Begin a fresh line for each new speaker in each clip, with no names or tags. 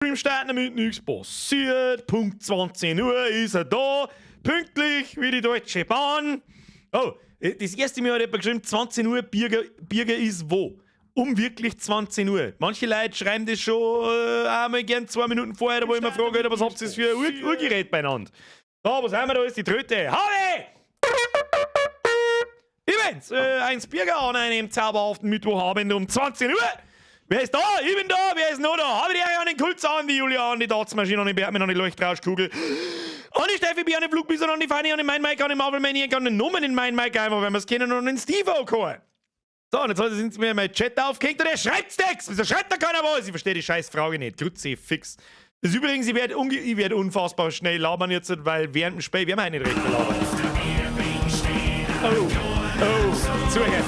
Stream starten, damit nichts passiert. Punkt 20 Uhr ist er da. Pünktlich wie die Deutsche Bahn. Oh, das erste Mal hat jemand geschrieben, 20 Uhr, Birger, Birger ist wo? Um wirklich 20 Uhr. Manche Leute schreiben das schon einmal gern 2 Minuten vorher, wo ich mir frage, was habt ihr für ein Uhrgerät beieinander? So, was haben wir da? Ist die Tröte. Habe! Übrigens, ein Birger an einem zauberhaften Mittwochabend um 20 Uhr. Wer ist da? Ich bin da. Wer ist noch da? Habe die Ehre an den Kulzahn, die Julia, an die Dartsmaschine, an den Bergmann, an die Leuchtrauschkugel. An die Steffi, B, an den Flugbison, an die Fanny, an den Mein Mike, an den Marvel Maniac, an den Nummern in Mein Mike einfach, wenn wir es kennen, und an den Steve O. So, und jetzt sind sie mir mein Chat aufgehängt und er schreibt nichts. Wieso schreibt da keiner was? Ich verstehe die scheiß Frage nicht. Kruzifix. Das ist übrigens, ich werd unfassbar schnell labern jetzt, weil während dem Spiel werden wir halt nicht recht labern. Oh, oh, zuhören.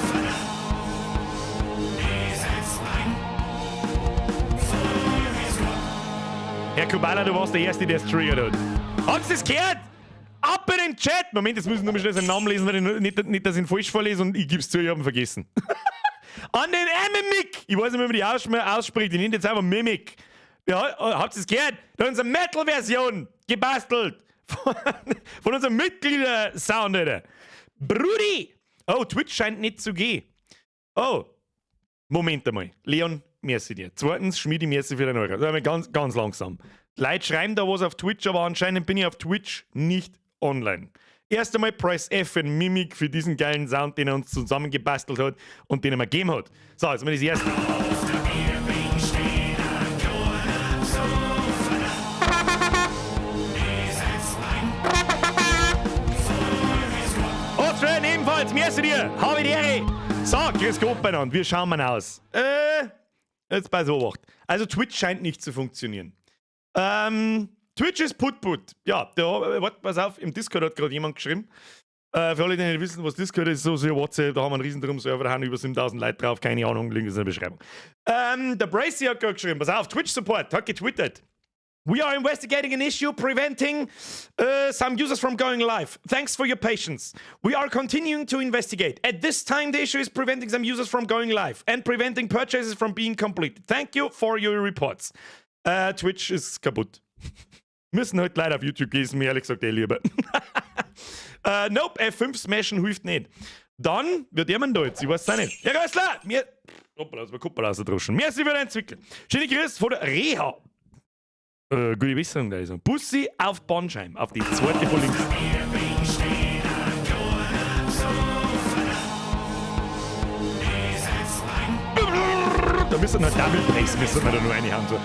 Herr Kubala, du warst der Erste, der es triggert hat. Habt ihr das gehört? Ab in den Chat! Moment, jetzt müssen wir nur mal schnell seinen Namen lesen, weil ich nicht, dass ich ihn falsch vorlese, und ich gebe es zu, ich habe ihn vergessen. An den Mimic! Ich weiß nicht, wie man die ausspricht. Ich nenne jetzt einfach Mimic. Ja, habt ihr es gehört? Da hat uns eine Metal-Version gebastelt. Von unserem Mitglieder-Sound, Alter. Brudi! Oh, Twitch scheint nicht zu gehen. Oh. Moment einmal. Leon, merci dir. Zweitens, Schmiedi, merci für den Euro. Also ganz, ganz langsam. Die Leute schreiben da was auf Twitch, aber anscheinend bin ich auf Twitch nicht online. Erst einmal Press F in Mimic für diesen geilen Sound, den er uns zusammengebastelt hat und den er mir gegeben hat. So, jetzt mal das erste. Austrian ebenfalls, merci dir, habe die Ehre. So, grüß Gott beieinander, wir schauen mal aus. Jetzt bei Obacht. Also Twitch scheint nicht zu funktionieren. Twitch ist put-put. Ja, da, warte, pass auf, im Discord hat gerade jemand geschrieben. Für alle, die nicht wissen, was Discord ist, so WhatsApp, da haben wir einen riesen Drum-Server, da haben über 7000 Leute drauf, keine Ahnung, Link ist in der Beschreibung. Der Bracy hat gerade geschrieben, pass auf, Twitch Support hat getwittert: "We are investigating an issue preventing some users from going live. Thanks for your patience. We are continuing to investigate. At this time, the issue is preventing some users from going live and preventing purchases from being completed. Thank you for your reports." Twitch ist kaputt. Müssen halt leider auf YouTube gehen, ist mir ehrlich gesagt eh lieber. Nope, F5 smashen hilft nicht. Dann wird jemand da jetzt, ich weiß es auch nicht. Herr Rössler, mir. Hoppala, das war Kuppel rausgedroschen. Merci für den Zwickel. Schöne Grüße von der Reha. Gute Besserung da ist. Bussi auf Bandscheiben, auf die zweite von links. Da müssen wir noch Double Bass, müssen wir da nur reinhauen. So.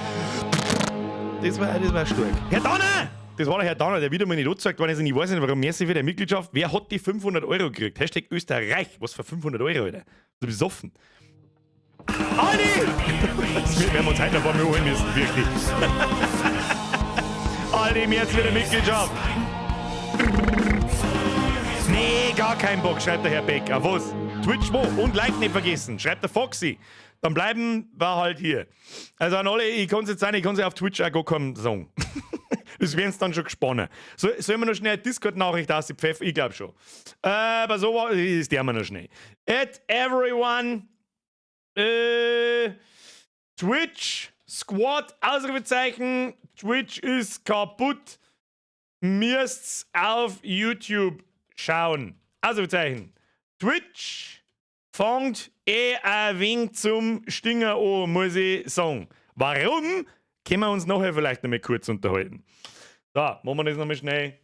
Das war stark. Herr Donner! Das war der Herr Donner, der wieder mal nicht angezeigt worden ist. Und ich weiß nicht, warum merci für die Mitgliedschaft. Wer hat die 500 € gekriegt? #Österreich. Was für 500 €, Alter? Du bist besoffen. Aldi! Das werden wir uns heute noch ein paar Mal holen müssen, wirklich. Aldi, merci für die Mitgliedschaft. Nee, gar kein Bock, schreibt der Herr Beck. Auf was? Twitch wo? Und Like nicht vergessen, schreibt der Foxy. Dann bleiben wir halt hier. Also an alle, ich kann es jetzt auch nicht, ich kann es auf Twitch auch gar keinem sagen. Das werden sie dann schon gesponnen. So, sollen wir noch schnell eine Discord-Nachricht aus, die Pfeff? Ich glaube schon. Aber so war, ist der immer noch schnell. @everyone. Twitch Squad, Ausrufezeichen. Twitch ist kaputt. Müsst's auf YouTube schauen. Ausrufezeichen. Twitch fängt eh ein wenig zum Stinger an, muss ich sagen. Warum? Können wir uns nachher vielleicht noch mal kurz unterhalten. So, machen wir das nochmal schnell.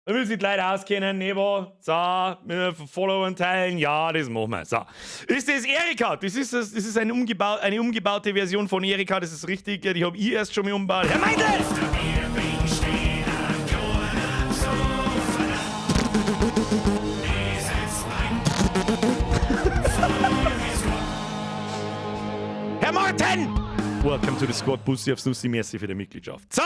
Da müssen sich die Leute auskennen, Nebo. So, mit Follow und teilen. Ja, das machen wir. So. Ist das Erika? Das ist eine umgebaute Version von Erika, das ist richtig. Die habe ich erst schon mal umgebaut. Herr Meindl! Herr Martin! Welcome to the Squad, Bussi aufs Nussi, merci für die Mitgliedschaft. So!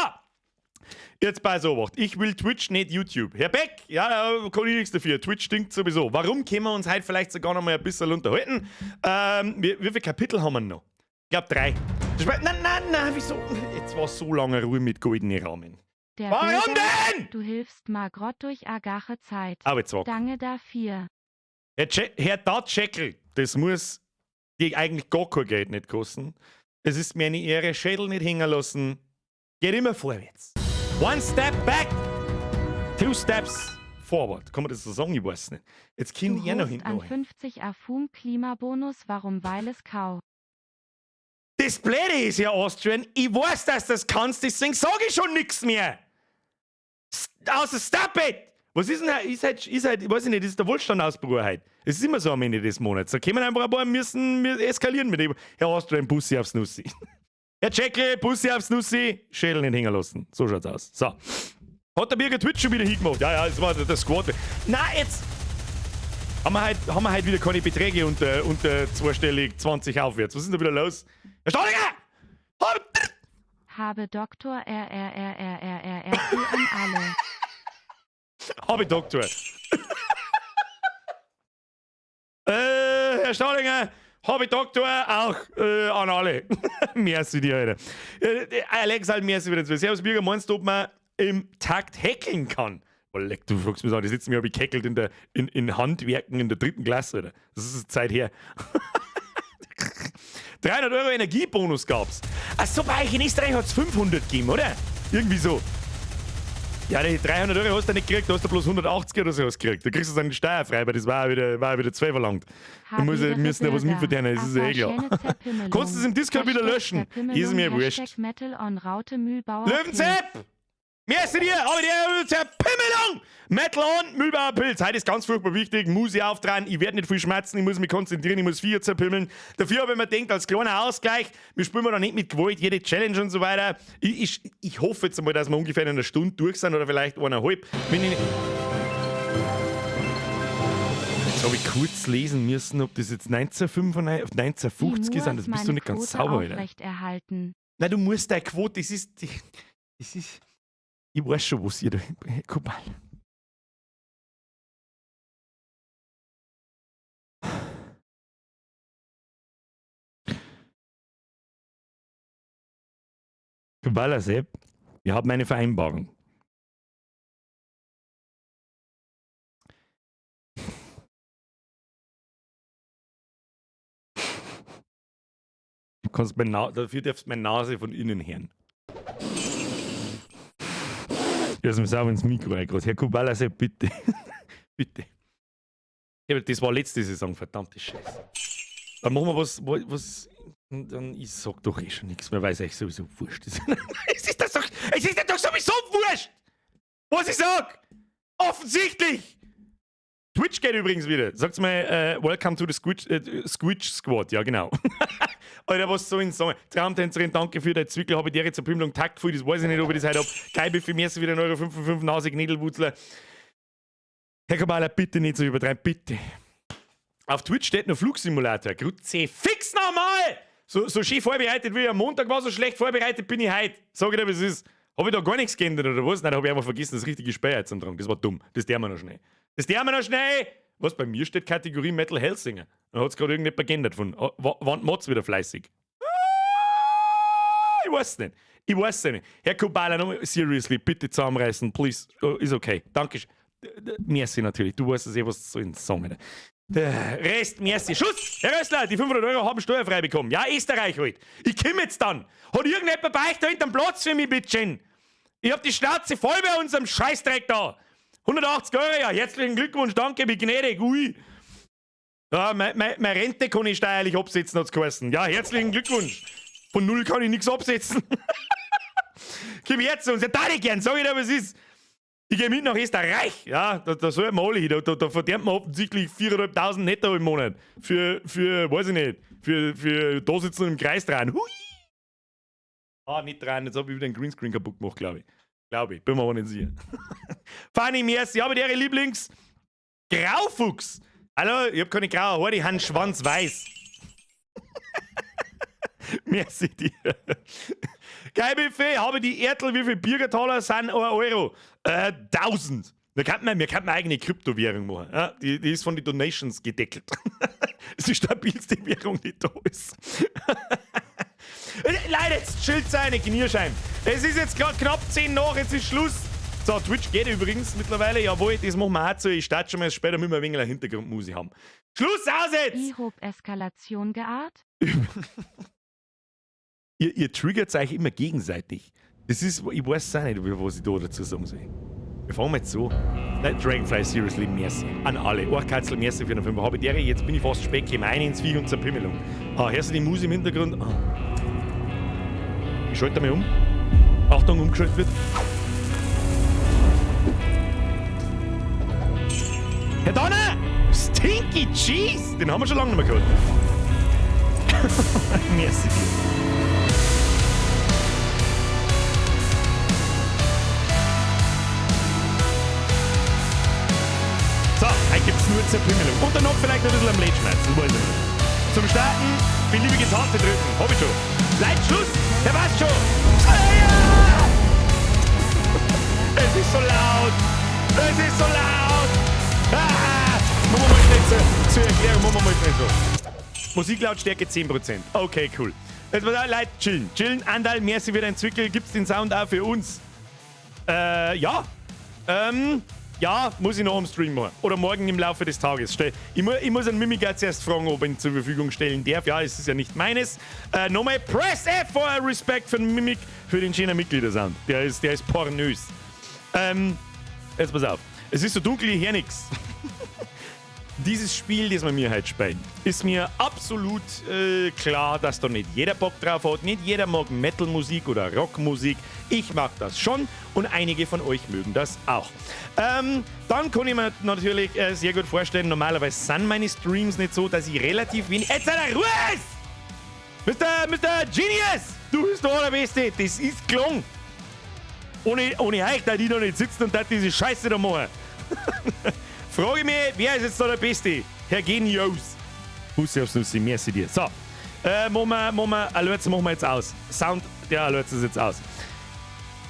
Jetzt bei Obacht. Ich will Twitch, nicht YouTube. Herr Beck, ja, da kann ich nichts dafür. Twitch stinkt sowieso. Warum können wir uns heute vielleicht sogar noch mal ein bisschen unterhalten? Wie viele Kapitel haben wir noch? Ich glaube 3. Nein, nein, nein, wieso? Jetzt war so lange Ruhe mit goldenen Rahmen.
Der
Warum
Bürger,
denn?
Du hilfst Margrot durch agache Zeit.
Aber jetzt war.
Dange dafür.
Herr Datscheckel, das muss dir eigentlich gar kein Geld nicht kosten. Es ist mir eine Ehre, Schädel nicht hängen lassen. Geht immer vorwärts. One step back, two steps forward. Kann man das so sagen? Ich weiß nicht. Jetzt
Du
kommt ich eh noch
host
hinten
an
rein.
50 Afum Klimabonus, warum weil es kau.
Das Blöde ist ja, Austrian, ich weiß, dass du das kannst, deswegen sage ich schon nichts mehr. Außer stop it! Was ist denn, ist halt, ich weiß nicht, ist der Wohlstandausbruch heute. Es ist immer so am Ende des Monats. Da kommen einfach ein paar, müssen wir eskalieren mit dem. Herr Austrian, Bussi aufs Nussi. Herr Jekyll, Bussi aufs Nussi, Schädel nicht hängen lassen. So schaut's aus. So. Hat der Birger Twitch schon wieder hingemacht? Ja, es war der Squad. Na, jetzt haben wir heute wieder keine Beträge unter zweistellig 20 aufwärts. Was ist denn da wieder los? Herr Staudinger!
Habe Doktor R R R R R R R P an alle.
Habe Doktor. Herr Staudinger, habe Doktor auch an alle. Merci dir, Alter. Alex, halt merci wieder zu. Servus, Birger, meinst du, ob man im Takt häkeln kann? Oh, leck, du fragst mich an, das letzte Mal habe ich gehäkelt in Handwerken in der dritten Klasse, Alter. Das ist Zeit her. 300 € Energiebonus gab's. Ach so, bei euch in Österreich hat's 500 gegeben, oder? Irgendwie so. Ja, die 300 € hast du nicht gekriegt, da hast du bloß 180 oder so was gekriegt. Da kriegst du es dann steuerfrei, weil das war ja wieder zwei verlangt. Da muss ich, müssen ja was mitverdienen, das ist ja eh klar. Kannst du es im Discord wieder löschen? Ist mir wurscht.
Metal on Raute Mühlbauer Pilz.
Löwenzepp! Merci dir, aber die Zerpimmelung! Metal on, Mühlbauer Pilz. Heute ist ganz furchtbar wichtig, muss ich auftragen, ich werde nicht viel schmerzen, ich muss mich konzentrieren, ich muss viel zerpimmeln. Dafür habe ich mir gedacht, als kleiner Ausgleich, wir spielen da nicht mit Gewalt, jede Challenge und so weiter. Ich hoffe jetzt einmal, dass wir ungefähr in einer Stunde durch sind oder vielleicht eineinhalb. Wenn ich Jetzt habe ich kurz lesen müssen, ob das jetzt 1995, 1950 ist, das bist du nicht ganz sauber, Alter.
Aufrechterhalten.
Nein, du musst deine Quote, das ist, ich weiß schon, was ihr da, guck mal. Kubala Sepp, wir haben eine Vereinbarung. Dafür darfst du meine Nase von innen hören. Ich mir sauber ins Mikro reingerotzt. Herr Kubala Sepp, bitte. Bitte. Das war letzte Saison, verdammte Scheiße. Dann machen wir was, was, dann ich sag doch eh schon nichts mehr, weil es euch sowieso wurscht ist. Es ist doch sowieso wurscht! Was ich sag! Offensichtlich! Twitch geht übrigens wieder. Sagt's mal, welcome to the Squitch Squad. Ja, genau. Alter, was soll ich sagen? Traumtänzerin, danke für deine Zwickel. Habe ich dir jetzt eine Pimmelung Taktgefühl? Das weiß ich nicht, ob ich das heute hab. Geil, für mir wieder 1,55 Euro, Nase, Knädelwurzler. Herr Kabala, bitte nicht so übertreiben, bitte. Auf Twitch steht noch Flugsimulator. Grüezi, fix nochmal! So, so schön vorbereitet wie ich am Montag war, so schlecht vorbereitet bin ich heute. Sag ich dir, was es ist. Habe ich da gar nichts geändert oder was? Nein, da habe ich einfach vergessen, das richtige Spiel zu tragen. Das war dumm. Das der wir noch schnell. Das der wir noch schnell! Was, bei mir steht Kategorie Metal Hellsinger. Da hat es gerade irgendjemand geändert von. Oh, waren Mods wieder fleißig? Ah, ich weiß nicht. Ich weiß es nicht. Herr Kubala, nochmal, seriously, bitte zusammenreißen, please. Oh, ist okay. Danke. Merci natürlich. Du weißt es eh, was du soll sagen. Der Rest, merci. Schuss! Herr Rössler, die 500 € haben steuerfrei bekommen. Ja, Österreich halt. Ich komme jetzt dann. Hat irgendjemand bei euch da hinten Platz für mich, bitteschön? Ich hab die Schnauze voll bei unserem Scheißdreck da. 180 Euro, ja, herzlichen Glückwunsch, danke, wie gnädig, ui. Ja, meine Rente kann ich steuerlich absetzen, hat's geheißen. Ja, herzlichen Glückwunsch. Von null kann ich nichts absetzen. Komm jetzt zu uns, ja, da ich gern, sag ich dir, was ist. Ich gehe mit nach Österreich. Ja, da sollten wir alle hin. Da verdient man offensichtlich 4.500 netto im Monat. Für, weiß ich nicht, für da sitzen und im Kreis dran. Hui! Ah, nicht dran, jetzt habe ich wieder den Greenscreen kaputt gemacht, glaube ich. Glaube ich, bin mir aber nicht sicher. Fanny, merci, aber ihre Lieblings. Graufuchs. Hallo, ich hab keine graue Haare, die haben schwanzweiß. Merci dir. Geil Buffet, habe die Ertel, wie viel Bürgertaler sind 1 Euro? 1000. Da kann man, wir könnten eine eigene Kryptowährung machen. Ja, die ist von den Donations gedeckelt. Das ist die stabilste Währung, die da ist. Leute, jetzt chillt seine Knierschein. Es ist jetzt gerade knapp 10 nach, jetzt ist Schluss. So, Twitch geht übrigens mittlerweile. Jawohl, das machen wir auch zu. Ich starte schon mal später, müssen wir ein wenig eine Hintergrundmusik haben. Schluss aus jetzt!
Ich hob Eskalation geahrt.
Ihr triggert euch immer gegenseitig. Das ist, ich weiß auch nicht, was ich da dazu sagen soll. Wir fangen mal jetzt so. Nein, Dragonfly, seriously, merci. An alle. Ohrkatzel, merci für den 5. Habe die jetzt bin ich fast spät gekommen. Rein ins Viech und zur Pimmelung. Ah, hörst du die Musik im Hintergrund? Ah. Ich schalte mal um. Achtung, umgeschaltet wird. Herr Donner! Stinky Cheese! Den haben wir schon lange nicht mehr gehört. Merci dir. So, heute gibt's nur Zerpümmelung. Und dann noch vielleicht ein bisschen am Lidschmerz, das weiß ich nicht. Zum Starten beliebige Taste drücken. Hab ich schon. Leid, Schluss! Der passt schon! Ah, ja! Es ist so laut! Es ist so laut! Ah! Machen wir mal schnell zur Erklärung, machen wir mal schnell so. Musiklautstärke 10%. Okay, cool. Jetzt mal Leute, chillen. Chillen, Andal, merci für dein Zwickel. Gibt's den Sound auch für uns? Ja. Ja, muss ich noch am Stream machen. Oder morgen im Laufe des Tages. Ich muss einen Mimiga zuerst fragen, ob ich ihn zur Verfügung stellen darf. Ja, es ist ja nicht meines. Nochmal Press F for Respect für den Mimik, für den schönen Mitgliedersound. Der ist pornös. Jetzt pass auf. Es ist so dunkel, ich hör nix. Dieses Spiel, das wir mir heute spielen, ist mir absolut klar, dass da nicht jeder Bock drauf hat. Nicht jeder mag Metal-Musik oder Rockmusik. Ich mag das schon und einige von euch mögen das auch. Dann kann ich mir natürlich sehr gut vorstellen, normalerweise sind meine Streams nicht so, dass ich relativ wenig... Jetzt sei der Ruhe! Mr. Genius! Du bist der Allerbeste! Das ist gelungen! Ohne euch, da die da nicht sitzen und da diese Scheiße da machen. Frage mich, wer ist jetzt da der Beste? Herr Genius. Bussi aufs Nussi, merci dir. So, machen wir, Alerts machen wir jetzt aus. Sound, der Alerts ist jetzt aus.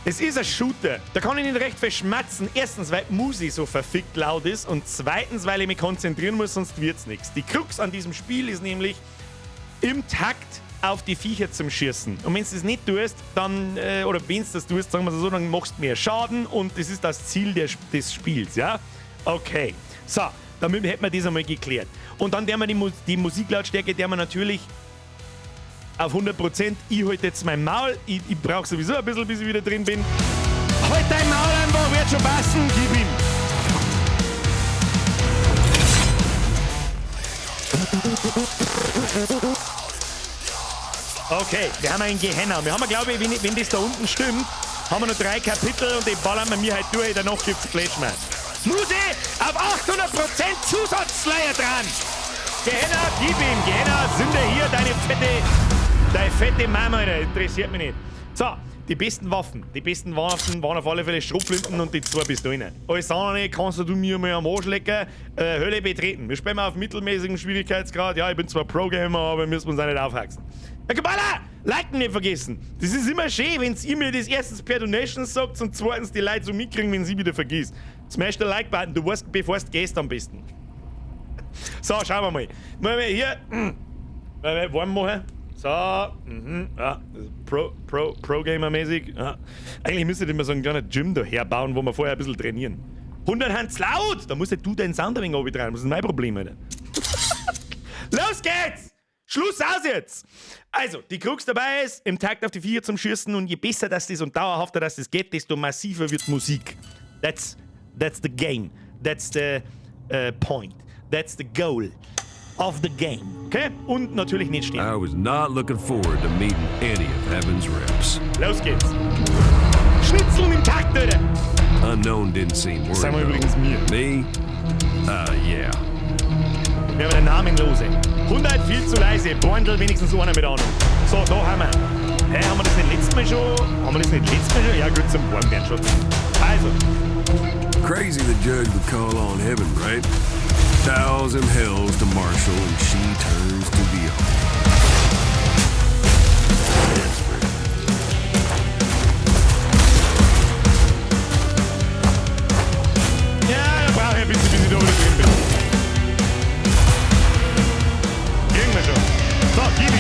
Es ist ein Shooter. Da kann ich nicht recht verschmatzen. Erstens, weil die Musik so verfickt laut ist und zweitens, weil ich mich konzentrieren muss, sonst wird's nichts. Die Krux an diesem Spiel ist nämlich, im Takt auf die Viecher zum Schießen. Und wenn du das nicht tust, dann, oder wenn du das tust, sagen wir so, dann machst du mehr Schaden und das ist das Ziel des Spiels, ja? Okay, so, damit hätten wir das einmal geklärt. Und dann der wir die Musiklautstärke, der wir natürlich auf 100%. Ich halte jetzt mein Maul, ich brauche sowieso ein bisschen, bis ich wieder drin bin. Halt dein Maul einfach, wird schon passen, gib ihm. Okay, wir haben einen Gehenna. Wir haben, glaube ich, wenn das da unten stimmt, haben wir noch 3 Kapitel und die ballern wir mir halt durch, danach gibt's Flashman. Musi, auf 800% Zusatzslayer dran! Gehenna, gib ihm! Gehenna, Sünde hier, deine fette Mama, Alter, interessiert mich nicht. So, die besten Waffen. Die besten Waffen waren auf alle Fälle Schrotflinten und die 2 Pistolen. Alles andere kannst du mir mal am Arsch lecken. Hölle betreten. Wir spielen auf mittelmäßigem Schwierigkeitsgrad. Ja, ich bin zwar Pro-Gamer, aber müssen wir uns auch nicht aufhaxen. Herr Kabala! Liken nicht vergessen! Das ist immer schön, wenn ihr mir das erstens per Donation sagt und zweitens die Leute so mitkriegen, wenn sie wieder vergisst. Smash den Like-Button, du weißt, bevor du gehst am besten. So, schauen wir mal. Mal hier. Mal warm machen. So, ja, Pro-Gamer-mäßig. Ja. Eigentlich müsstet ihr immer so ein kleines Gym da herbauen, wo wir vorher ein bisschen trainieren. 100 Hands laut! Da musst ja du deinen Sound ein wenig runtertreiben, das ist mein Problem, Alter. Los geht's! Schluss aus jetzt! Also, die Krux dabei ist, im Takt auf die Viecher zum Schießen und je besser das ist und dauerhafter das geht, desto massiver wird Musik. That's the game. That's the point. That's the goal of the game. Okay? Und natürlich nicht stehen.
I was not looking forward to meeting any of Heaven's reps.
Los geht's. Schnitzeln im Takt, Alter!
Unknown didn't seem worried.
Sagen wir übrigens mir.
Me? Yeah.
Wir haben einen Namenlose. 100 viel zu leise. Bordel wenigstens einer mit Ahnung. So, da haben wir. Hä, haben wir das nicht letztes Mal schon? Haben wir das nicht letztes Mal schon? Ja gut, zum Warmwerden schon. Also.
Crazy the judge would call on heaven, right? 1,000 hells to marshal and she turns to the other. Desperate.
Ja, da brauche ich ein bisschen, bis ich da wieder drin bin. Kriegen wir schon. So, gib ihm.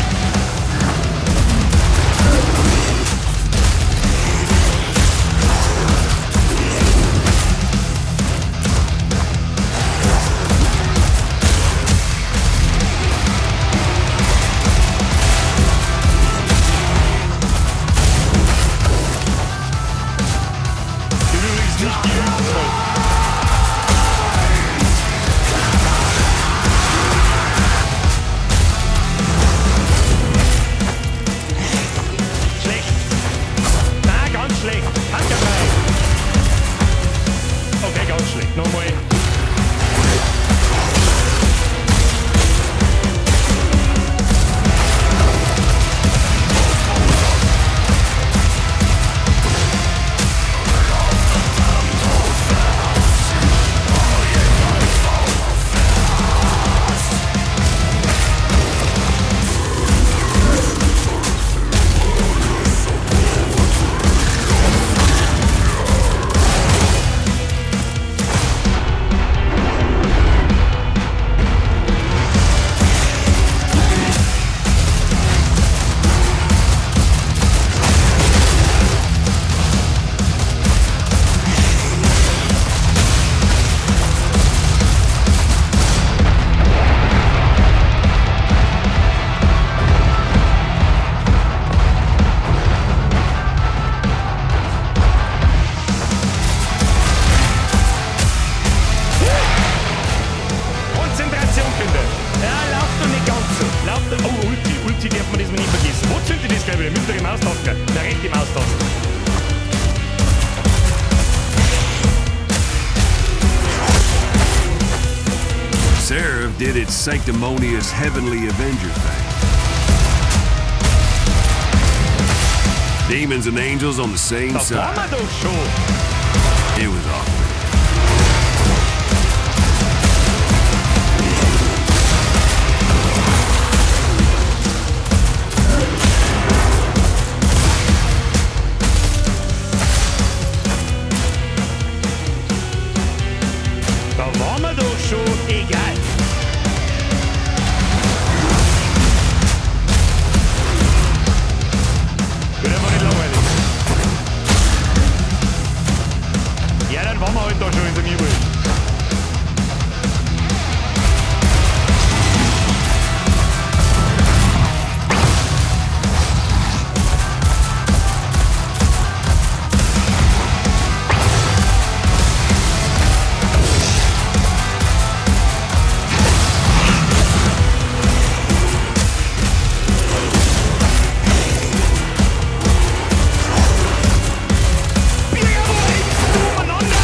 did its sanctimonious heavenly avenger thing. Demons and angels on the same
Da
side.
waren wir doch schon.
It was awkward.
Da waren wir doch schon. Egal. Wird einfach nicht langweilig. Ja, dann waren wir halt da schon in der wurscht. Birger, wo hängst du umeinander?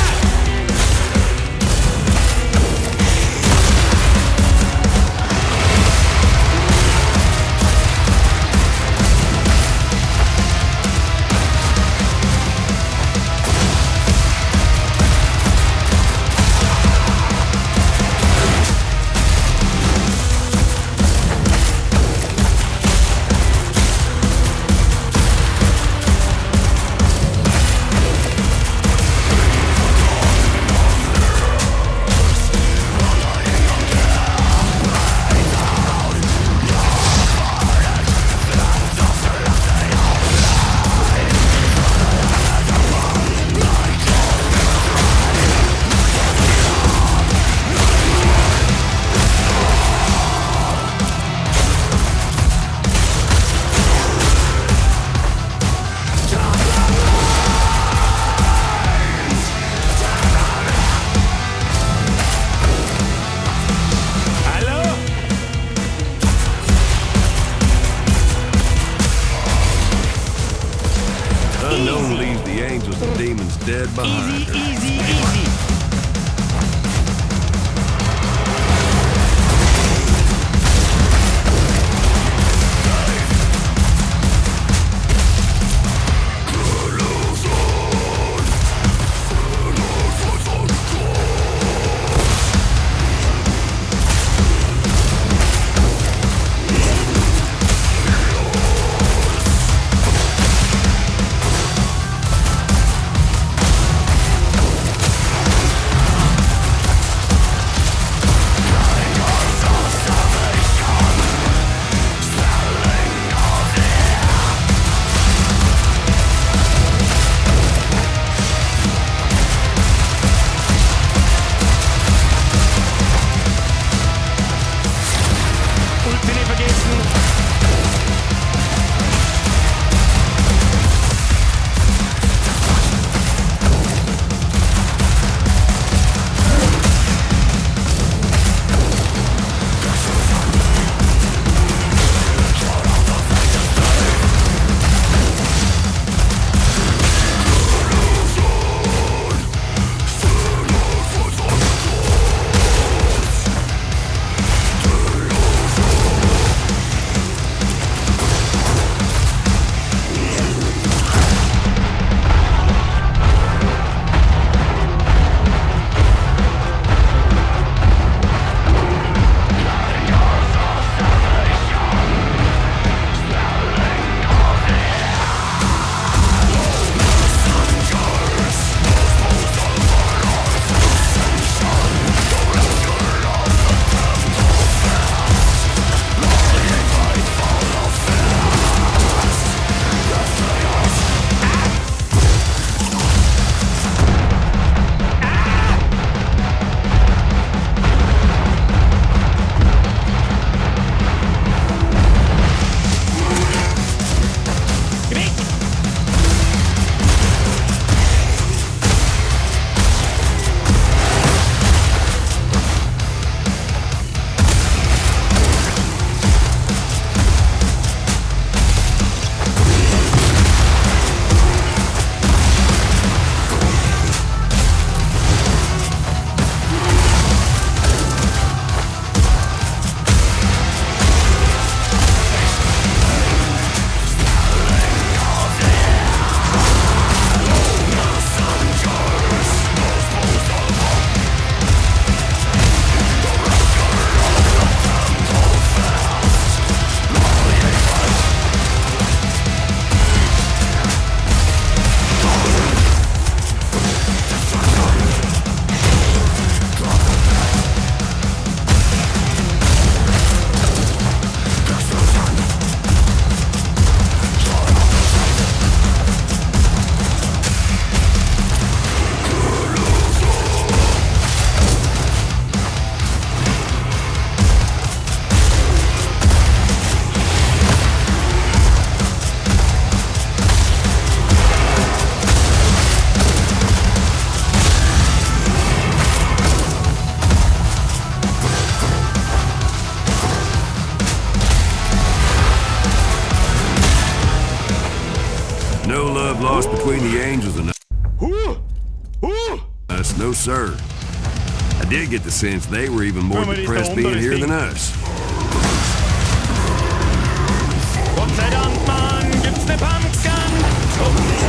Hallo?
Unknown
Easy.
leaves the angels and demons dead behind
Easy,
her.
easy, easy.
angels than
Huh! Huh!
us, no sir. I did get the sense they were even more
Guck mal, die ist da
depressed
unten,
being
das
here
Ding.
than us.
Gott sei Dank, Mann, gibt's ne Pumpgun? Oh.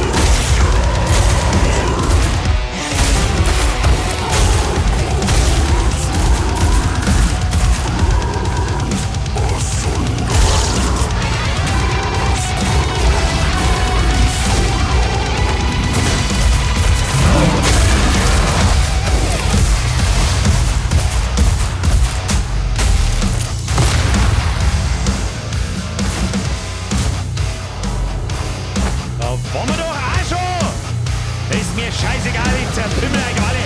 Da waren wir doch auch schon! Ist mir scheißegal, ich zertrümmer euch alle!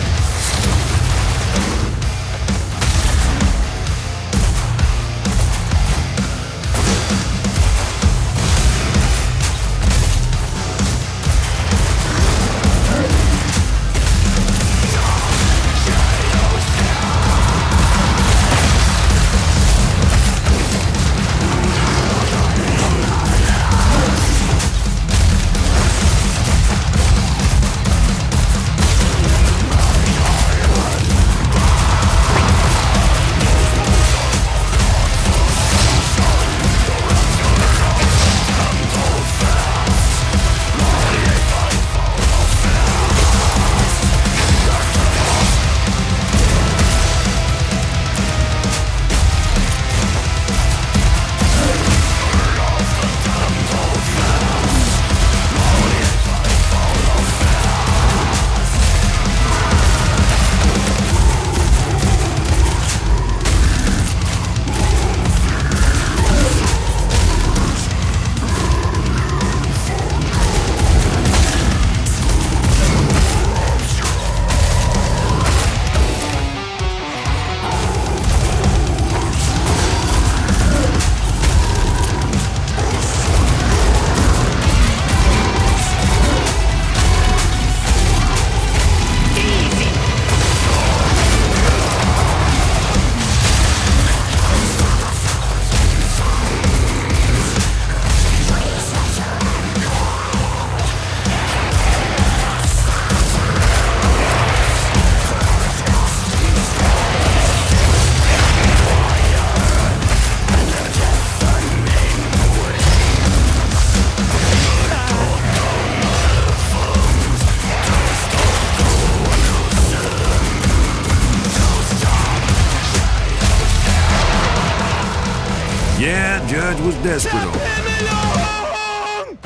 Yeah, Judge was desperate on
Zerpimmelung!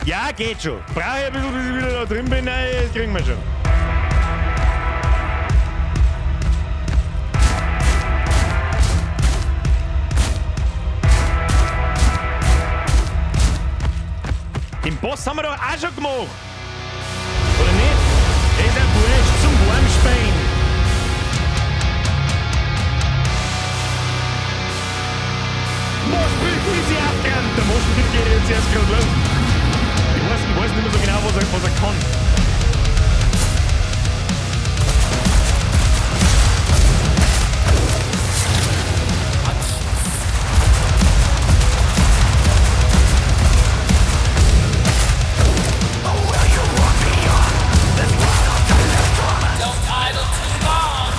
Ja, geht schon. Brauche ich ein bisschen, bis ich wieder da drin bin, nein, das kriegen wir schon. Den Boss haben wir doch auch schon gemacht. Oder nicht? Der ist ein Wurscht zum Wurmspielen. Moshpit ist ja abgerannt. Der Moshpit geht jetzt erst gerade los. Ich weiß nicht mehr so genau, was er kann.
Don't idle too long.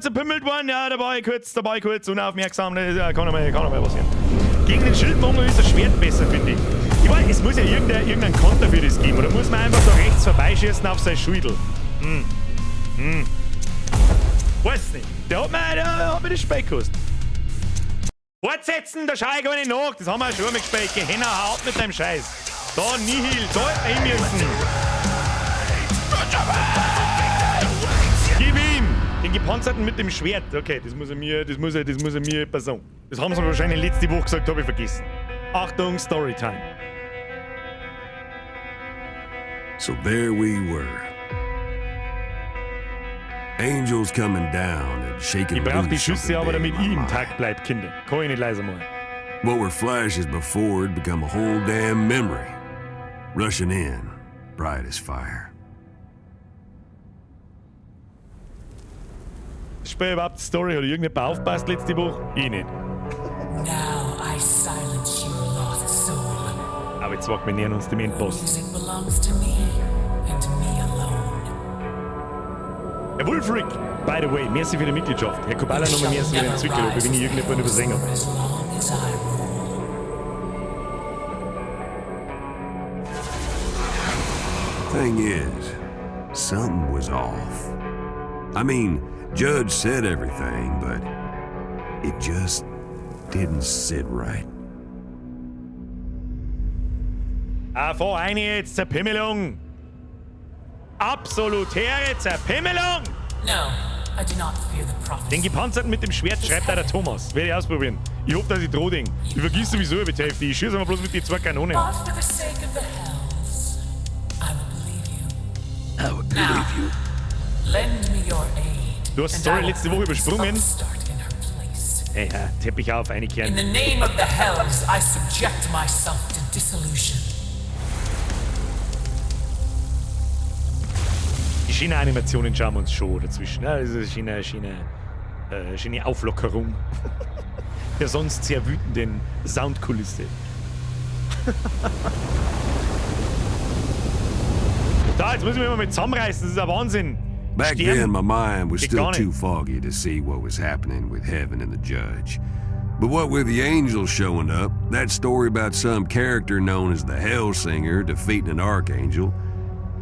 zerpimmelt worden. Ja, da war ich kurz, da war ich kurz unaufmerksam. Das kann einmal passieren. Gegen den Schildmonger ist das Schwert besser, finde ich. Ich weiß, es muss ja irgendein Konter für das geben. Oder muss man einfach da rechts vorbeischießen auf sein Schildl? Hm. Weiß nicht. Der hat mir das Spiel gekostet. Fortsetzen, da schau ich gar nicht nach. Das haben wir schon mal gespielt. Geh hin, hau ab mit deinem Scheiß. Da, Nihil, da hätten wir hin müssen. Gib ihm! Den Gepanzerten mit dem Schwert. Okay, das muss er mir sagen. Das haben sie mir wahrscheinlich letzte Woche gesagt, habe ich vergessen. Achtung, Storytime.
So there we were. Angels coming down and shaking
Ich brauche die
loose
Schüsse
something
aber,
big
damit
in
ich
my
im
mind.
Takt bleib, Kinder. Kann ich nicht leiser machen.
What were flashes before had become a whole damn memory. Rushing in, bright as fire.
Das Spiel überhaupt Story? Hat irgendjemand aufpasst letzte Woche? Ich nicht.
Now I silence you, lost soul.
Aber jetzt wagt, wir nähern uns dem Endboss.
Music belongs to me and me alone.
Herr Wulfric, by the way, merci für die Mitgliedschaft. Herr Kubala, nochmal merci für den Zwickel, wenn ich irgendjemanden übersehen habe.
As long as I rule.
Thing is, something was off. I mean, Judge said everything, but it just didn't sit right.
Ah, fahr rein jetzt, Zerpimmelung! Absolutäre Zerpimmelung!
No, I do not fear the prophecy.
Den Gepanzerten mit dem Schwert schreibt da der Thomas. Werde ich ausprobieren. Ich hoffe, dass ich droh den. Ich vergiss sowieso über die Hälfte. Ich schieße immer bloß mit den zwei Kanonen.
But for the sake of the hells, I will believe you.
I would believe you.
Lend me your aid.
Du hast
and
Story
I will
letzte Woche
put this
übersprungen.
upstart in her place.
Ey, ja, Teppich auf,
In
einkehren.
the name of the hells, I subject myself to dissolution.
Die schönen Animationen schauen wir uns schon dazwischen. Ja, das ist eine schöne, schöne, schöne Auflockerung der sonst sehr wütenden Soundkulisse. Da, jetzt müssen wir immer mit zusammenreißen, das ist ein Wahnsinn.
Back
Sterben.
then, my mind was
Geht
still
gar nicht.
too foggy to see what was happening with heaven and the judge. But what with the angels showing up, that story about some character known as the Hellsinger defeating an archangel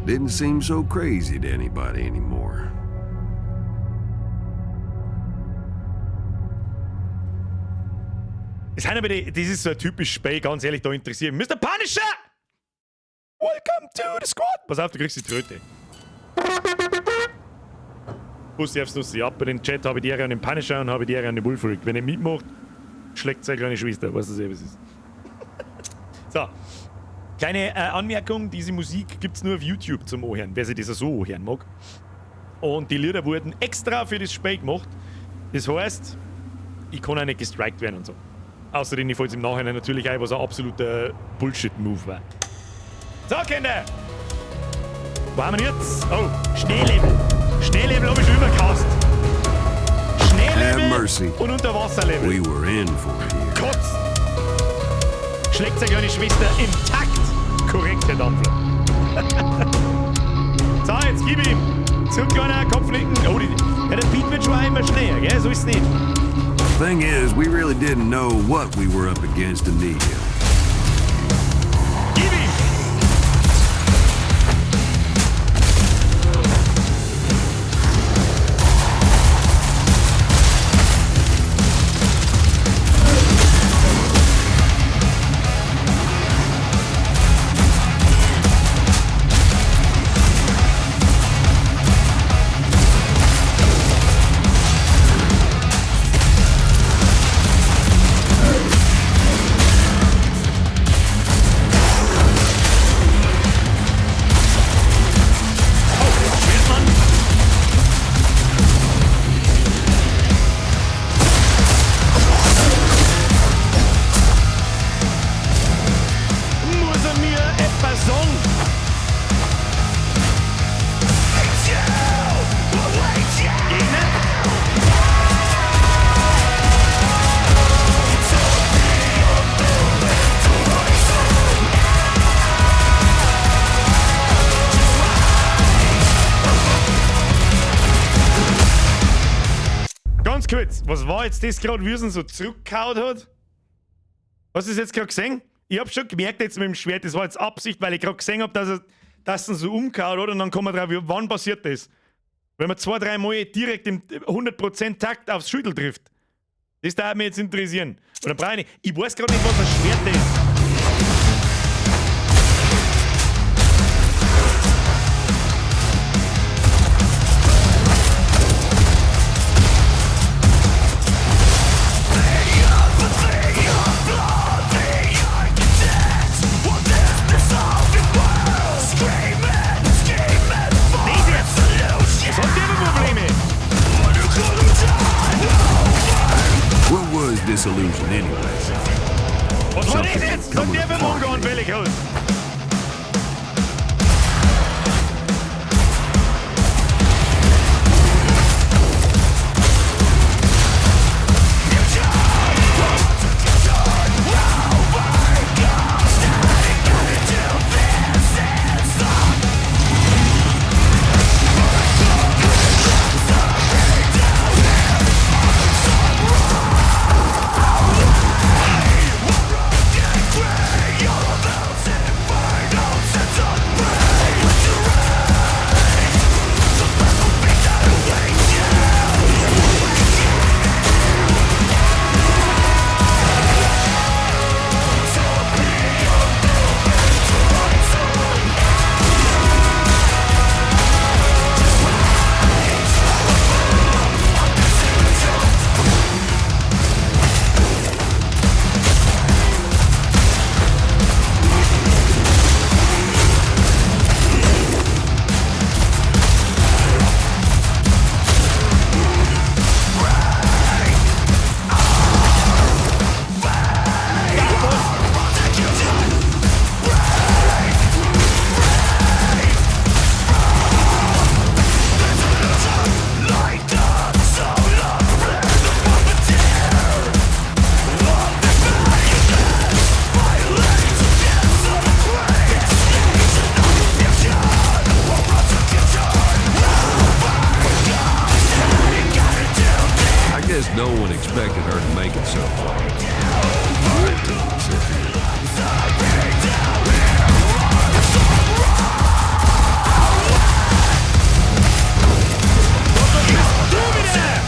didn't seem so crazy to anybody anymore.
Das, sind aber die, das ist so ein typisch Spiel, ganz ehrlich, da interessiert mich. Mr. Punisher! Welcome to the squad! Pass auf, du kriegst die Tröte. Bussi aufs Nussi ab. Bei den Chat habe ich die Ehre an den Punisher und habe die Ehre an den Wulfric. Wenn er mitmacht, schlägt seine kleine Schwester. Weißt du, was es ist. So. Kleine Anmerkung: Diese Musik gibt es nur auf YouTube zum Anhören, wer sich das so anhören mag. Und die Lieder wurden extra für das Spiel gemacht. Das heißt, ich kann auch nicht gestrikt werden und so. Außerdem fällt es im Nachhinein natürlich ein, was ein absoluter Bullshit-Move war. So, Kinder! Wo haben wir jetzt? Oh, Schneelevel. Schneelevel habe ich schon immer gehasst. Schneelevel
Have mercy.
Und Unterwasserlevel.
We were in for it here.
Kotzt! Schlägt seine kleine Schwester im Takt. Korrekt, Herr Dampfler. So, jetzt gib ihm. Zurück, kleiner Kopfnicken. Oh, ja, der Beat wird schon auch immer schneller, gell? So ist's nicht.
Thing is, we really didn't know what we were up against in Nihil.
Gib ihm! jetzt? Was war jetzt das gerade, wie es ihn so zurückgehauen hat? Hast du das jetzt gerade gesehen? Ich hab schon gemerkt jetzt mit dem Schwert, das war jetzt Absicht, weil ich gerade gesehen hab, dass er so umgehauen hat und dann kommen wir drauf, wann passiert das? Wenn man zwei, drei Mal direkt im 100% Takt aufs Schüttel trifft. Das darf mich jetzt interessieren. Oder brauche ich nicht. Ich weiß gerade nicht, was ein Schwert ist. Das jetzt! Was hat der für Probleme?
What was disillusion anyway?
Was war das
Something
jetzt? Was hat
coming
der für
apart.
Mongo-Anfälle gehabt?
I guess no one expected her to make it so far. Except me.
Du wieder!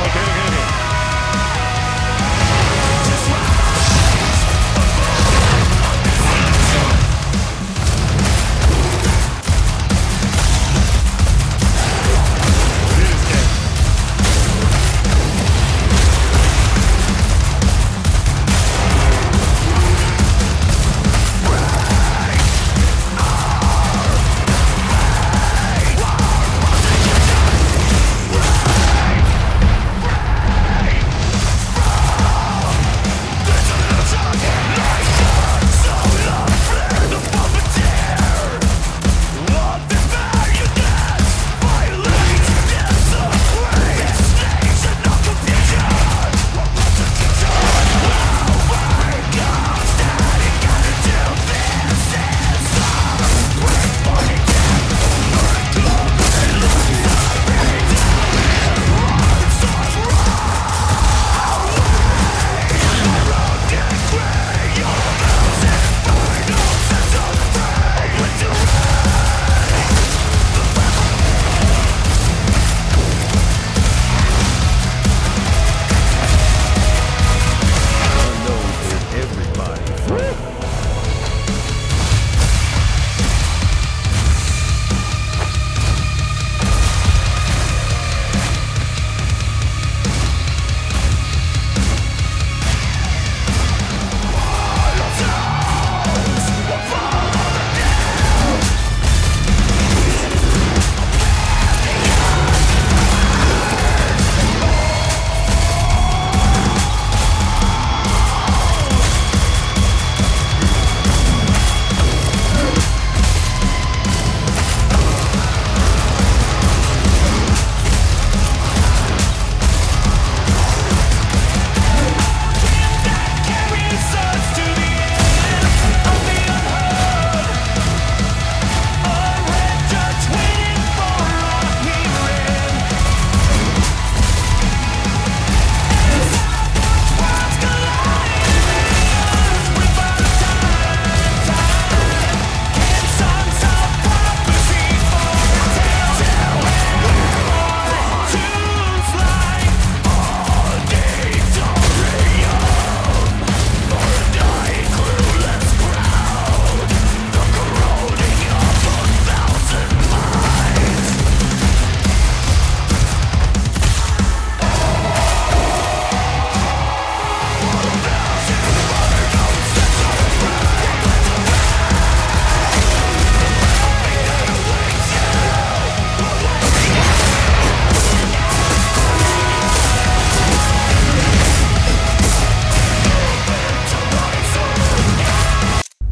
Okay.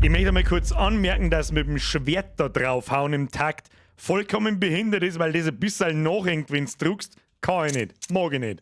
Ich möchte mal kurz anmerken, dass mit dem Schwert da draufhauen im Takt vollkommen behindert ist, weil das ein bisschen nachhängt, wenn du druckst. Kann ich nicht. Mag ich nicht.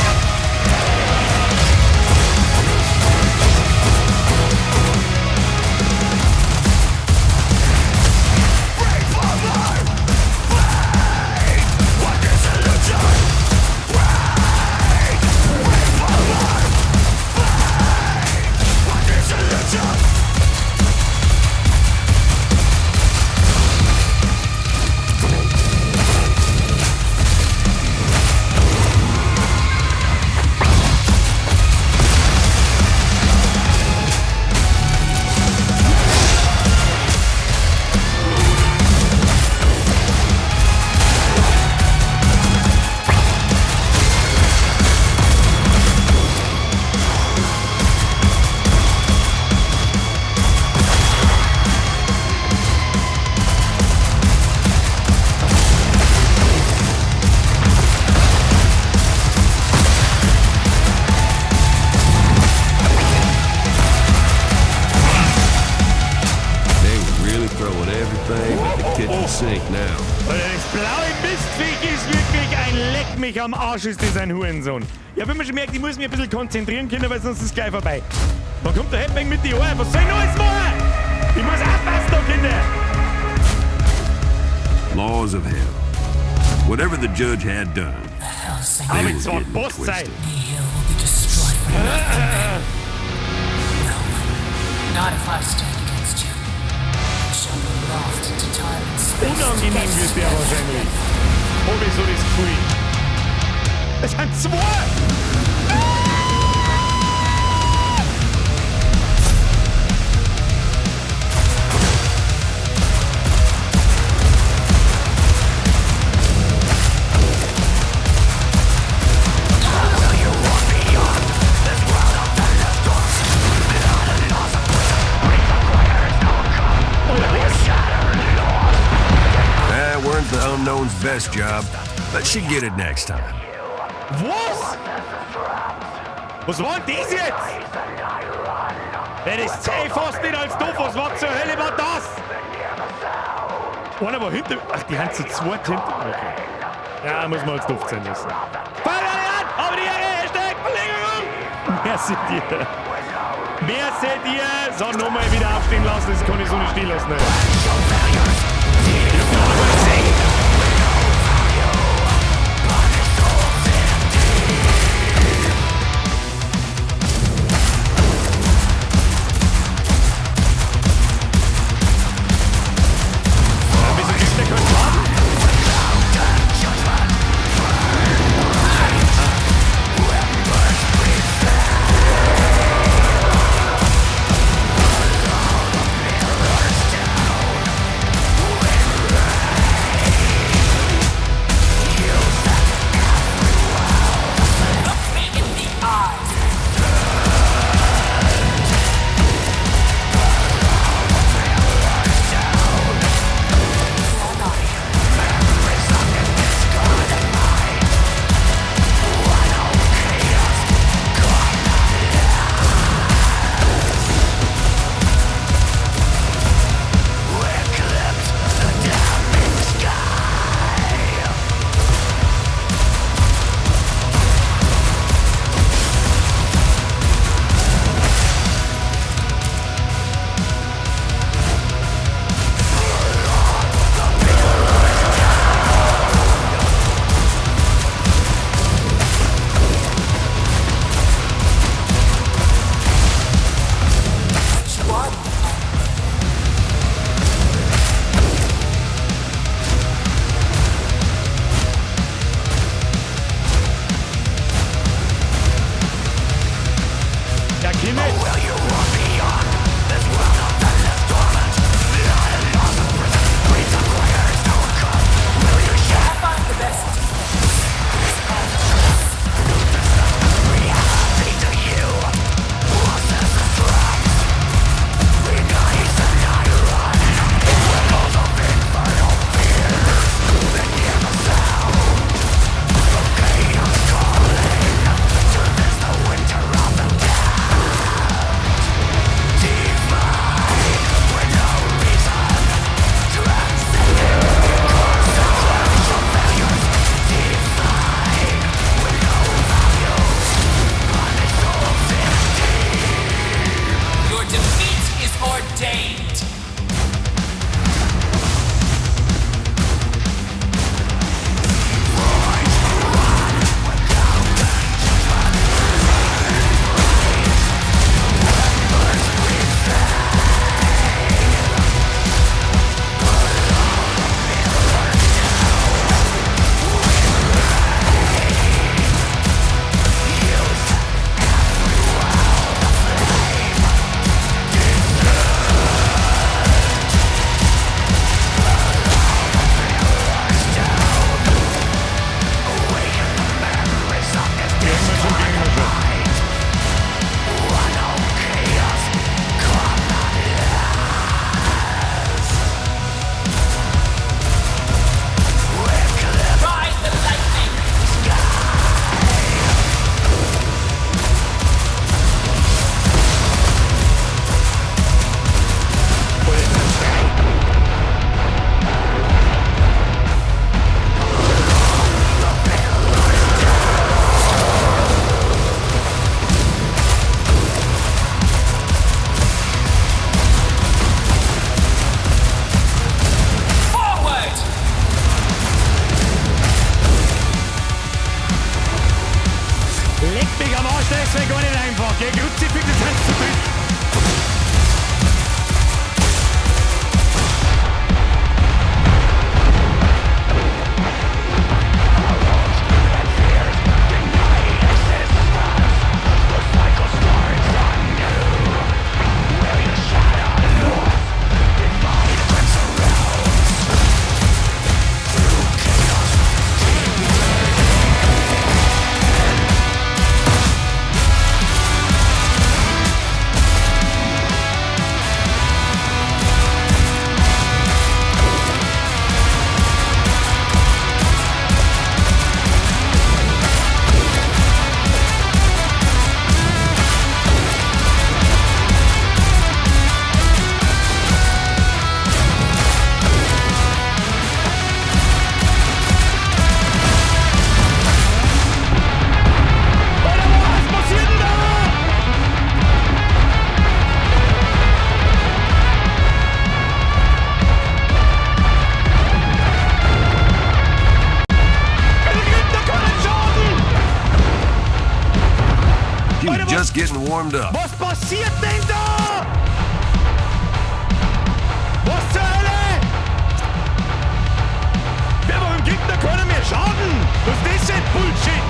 They were really throwing everything but the kitchen sink now.
Alter, das blaue Mistviech ist wirklich ein Leck mich am Arsch, ist das ein Hurensohn. Ja, wenn man schon merkt, ich muss mich ein bisschen konzentrieren, Kinder, weil sonst ist es gleich vorbei. Dann kommt der Headbang mit die Ohren. Was soll ich noch alles machen? Ich muss aufpassen da, Kinder.
Laws of hell. Whatever the judge had done,
The Hellsinger
they
Aber
were
jetzt war
getting
Bosszeit.
twisted.
Nihil will be destroyed for nothing then. No, not if I stand against you. I shall be lost into time and space.
Unangenehm wird der wahrscheinlich. Hab ich so das Gefühl. Es sind zwei!
That weren't the unknown's best job, but she'd get it next time.
Was? Was war denn das jetzt? Ey, das zäh fast nicht als doof. Was war zur Hölle war das? Einer war hinter. Ach, die haben zu zweit hinter. Okay. Ja, muss man als doof sein lassen. Fang an! Aber die Ehre! Hashtag Verlängerung! Merci dir. Merci dir. So, nochmal wieder aufstehen lassen. Das kann ich so nicht stehen lassen. Alter. Ich hab noch einmal gesehen. Wieso kriegt der keinen Schaden?
She was
Alter, was,
just getting warmed up.
was passiert denn da? Was zur Hölle? Wer, warum kriegt da keiner mehr Schaden? Was ist das denn Bullshit?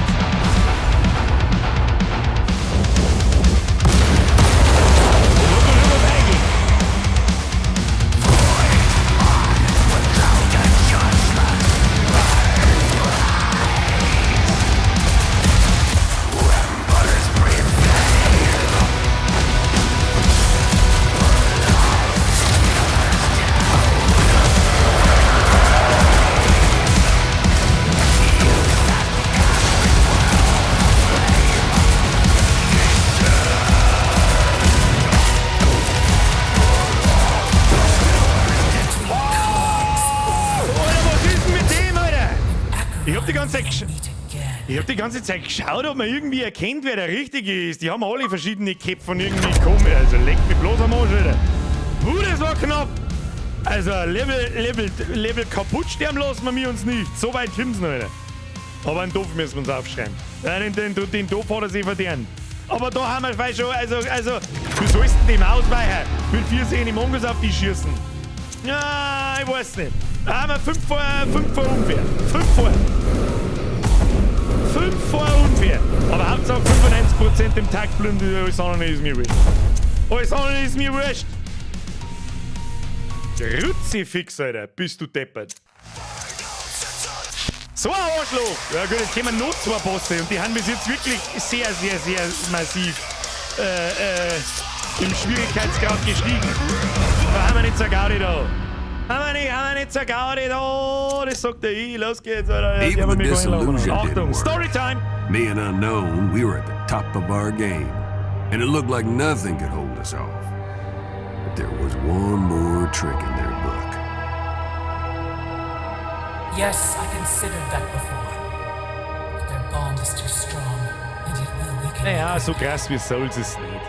Wo hat da Alter, was ist denn mit dem, Alter? Ich hab die ganze Zeit
Meet again.
Ich hab die ganze Zeit geschaut, ob man irgendwie erkennt, wer der Richtige ist. Die haben alle verschiedene Köpfe und irgendwie komisch. Also leck mich bloß am Arsch, Alter. Puh, das war knapp. Also Level kaputt sterben lassen wir uns nicht. So weit kommt's noch, Alter. Aber einen Doof müssen wir uns aufschreiben. Ja, den Doof hat er sich verdient. Aber da haben wir vielleicht schon, also, wie sollst du denn dem ausweichen? Mit vier Seen im Mongus auf die schießen. Ja, ich weiß nicht. Da haben wir 5 vor unfair. 5 vor. 5 vor unfair. Aber Hauptsache 95% im Takt bleiben, alles andere ist mir wurscht. Alles andere ist mir wurscht. Kruzifix, Alter, bist du deppert. So ein Arschloch! Ja gut, jetzt kommen noch zwei Bosse und die haben bis jetzt wirklich sehr, sehr, sehr massiv im Schwierigkeitsgrad gestiegen. Da haben wir nicht so Gaudi da. Haben wir nicht so Gaudi da. Das sagt der ich. Los geht's, Alter. Die
Even
haben
the
wir gar nicht
disillusion
labern.
didn't
Achtung,
work.
Storytime!
Me and Unknown, we were at the top of our game, and it looked like nothing could hold us off. But there was one more trick in their book.
Yes, I considered that before. But their bond is too strong, and it will weaken me
Naja, so
greatly.
krass wie Souls ist nicht.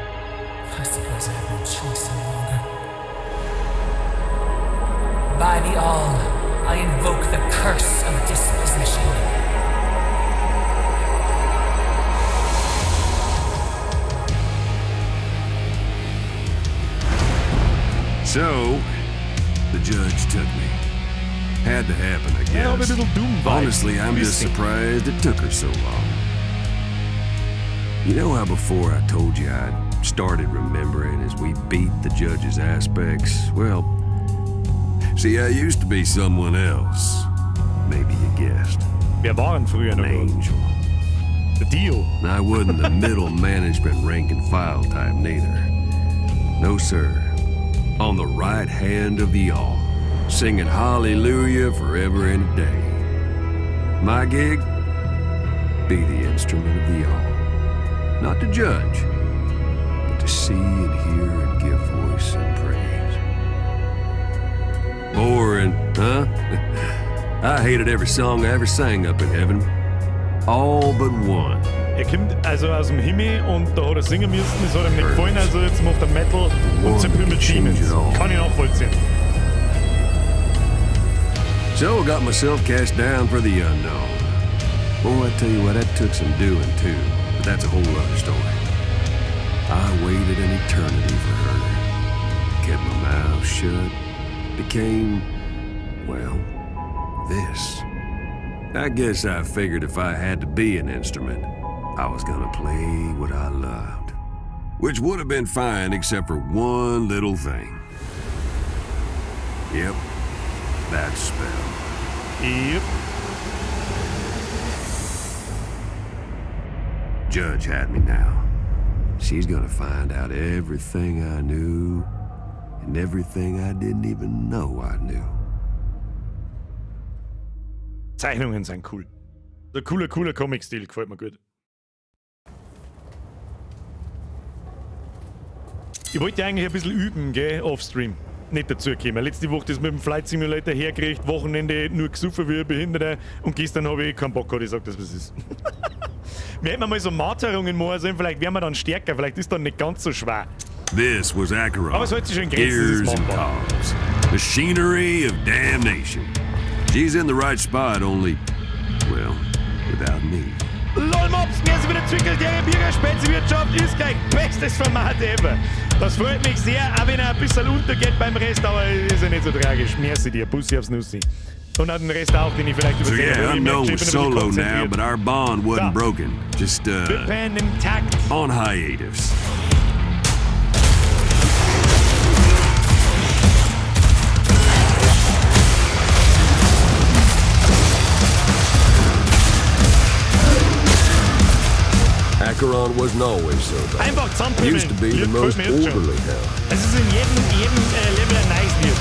I suppose I have no choice any longer. By the All, I invoke the curse of dispossession.
So, the judge took me. Had to happen, I
Ja, aber ein
guess.
bisschen Doom-Vibe.
Honestly, I'm just
Bisschen.
surprised it took her so long. You know how before I told you I'd started remembering as we beat the judge's aspects? Well, see, I used to be someone else. Maybe you guessed.
Wer war denn früher
An
noch groß?
angel.
Der Dio.
And I wasn't the middle management rank and file type neither. No, sir. On the right hand of the All, singing hallelujah forever and a day. My gig? Be the instrument of the All. Not to judge, but to see and hear and give voice and praise. Boring, huh? I hated every song I ever sang up in heaven. All but one.
Er kommt also aus dem Himmel und da hat er singen müssen, das hat ihm nicht gefallen, also jetzt macht er Metal und zerpümmelt
change
Demons.
it all.
Kann ich nachvollziehen.
So I got myself cast down for the Unknown. Boy, I tell you what, that took some doing too, but that's a whole other story. I waited an eternity for her. Kept my mouth shut. Became, well, this. I guess I figured if I had to be an instrument, I was gonna play what I loved. Which would have been fine except for one little thing. Yep, that spell.
Yep.
Judge had me now. She's gonna find out everything I knew and everything I didn't even know I knew.
Zeichnungen sind cool. Der cooler, cooler Comic-Stil gefällt mir gut. Ich wollte eigentlich ein bisschen üben, gell, offstream. Nicht dazu gekommen. Letzte Woche das mit dem Flight Simulator hergekriegt, Wochenende nur gesoffen wie ein Behinderter und gestern habe ich keinen Bock gehabt, ich sag das, was ist. Wir hätten mal so Marterungen machen sollen, vielleicht wären wir dann stärker, vielleicht ist dann nicht ganz so schwer.
This was Acheron.
Aber es hält sich schon in Grenzen, das ist
Gears and
machbar.
cogs. Machinery of damnation. She's in the right spot, only, well, without me.
LOL Mops, mir ist wieder zwickelt, der Bierger Spezewirtschaft ist gleich bestes Format ever. Das freut mich sehr, auch wenn er ein bisschen untergeht beim Rest, aber ist ja nicht so tragisch. Merci dir, Bussi aufs Nussi. Und an den Rest auch, den ich vielleicht
So
übersehen
yeah,
habe.
I'm
Ich merke
known
schon, ich
as
bin ein bisschen
Solo now,
konzentriert.
but our bond wasn't
So.
broken. Just
Wir pennen im Takt.
on hiatus. Acheron wasn't always so bad.
Einfach zusammenpimmeln.
Used to be the
Lied
most
gefällt mir jetzt schon.
orderly town.
Es ist in jedem Level ein nice Lied.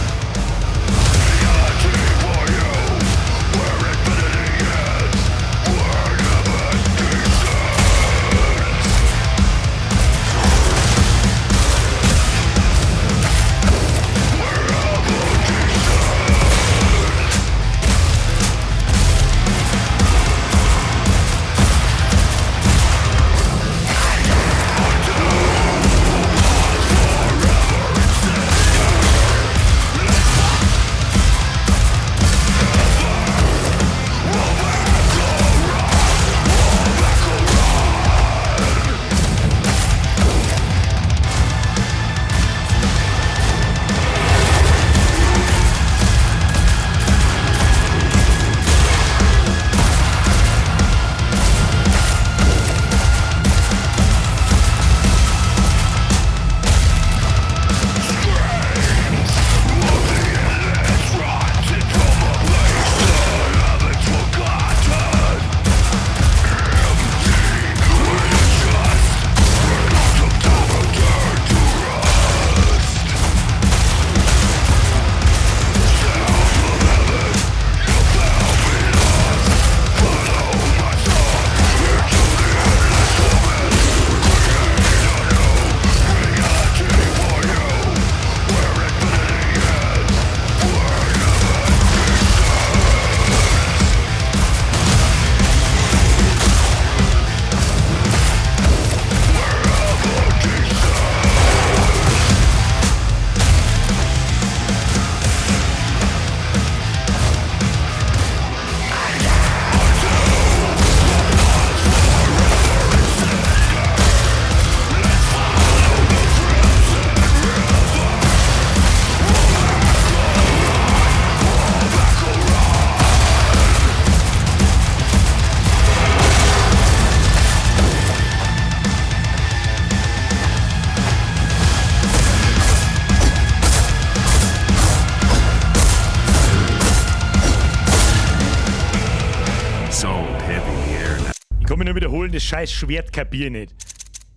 Ich kann mich nur wiederholen, das scheiß Schwert kapier ich nicht.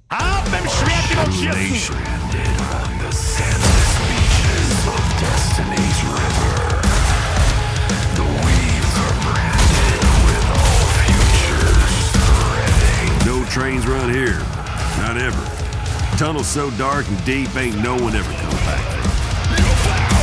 Hab mit dem Schwert immer schießen!
No trains run here. Not ever. Tunnel's so dark and deep, ain't no one ever come back from it.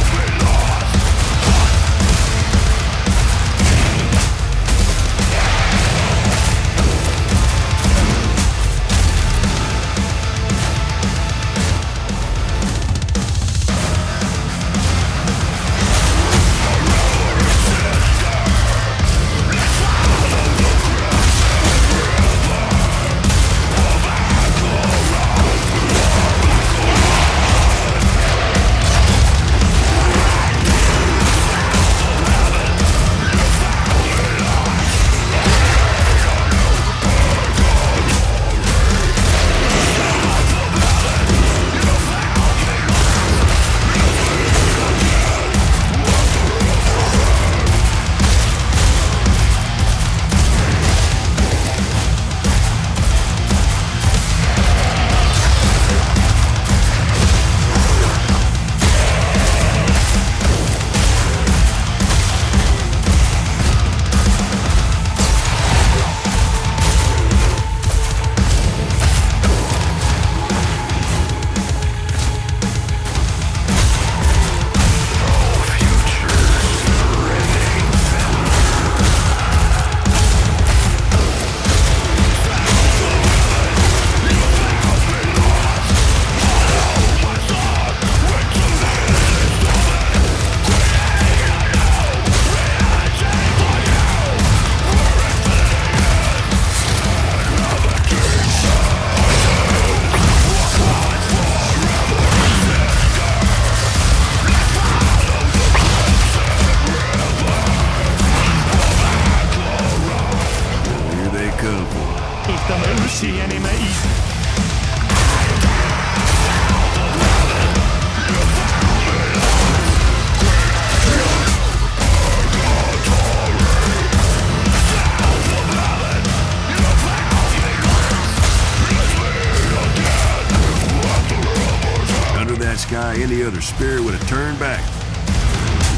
sky, any other spirit would have turned back.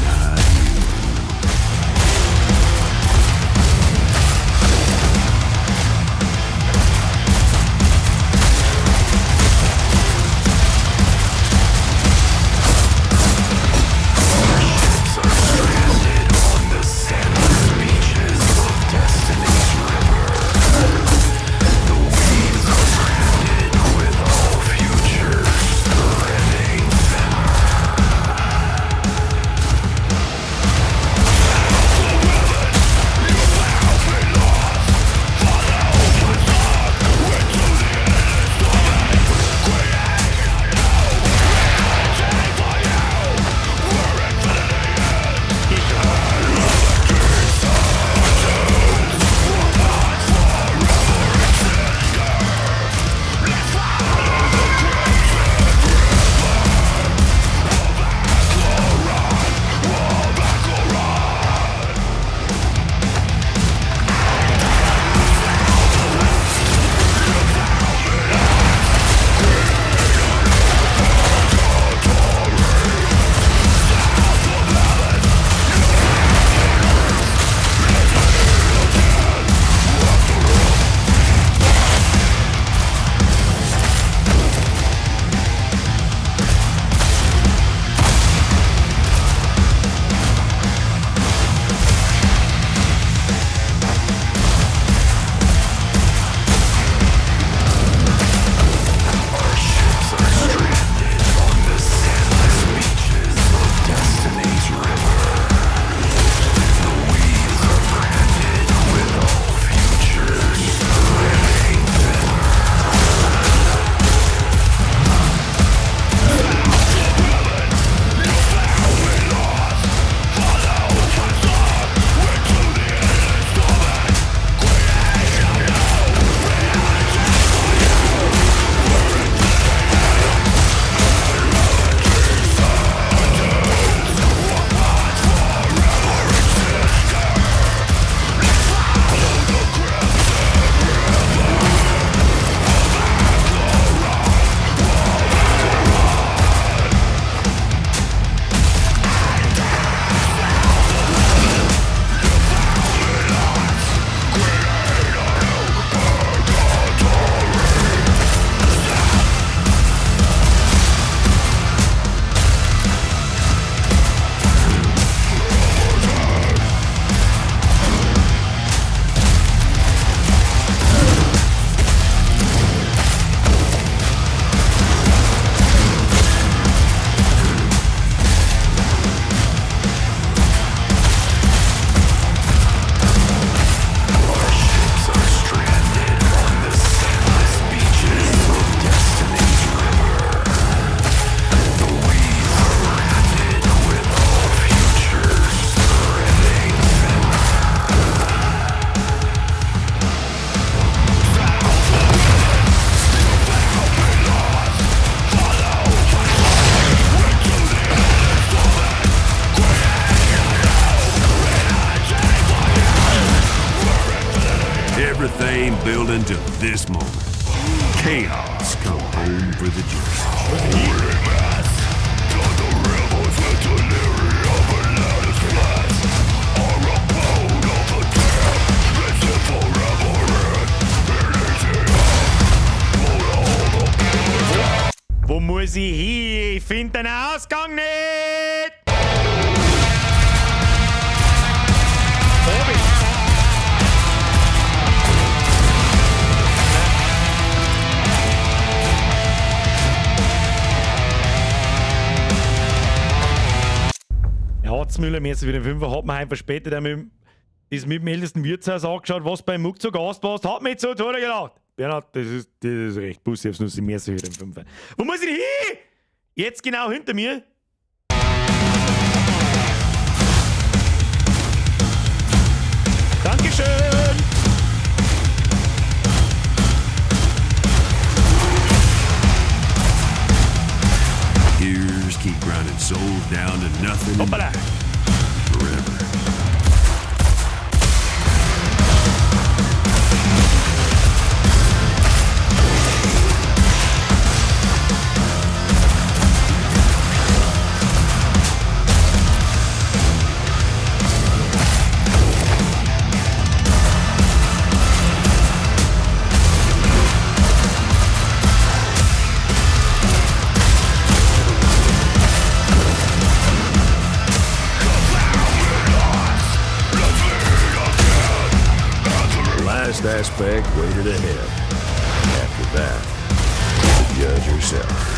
Not you. Everything building to this moment. Chaos come home for the judge.
Wo muss ich hin? Ich finde den Ausgang nicht! Obi. Der Hatzmüller, mir für den Fünfer, hat mir heim verspätet, der mit, das mit dem ältesten Wirtshaus angeschaut, was beim Muck zu Gast warst, hat mich zu Tode gelacht. Bernhard, das ist recht, Bussi, hab's nur mehr so für den Fünfer. Wo muss ich denn hin? Jetzt genau hinter mir. Dankeschön.
Gears keep grinding souls down to nothing and
Hoppala.
back. Forever. suspect waited ahead. After that, the judge herself.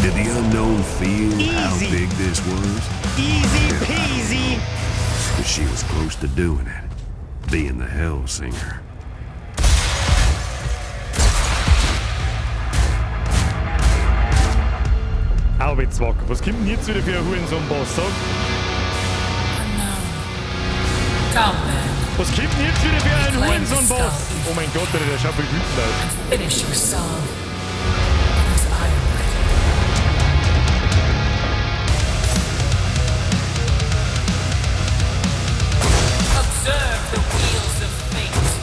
Did the unknown feel how
Easy.
big this was?
Easy peasy.
But she was close to doing it, being the Hellsinger.
Arbeitswacker. Was kommt denn jetzt wieder für ein Hurensohn-Boss? Sag.
Unknown. Come then,
Was kommt denn jetzt wieder für ein
Claim the
Hurensohn-Boss?
skull.
Oh mein Gott, Alter, der schaut voll wütend aus.
and finish your song. Because I am ready. Observe the wheels of fate.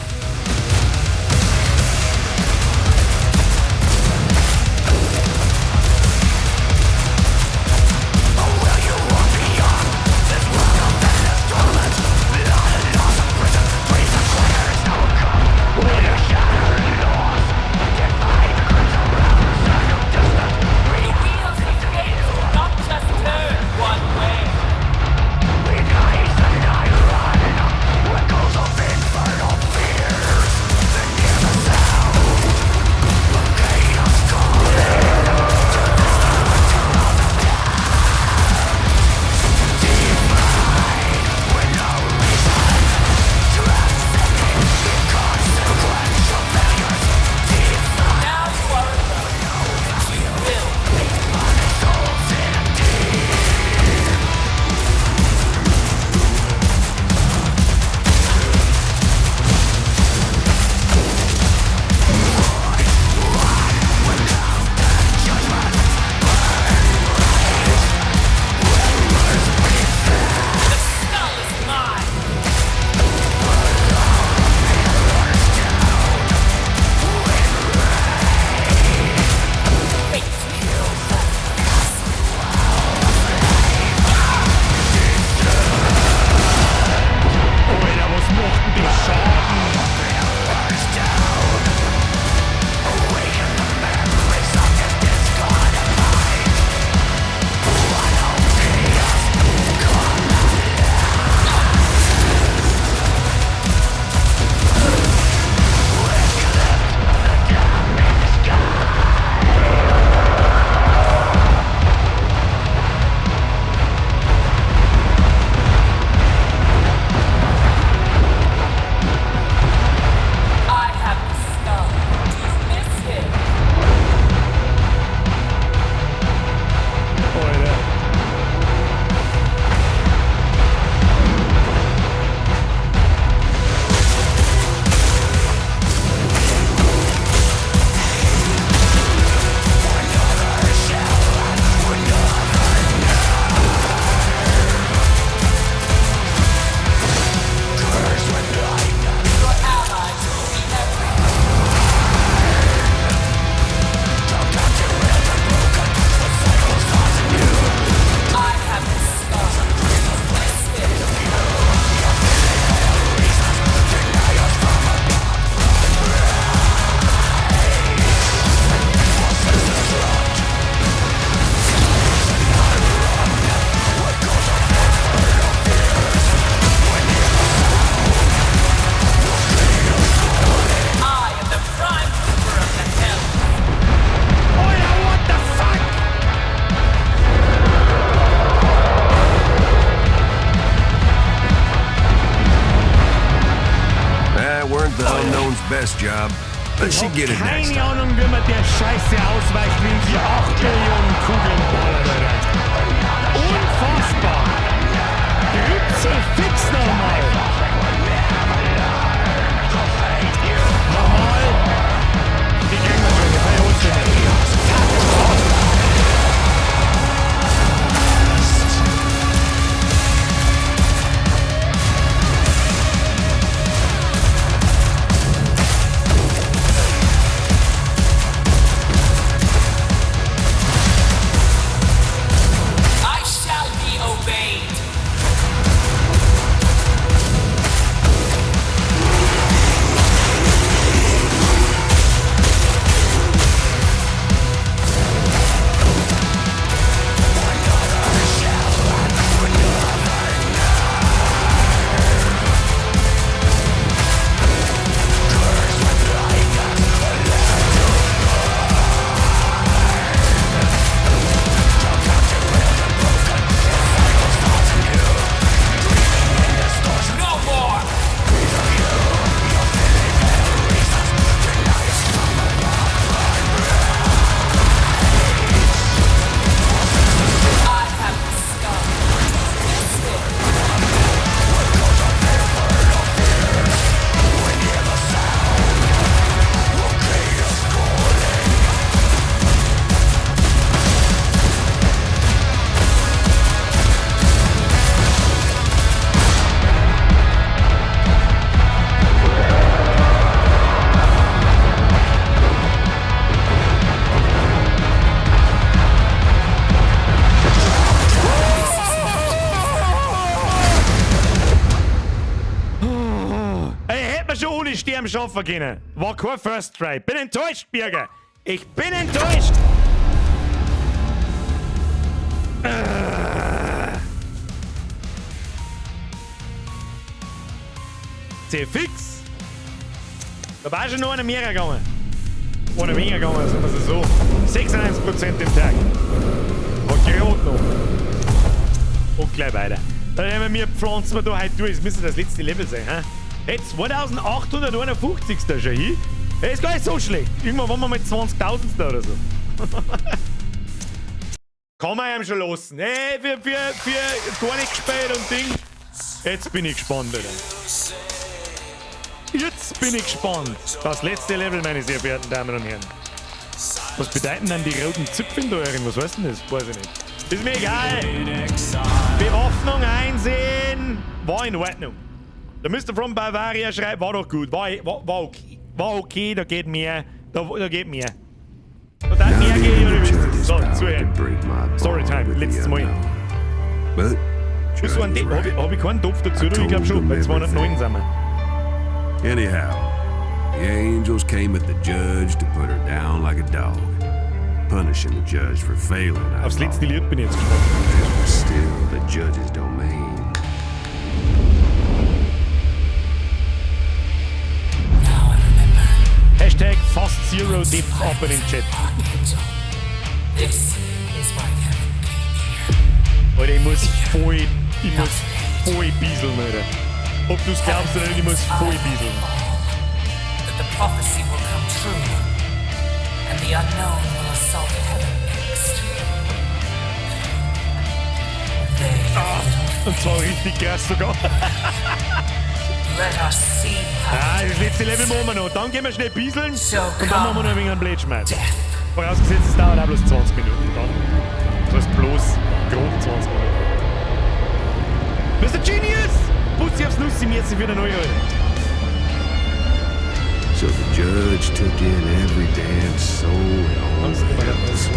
But she'd get it next
Keine
time.
Ahnung, wie man der Scheiße ausweicht, wenn sie 8 Millionen Kugeln ballert, Alter. Unfassbar! Kruzifix nochmal! Nochmal! Die kriegen wir schon, die kann ich ausfinden.
I shall be obeyed. No more! I have the skull. This is
Ey, hätte man schon ohne Sterben schaffen können. War kein First Try. Bin enttäuscht, Birger. Ich bin enttäuscht. Zefix. Da war schon noch einer mehr gegangen. Einer weniger gegangen, sagen wir es so. 96% im Tag. War gerade noch. Und gleich weiter. Dann nehmen wir pflanzen wir da heute durch. Das müsste das letzte Level sein, hä? Hey, 2851. Schon hin. Hey, ist gar nicht so schlecht. Irgendwann waren wir mal 20.000. Oder so. Kann man ihm schon lassen. Hey, für gar nicht gespielt und Ding. Jetzt bin ich gespannt, Alter. Jetzt bin ich gespannt. Das letzte Level, meine sehr verehrten Damen und Herren. Was bedeuten denn die roten Zipfel da drin? Was heißt denn das? Weiß ich nicht. Ist mir egal. Bewaffnung einsehen. War in Ordnung. Der Mr. From Bavaria schreibt, war doch gut. War okay. War okay, da geht mehr. Da geht mehr. Da darf mehr gehen, oder wie ist das? So, zuhören. Storytime, letztes Mal.
But
So ein hab ich keinen Topf dazu? Ich glaube schon, bei 209 sind wir.
Anyhow, the angels came at the judge to put her down like a dog, punishing the judge for failing. I
Aufs letzte
thought.
Lied bin ich jetzt gespannt.
This was still the judge's domain.
Now I remember.
Hashtag fast zero depth up in den Chat.
Archangel. This is why heaven came here.
Alter, ich muss voll bieseln, Alter. Ob du's glaubst oder nicht, ich muss voll bieseln.
That the prophecy will come true, and the unknown will assault heaven next. They have little
Und zwar richtig krass sogar.
Let us see how
Ah, das letzte Level machen wir noch. Dann gehen wir schnell bieseln
So
und dann machen wir noch ein wenig einen Blödschmerz.
death.
Vorausgesetzt, es dauert auch bloß 20 Minuten dann. Das heißt bloß grob 20 Minuten. Mr. Genius! Bussi aufs Nussi, merci für den neue, Alter.
So the judge took in every damn soul in all the hells.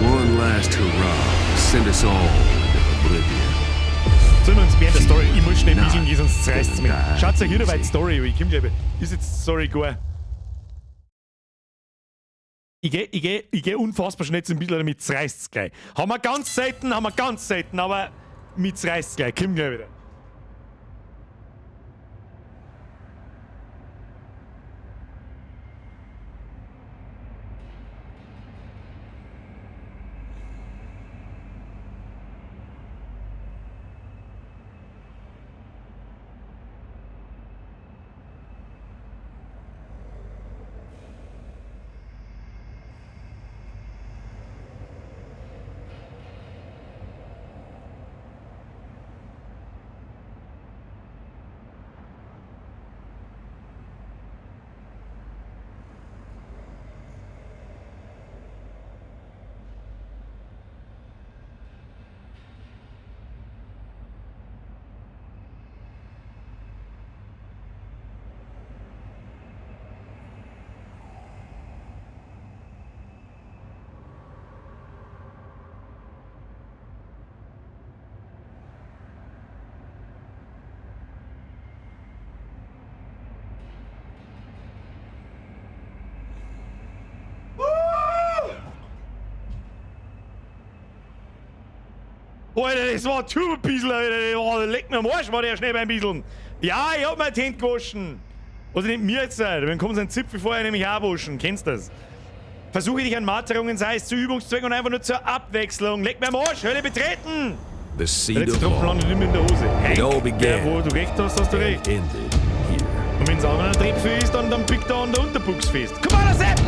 One last hurrah to send us all into oblivion.
Sollen wir uns während der Story? Ich muss schnell bieseln gehen, sonst zerreißt's mich. Schaut euch hier bei die Story, ich komm gleich. Ist jetzt Story gar. Ich geh unfassbar schnell zum Bissl, damit zerreißt's gleich. Haben wir ganz selten, haben wir ganz selten, aber mit zerreißt's gleich. Komm gleich wieder. Alter, das war Turbo-Biesel, Alter. Oh, leck mir am Arsch, war der schnell beim Bieseln. Ja, ich hab mir die Hände gewaschen. Was nicht mir jetzt, Alter. Wenn kommt sein Zipfel vorher nämlich auch waschen. Kennst du das? Versuche dich an Marterungen, sei es zu Übungszwecken und einfach nur zur Abwechslung. Leck mir am Arsch, Hölle betreten!
The
Der
seat
letzte
of
Tropfen
law
landet immer in der Hose.
It all
Hank,
began
ja, wo du recht hast, hast du
and
recht.
ended here.
Und wenn es auch noch ein Trepfel ist, dann pickt er an der Unterbuchs fest. Komm on, Sepp!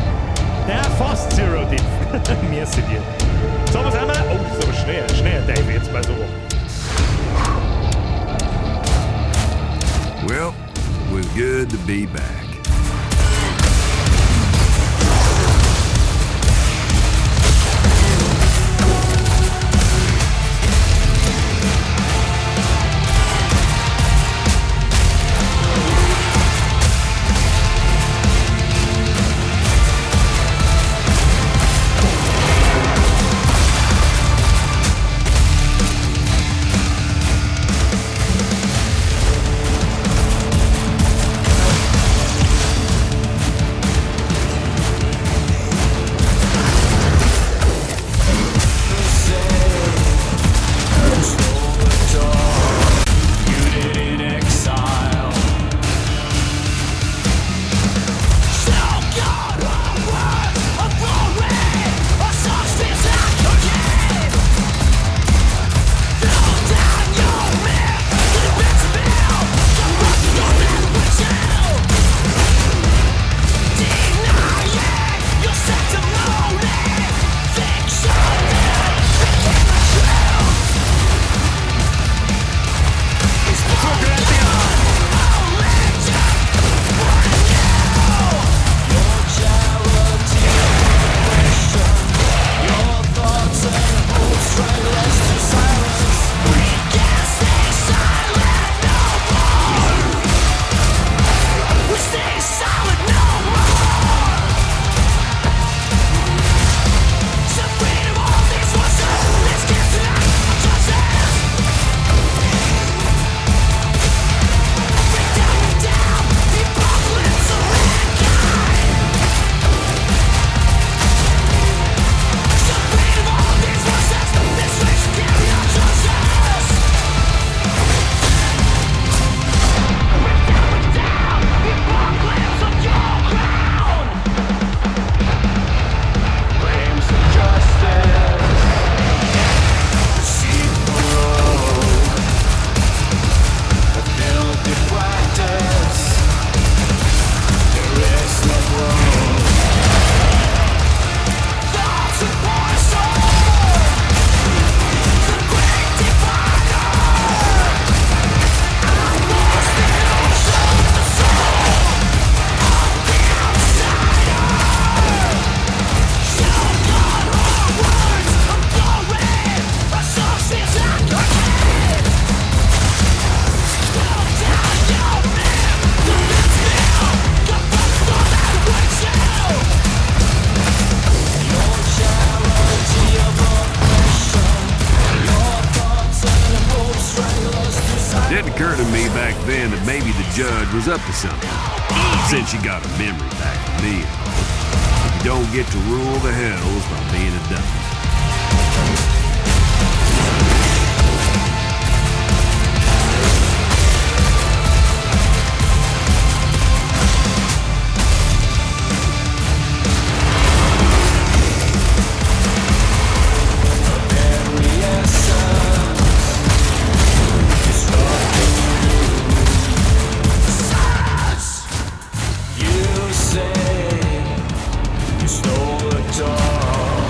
Ja, fast Zero Diff. Merci dir. So, was haben wir? Oh, das ist aber schnell, schnell, Teufel, jetzt bei so.
Well, it was good to be back. Didn't occur to me back then that maybe the judge was up to something. Since she got her memory back from me and all. You don't get to rule the hells by being a dummy.
You say you stole the dog.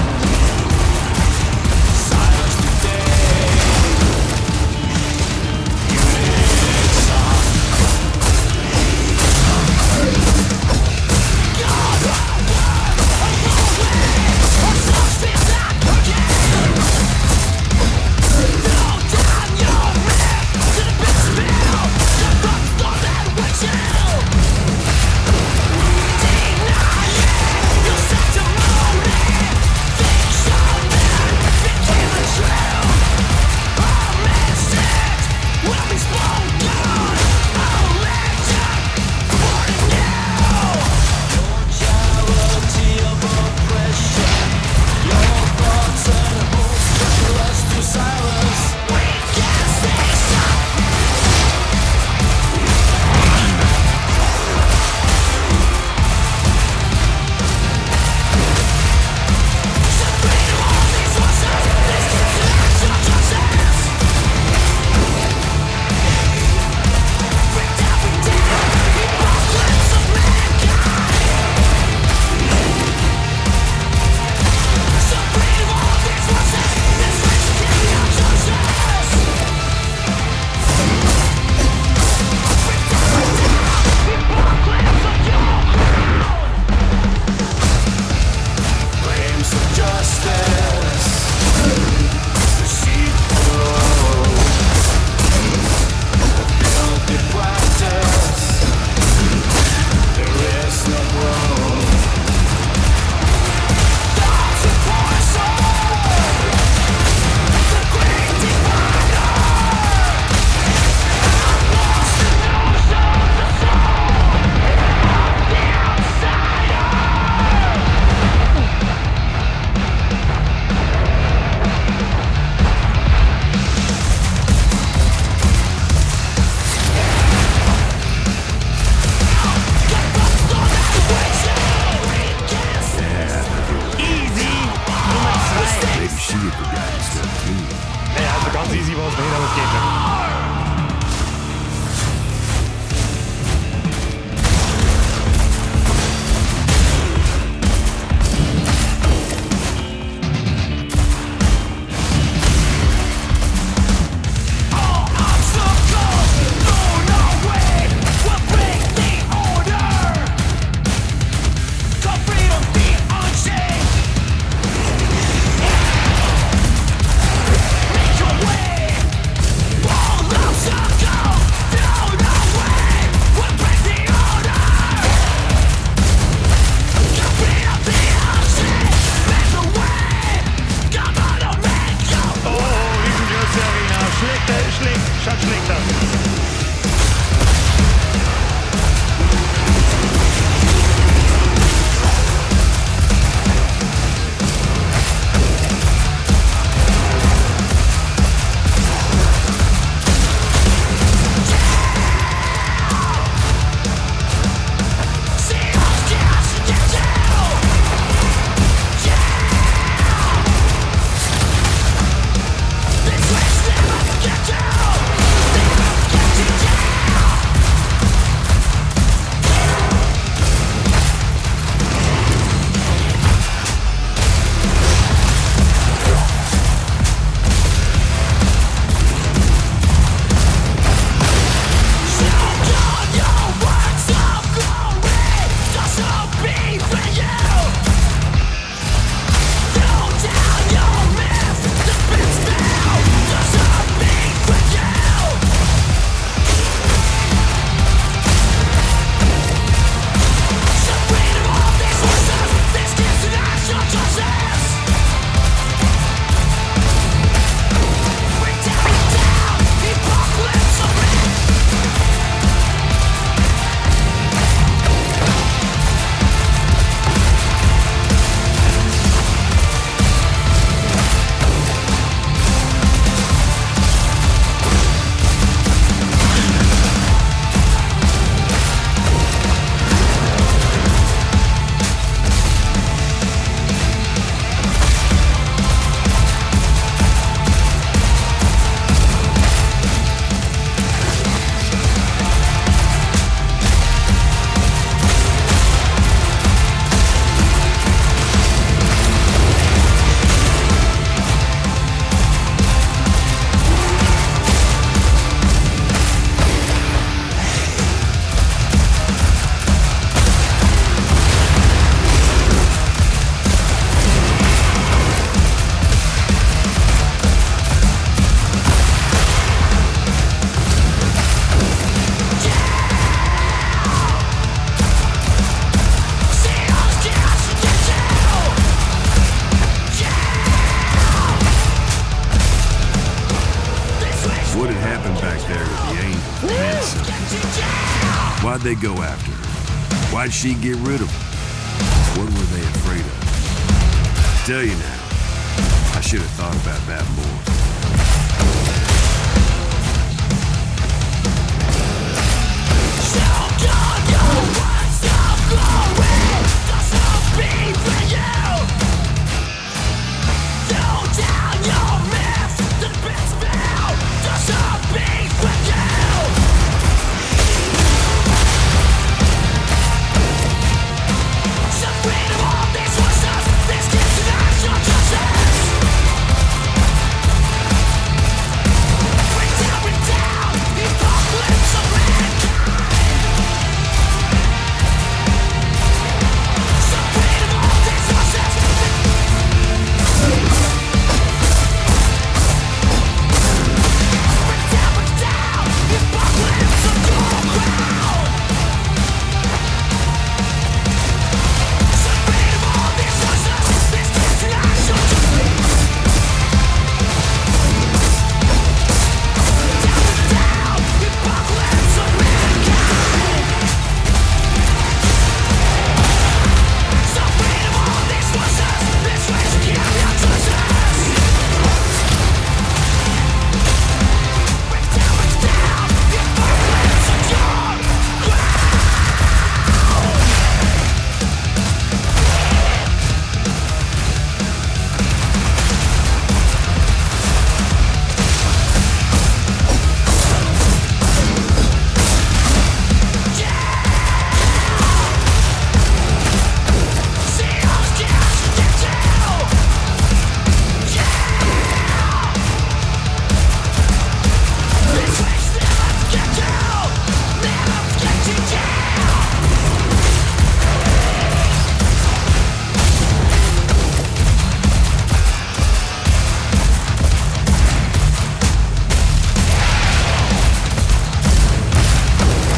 What had happened back there with the angels meant something. Why'd they go after her? Why'd she get rid of them? What were they afraid of? Tell you now, I should have thought about that more.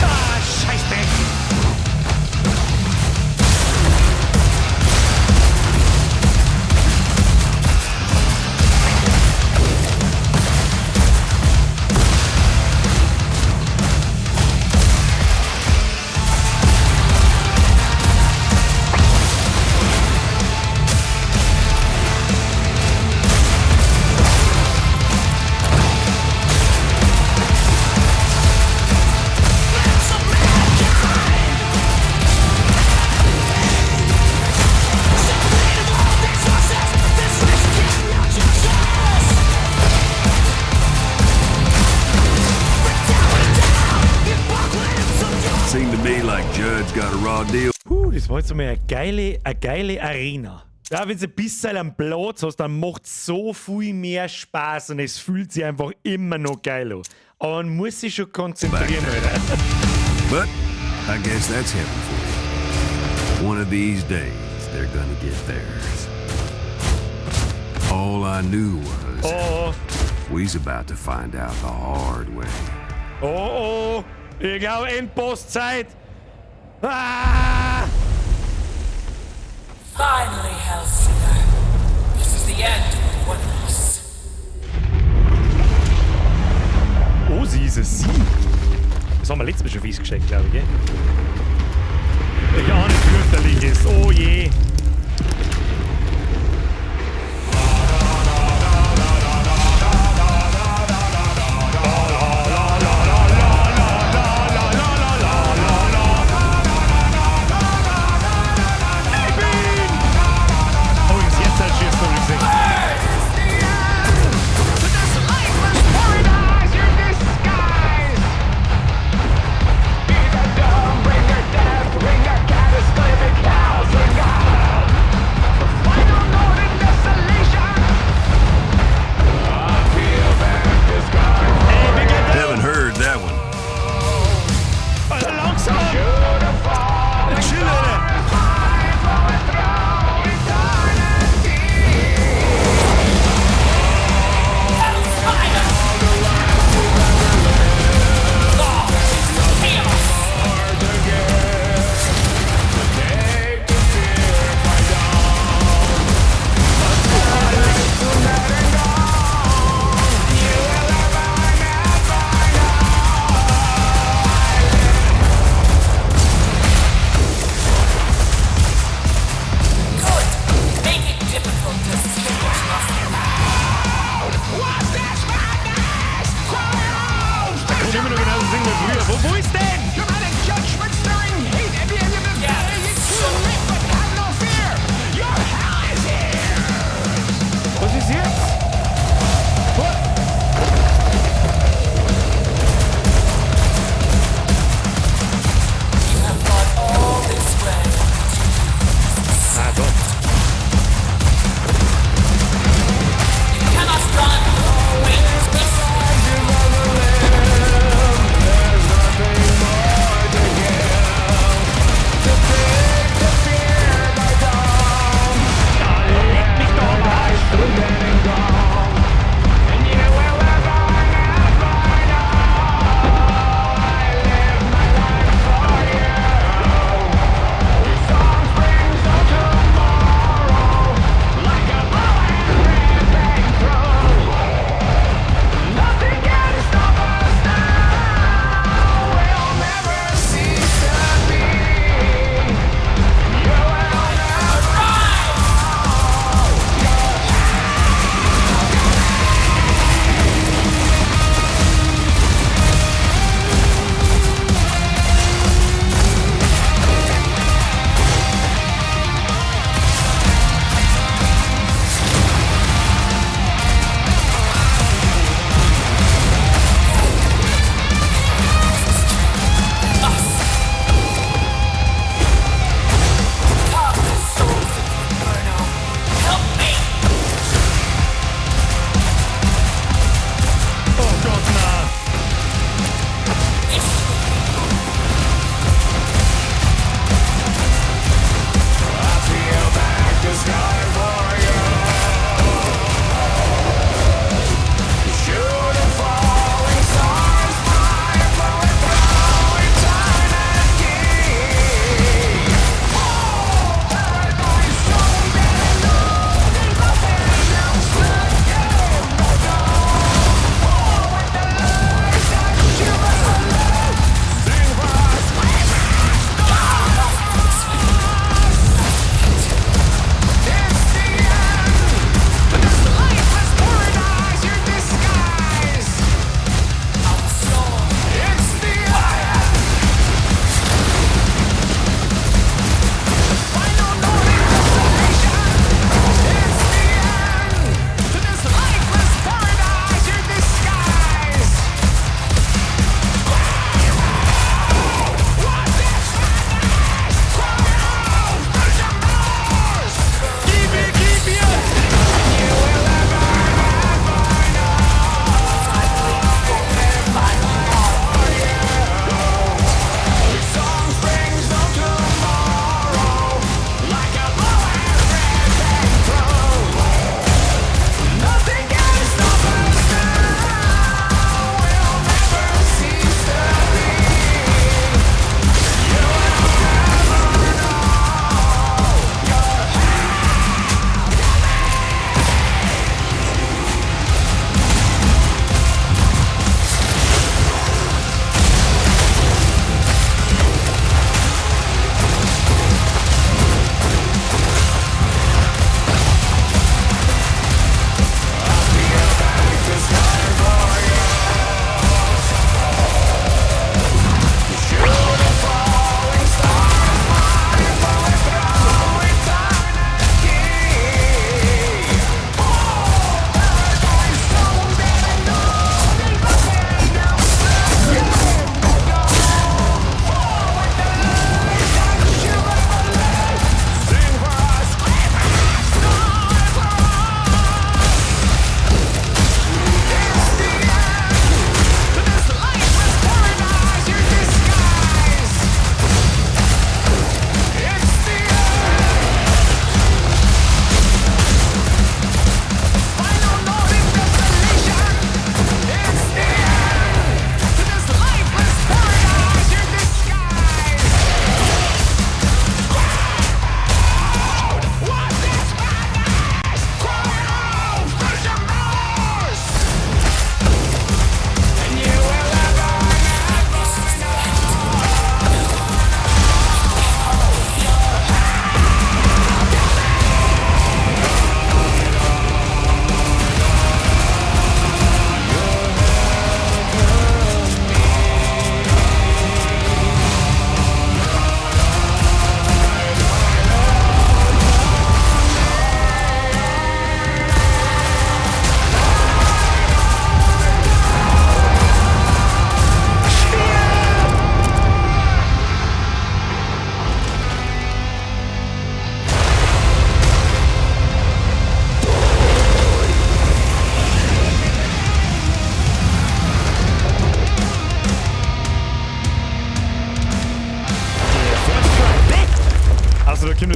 Ah, Scheißdreck!
Seemed to me like Judd's got a raw deal.
Puh, das war jetzt einmal eine geile Arena. Ja, wenn du ein bisschen am Platz hast, dann macht so viel mehr Spaß und es fühlt sich einfach immer noch geil an. Aber man muss sich schon konzentrieren, Alter.
But I guess that's heaven for you. One of these days, they're gonna get theirs. All I knew was
Oh,
we's about to find out the hard way.
Oh, ich glaube, Endbosszeit. Ah!
Finally, Hellsinger. This is the end for one of us.
Oh, sie ist es sie. Das haben wir letztes Mal schon festgestellt, glaube ich, gell? Ich ahne Fürchterliches. Oh je. Ich bin! Oh, ich jetzt halt schießt noch gesehen.
This lifeless paradise your disguise. Be the dumb bringer, death bringer, cataclysmic hellsinger.
Wo, wo ist denn?
You've had a judgment stirring hate at the end of the day. It's too late, but have no fear. Your hell is here.
Was ist jetzt? What?
You have fought all this way
Ah, da.
You cannot run. Wait, wait.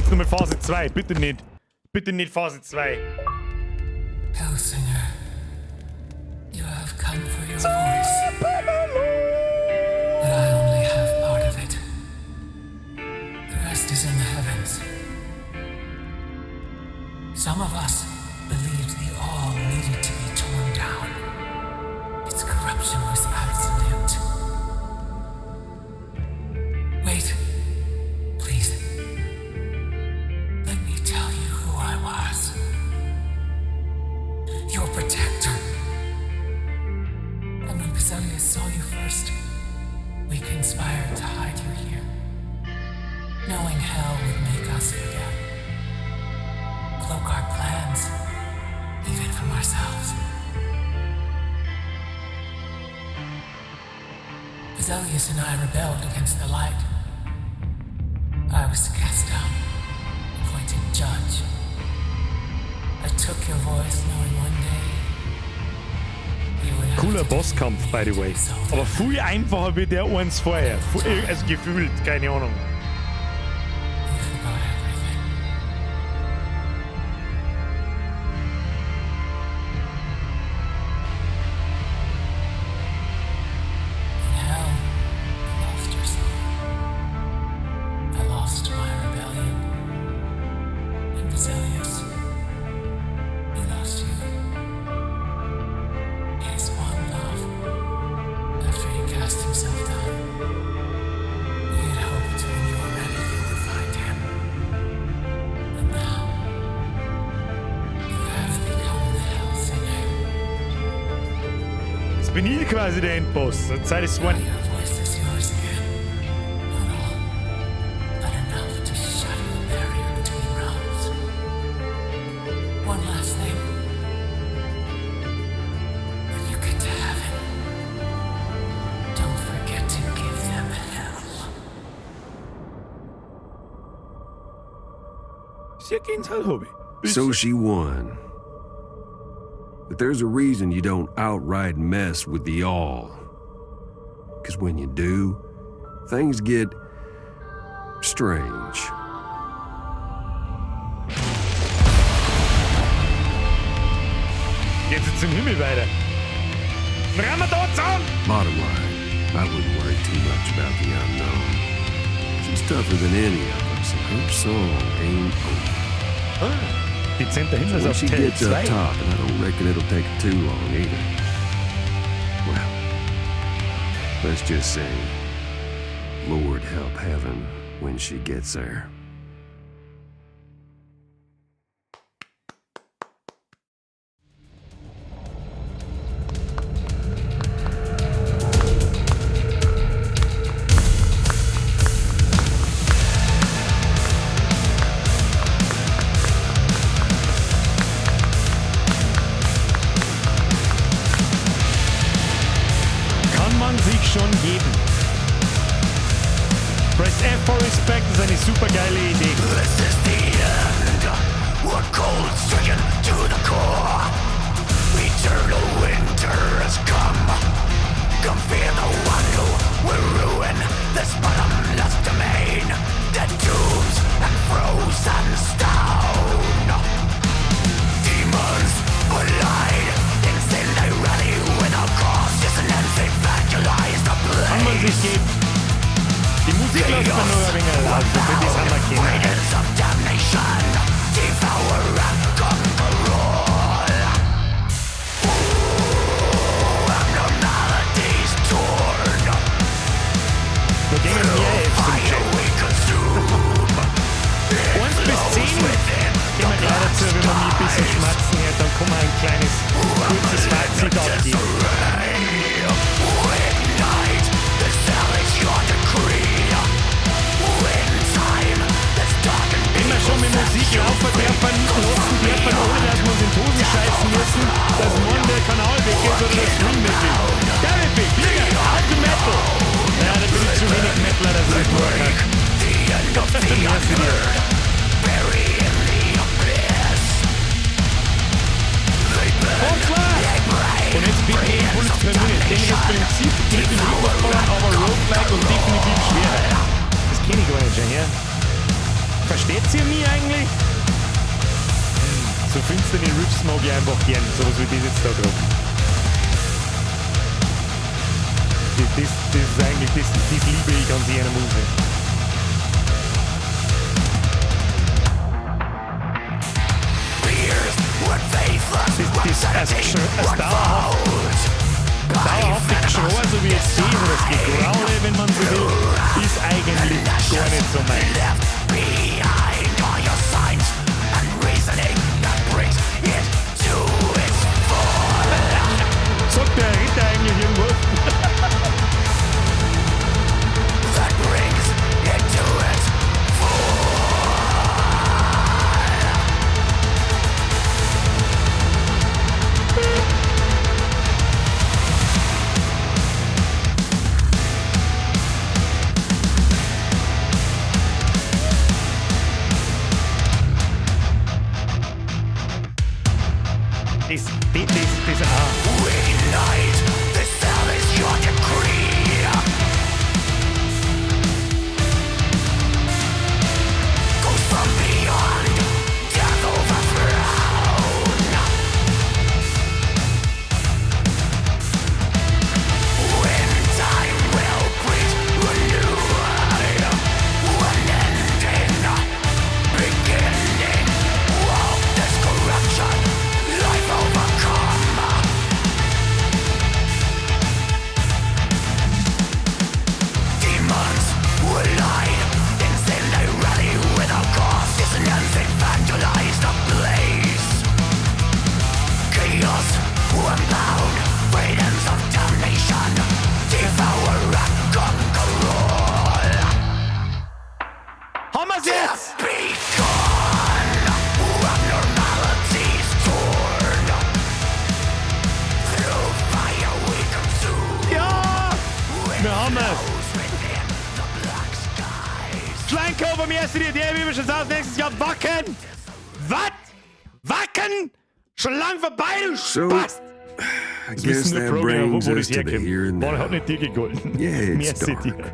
jetzt nochmal Phase 2. Bitte nicht. Bitte nicht Phase 2.
Hellsinger, you have come for your voice. But I only have part of it. The rest is in the heavens. Some of us believed the All needed to be torn down. Its corruption was absolute. Wait, please. Let me tell you who I was. Your protector. And when Berzelius saw you first, we conspired to hide you here, knowing hell would make us forget. Cloak our plans, even from ourselves. Berzelius and I rebelled against the light. I was cast down, appointed judge. I took your voice, knowing one day you would have
Cooler
to defeat
Bosskampf,
me
by the
to
way.
resolve
Aber viel einfacher wie der eins vorher. Also gefühlt, keine Ahnung.
You forgot everything. In hell, you lost yourself. I lost my rebellion. And Berzelius, he lost you. His one love. After he cast himself down. We had hoped when you were ready you would find him. But now, you have become the Hellsinger.
Jetzt bin ich quasi der Endboss. Zeit ist
Now
one.
your voice is yours again. Not all, but enough to shatter the barrier between realms. One last thing. When you get to heaven, don't forget to give them hell.
Sehr Gänsehaut hab ich.
So she won. But there's a reason you don't outright mess with the All. Because when you do, things get strange.
Jetzt jetzt im Himmel weiter. Ramadan!
Bottom line, I wouldn't worry too much about the unknown. She's tougher than any of us, and her song ain't over.
Dezenter Hinweis
When
auf
she
Teil
gets up
2.
top, and I don't reckon it'll take her too long either. Well, let's just say, Lord help heaven when she gets there.
Kann man sich schon geben. Press F for Respect ist eine super geile Idee.
This is the end. We're cold stricken to the core. Eternal winter has come. Come fear the one who will ruin this bottomless domain. Dead tombs and frozen stone. Demons collide. In sin they rally without cause. Dissonance evangelize the
Kann man
blaze.
sich geben. Die Musik lässt man nur ein wenig laufen, für das haben wir kennen.
Raiders of damnation, devour and conquer all. Ooh, abnormalities torn.
Da gehen mehr Fs im
Fire
Chat.
we consume.
1 bis 10 gehen wir gleich dazu, wenn man mich ein bisschen schmatzen hört, dann kann man ein kleines, kurzes Fazit abgeben.
Ignite, this hell is your decree. In time, this dark and
Wenn wir schon mit Musik laufen dürfen, lassen dürfen, ohne dass wir uns in die Hosen scheißen müssen, dass morgen der Kanal weg ist oder der Stream weg ist. Geil, Flieger, How to Metal! Ja, da bin ich zu wenig Metaler, dass ich das machen kann.
The end of the
Merci dir.
unheard. Bury in the abyss.
Bonsoir! Und jetzt bitte Impuls per Minute. Den ich das Prinzip nicht im Rückwärtsballern, aber roguelike und definitiv schwerer. Das kenne ich gar nicht schon, ja? Versteht ihr mich eigentlich? So finstere Riffs mag ich einfach gern, sowas wie das jetzt da gerade. Das ist eigentlich, das liebe ich an seiner Musik. Das dauerhafte Geschrei, so wie jetzt das, oder das Gegraule, wenn man so will, ist eigentlich gar nicht so meins.
Behind all your signs and reasoning that brings it to its full.
Sagt der Ritter eigentlich irgendwas?
That brings it to its
Das, ah.
Ignite, this cell is your decree. Goes from beyond, death overthrown. When time will preach renewal, an ending, beginning of this corruption, life overcome. Demons will hide in sin, they rally without cause. Dissonance evangelize the place. Chaos unbound, freedoms of damnation, devour and conquer all.
Haben wir's jetzt?
Be gone, abnormalities torn. Through fire we consume.
Ja! Wir haben es!
Within the black skies.
Schleinkaufer, mir erste Idee, wie wir schon aus nächstes Jahr Wacken! Was? Wacken? Schon lang vorbei, du
So,
Spast!
I
Das
guess
wissen nur
that
Programmer,
brings
wo
us
das
to the
herkommt.
here and
Wahl hat
now.
nicht dir gegolten.
Yeah, it's
Merci dir.
dark.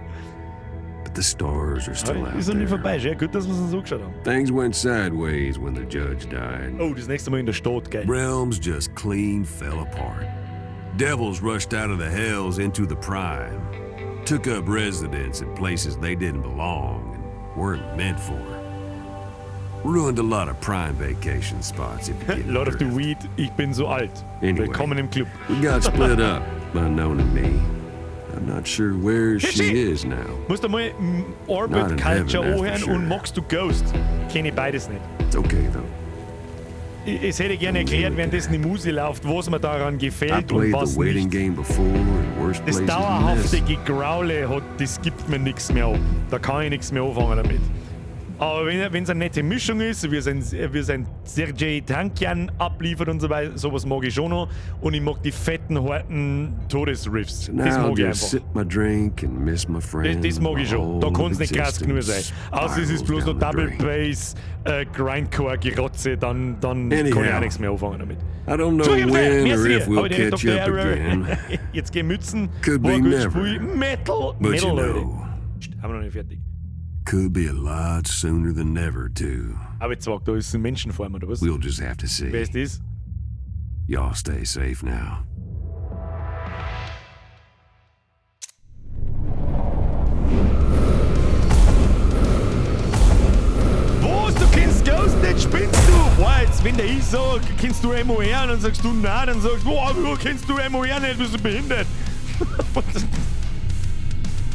But the stars are still out
Ist noch nicht
there.
vorbei. Ja, gut, dass wir es uns angeschaut haben.
Things went sideways when the judge died.
Oh, das nächste Mal in der Stadt, geil.
Realms just clean fell apart. Devils rushed out of the hells into the prime, took up residence in places they didn't belong and weren't meant for. Ruined a lot of prime vacation spots, if you get my
Lord of the
drift.
Weed, ich bin so alt.
Anyway.
Willkommen im Club.
We got split up, Unknown and me. I'm not sure where she
Hirschi!
is now.
Musst du mal Orbit
Not in
Culture
heaven, that's for
anhören
sure.
und magst du Ghost? Kenne ich beides nicht.
It's okay though.
Es hätte gerne erklärt, währenddessen die Musik läuft, was mir daran
I
gefällt und
played
was
the waiting
nicht.
game before in worse
Das
places than
dauerhafte
this.
Gegraule hat, das gibt mir nichts mehr ab. Da kann ich nichts mehr anfangen damit. Aber wenn es eine nette Mischung ist, wie es ein Sergei Tankian abliefert und so weiter, sowas mag ich schon noch. Und ich mag die fetten, harten Todesriffs.
So
Das
now I'll
mag ich
just
einfach.
sip my drink and miss my
Das,
friend.
das mag ich schon. Da kann es nicht krass genug sein. Außer es ist bloß noch Double
Bass.
Bass, Grindcore, Gerotze, dann kann ich
Anyhow.
auch nichts mehr anfangen damit.
I don't know
Entschuldigung,
when or
merci.
if we'll
Aber der
catch
Dr.
up
Error.
again.
Jetzt geh Mützen.
Could
War
be
gut
never.
Spiel. Metal.
But
Metal,
you
Leute.
know,
Psst, haben wir noch nicht fertig.
could be a lot sooner than never, too.
Aber jetzt sag, da ist ein Menschenform, oder was?
We'll just have to see.
Wer ist das?
Y'all stay safe now.
Was? Du kennst Ghost nicht? Spinnst du? Boah, jetzt, wenn der ich sag, kennst du MOR? Dann sagst du nein, dann sagst du, boah, wo kennst du MOR nicht? Bist du behindert?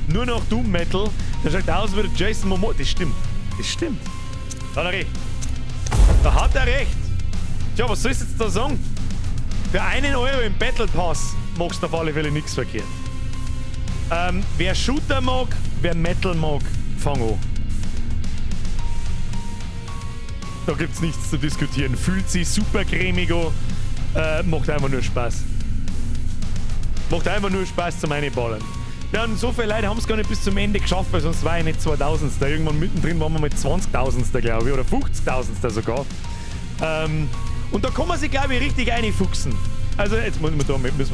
Nur noch Doom Metal. Der schaut aus wie der Jason Momoa. Das stimmt. Das stimmt. Da hat er recht. Da hat er recht. Tja, was sollst du jetzt da sagen? Für 1 Euro im Battle Pass machst du auf alle Fälle nichts verkehrt. Wer Shooter mag, wer Metal mag, fang an. Da gibt's nichts zu diskutieren. Fühlt sich super cremig an, macht einfach nur Spaß. Macht einfach nur Spaß zum Reinballern. Ja, und so viele Leute haben es gar nicht bis zum Ende geschafft, weil sonst war ich nicht 2000. Irgendwann mittendrin waren wir mit 20.000, glaube ich, oder 50.000 sogar. Und da kann man sich, glaube ich, richtig reinfuchsen. Also jetzt müssen wir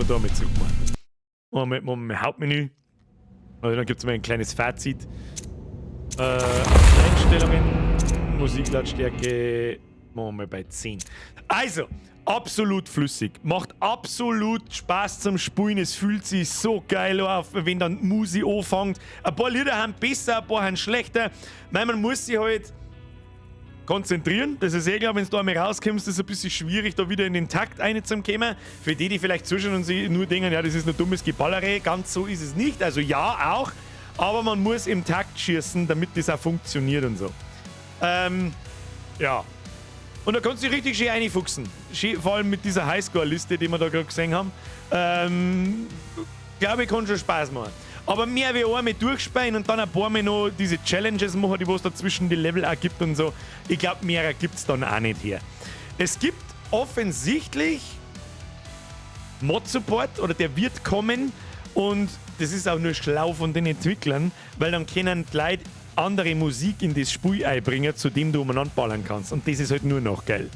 da mal zurück machen. Machen wir Hauptmenü. Also dann gibt es mal ein kleines Fazit. Einstellungen. Musiklautstärke machen wir mal bei 10. Also, absolut flüssig. Macht absolut Spaß zum Spielen. Es fühlt sich so geil auf, wenn dann Musik anfängt. Ein paar Lieder haben besser, ein paar haben schlechter. Mei, man muss sich halt konzentrieren. Das ist eh klar, wenn du da einmal rauskommst, ist es ein bisschen schwierig, da wieder in den Takt reinzukommen. Für die, die vielleicht zuschauen und sich nur denken, ja, das ist nur dummes Geballere, ganz so ist es nicht. Also ja, auch, aber man muss im Takt schießen, damit das auch funktioniert und so. Ja. Und da kannst du dich richtig schön reinfuchsen. Schön, vor allem mit dieser Highscore-Liste, die wir da gerade gesehen haben. Glaube ich, kann schon Spaß machen. Aber mehr wie einmal durchspielen und dann ein paar Mal noch diese Challenges machen, die was da zwischen die Level auch gibt und so. Ich glaube, mehr gibt es dann auch nicht her. Es gibt offensichtlich Mod-Support oder der wird kommen und das ist auch nur schlau von den Entwicklern, weil dann können die Leute andere Musik in das Spiel einbringen, zu dem du umeinander ballern kannst. Und das ist halt nur noch geil.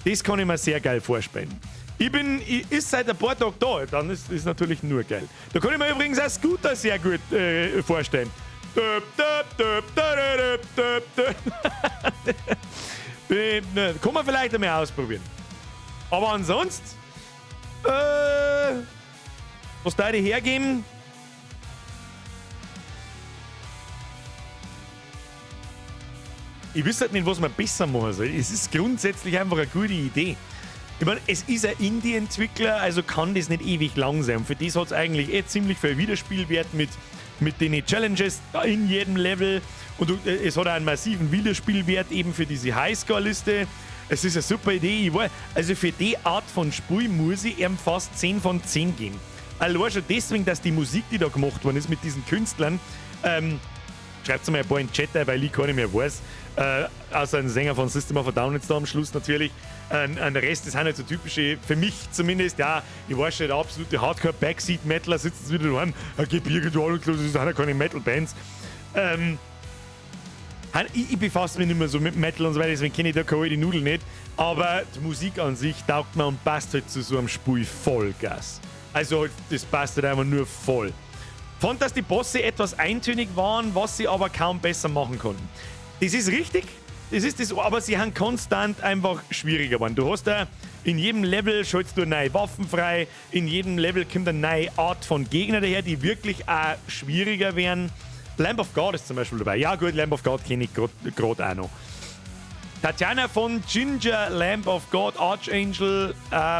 Das kann ich mir sehr geil vorstellen. Ich ist seit ein paar Tagen da, dann ist das natürlich nur geil. Da kann ich mir übrigens auch Scooter sehr gut vorstellen. Döp, döp, döp, döp, döp, döp, döp. Ne, kann man vielleicht einmal ausprobieren. Aber ansonsten, was da die hergeben? Ich wüsste halt nicht, was man besser machen soll. Es ist grundsätzlich einfach eine gute Idee. Ich meine, es ist ein Indie-Entwickler, also kann das nicht ewig lang sein. Und für das hat es eigentlich eh ziemlich viel Wiederspielwert mit den Challenges in jedem Level. Und es hat auch einen massiven Wiederspielwert eben für diese Highscore-Liste. Es ist eine super Idee. Also für die Art von Spiel muss ich ihm fast 10 von 10 geben. Allein schon deswegen, dass die Musik, die da gemacht worden ist mit diesen Künstlern, schreibt mal ein paar in den Chat ein, weil ich gar nicht mehr weiß. Außer ein Sänger von System of a Down jetzt da am Schluss natürlich. Ein Rest, das sind halt so typische, für mich zumindest, ja, ich weiß schon, der absolute Hardcore-Backseat-Metaler sitzt jetzt wieder daheim, Gebirge, du das sind ja keine Metal-Bands. Ich befasse mich nicht mehr so mit Metal und so weiter, deswegen kenne ich da keine die Nudel nicht. Aber die Musik an sich taugt mir und passt halt zu so einem Spiel Vollgas. Also halt, das passt halt einfach nur voll. Fand, dass die Bosse etwas eintönig waren, was sie aber kaum besser machen konnten. Das ist richtig, das ist das, aber sie haben konstant einfach schwieriger geworden. Du hast da in jedem Level schaltest du neue Waffen frei, in jedem Level kommt eine neue Art von Gegner daher, die wirklich auch schwieriger werden. Lamb of God ist zum Beispiel dabei. Ja gut, Lamb of God kenne ich grad auch noch. Tatjana von Ginger, Lamb of God, Archangel,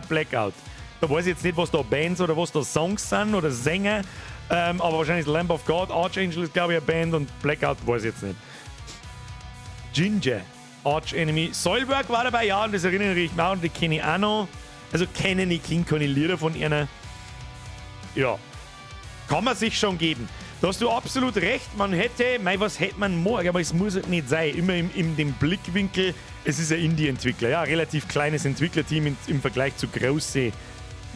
Blackout. Da weiß ich jetzt nicht, was da Bands oder was da Songs sind oder Sänger, aber wahrscheinlich ist Lamb of God, Archangel ist glaube ich eine Band und Blackout weiß ich jetzt nicht. Ginger, Arch Enemy. Soilwork war dabei, ja, und das erinnere ich mich auch und die kenne ich auch noch. Also kenne ich, kenne keine Lieder von einer. Ja, kann man sich schon geben. Da hast du absolut recht, man hätte, mei, was hätte man morgen, aber es muss halt nicht sein. Immer in dem Blickwinkel, es ist ein Indie-Entwickler, ja, relativ kleines Entwicklerteam im Vergleich zu großen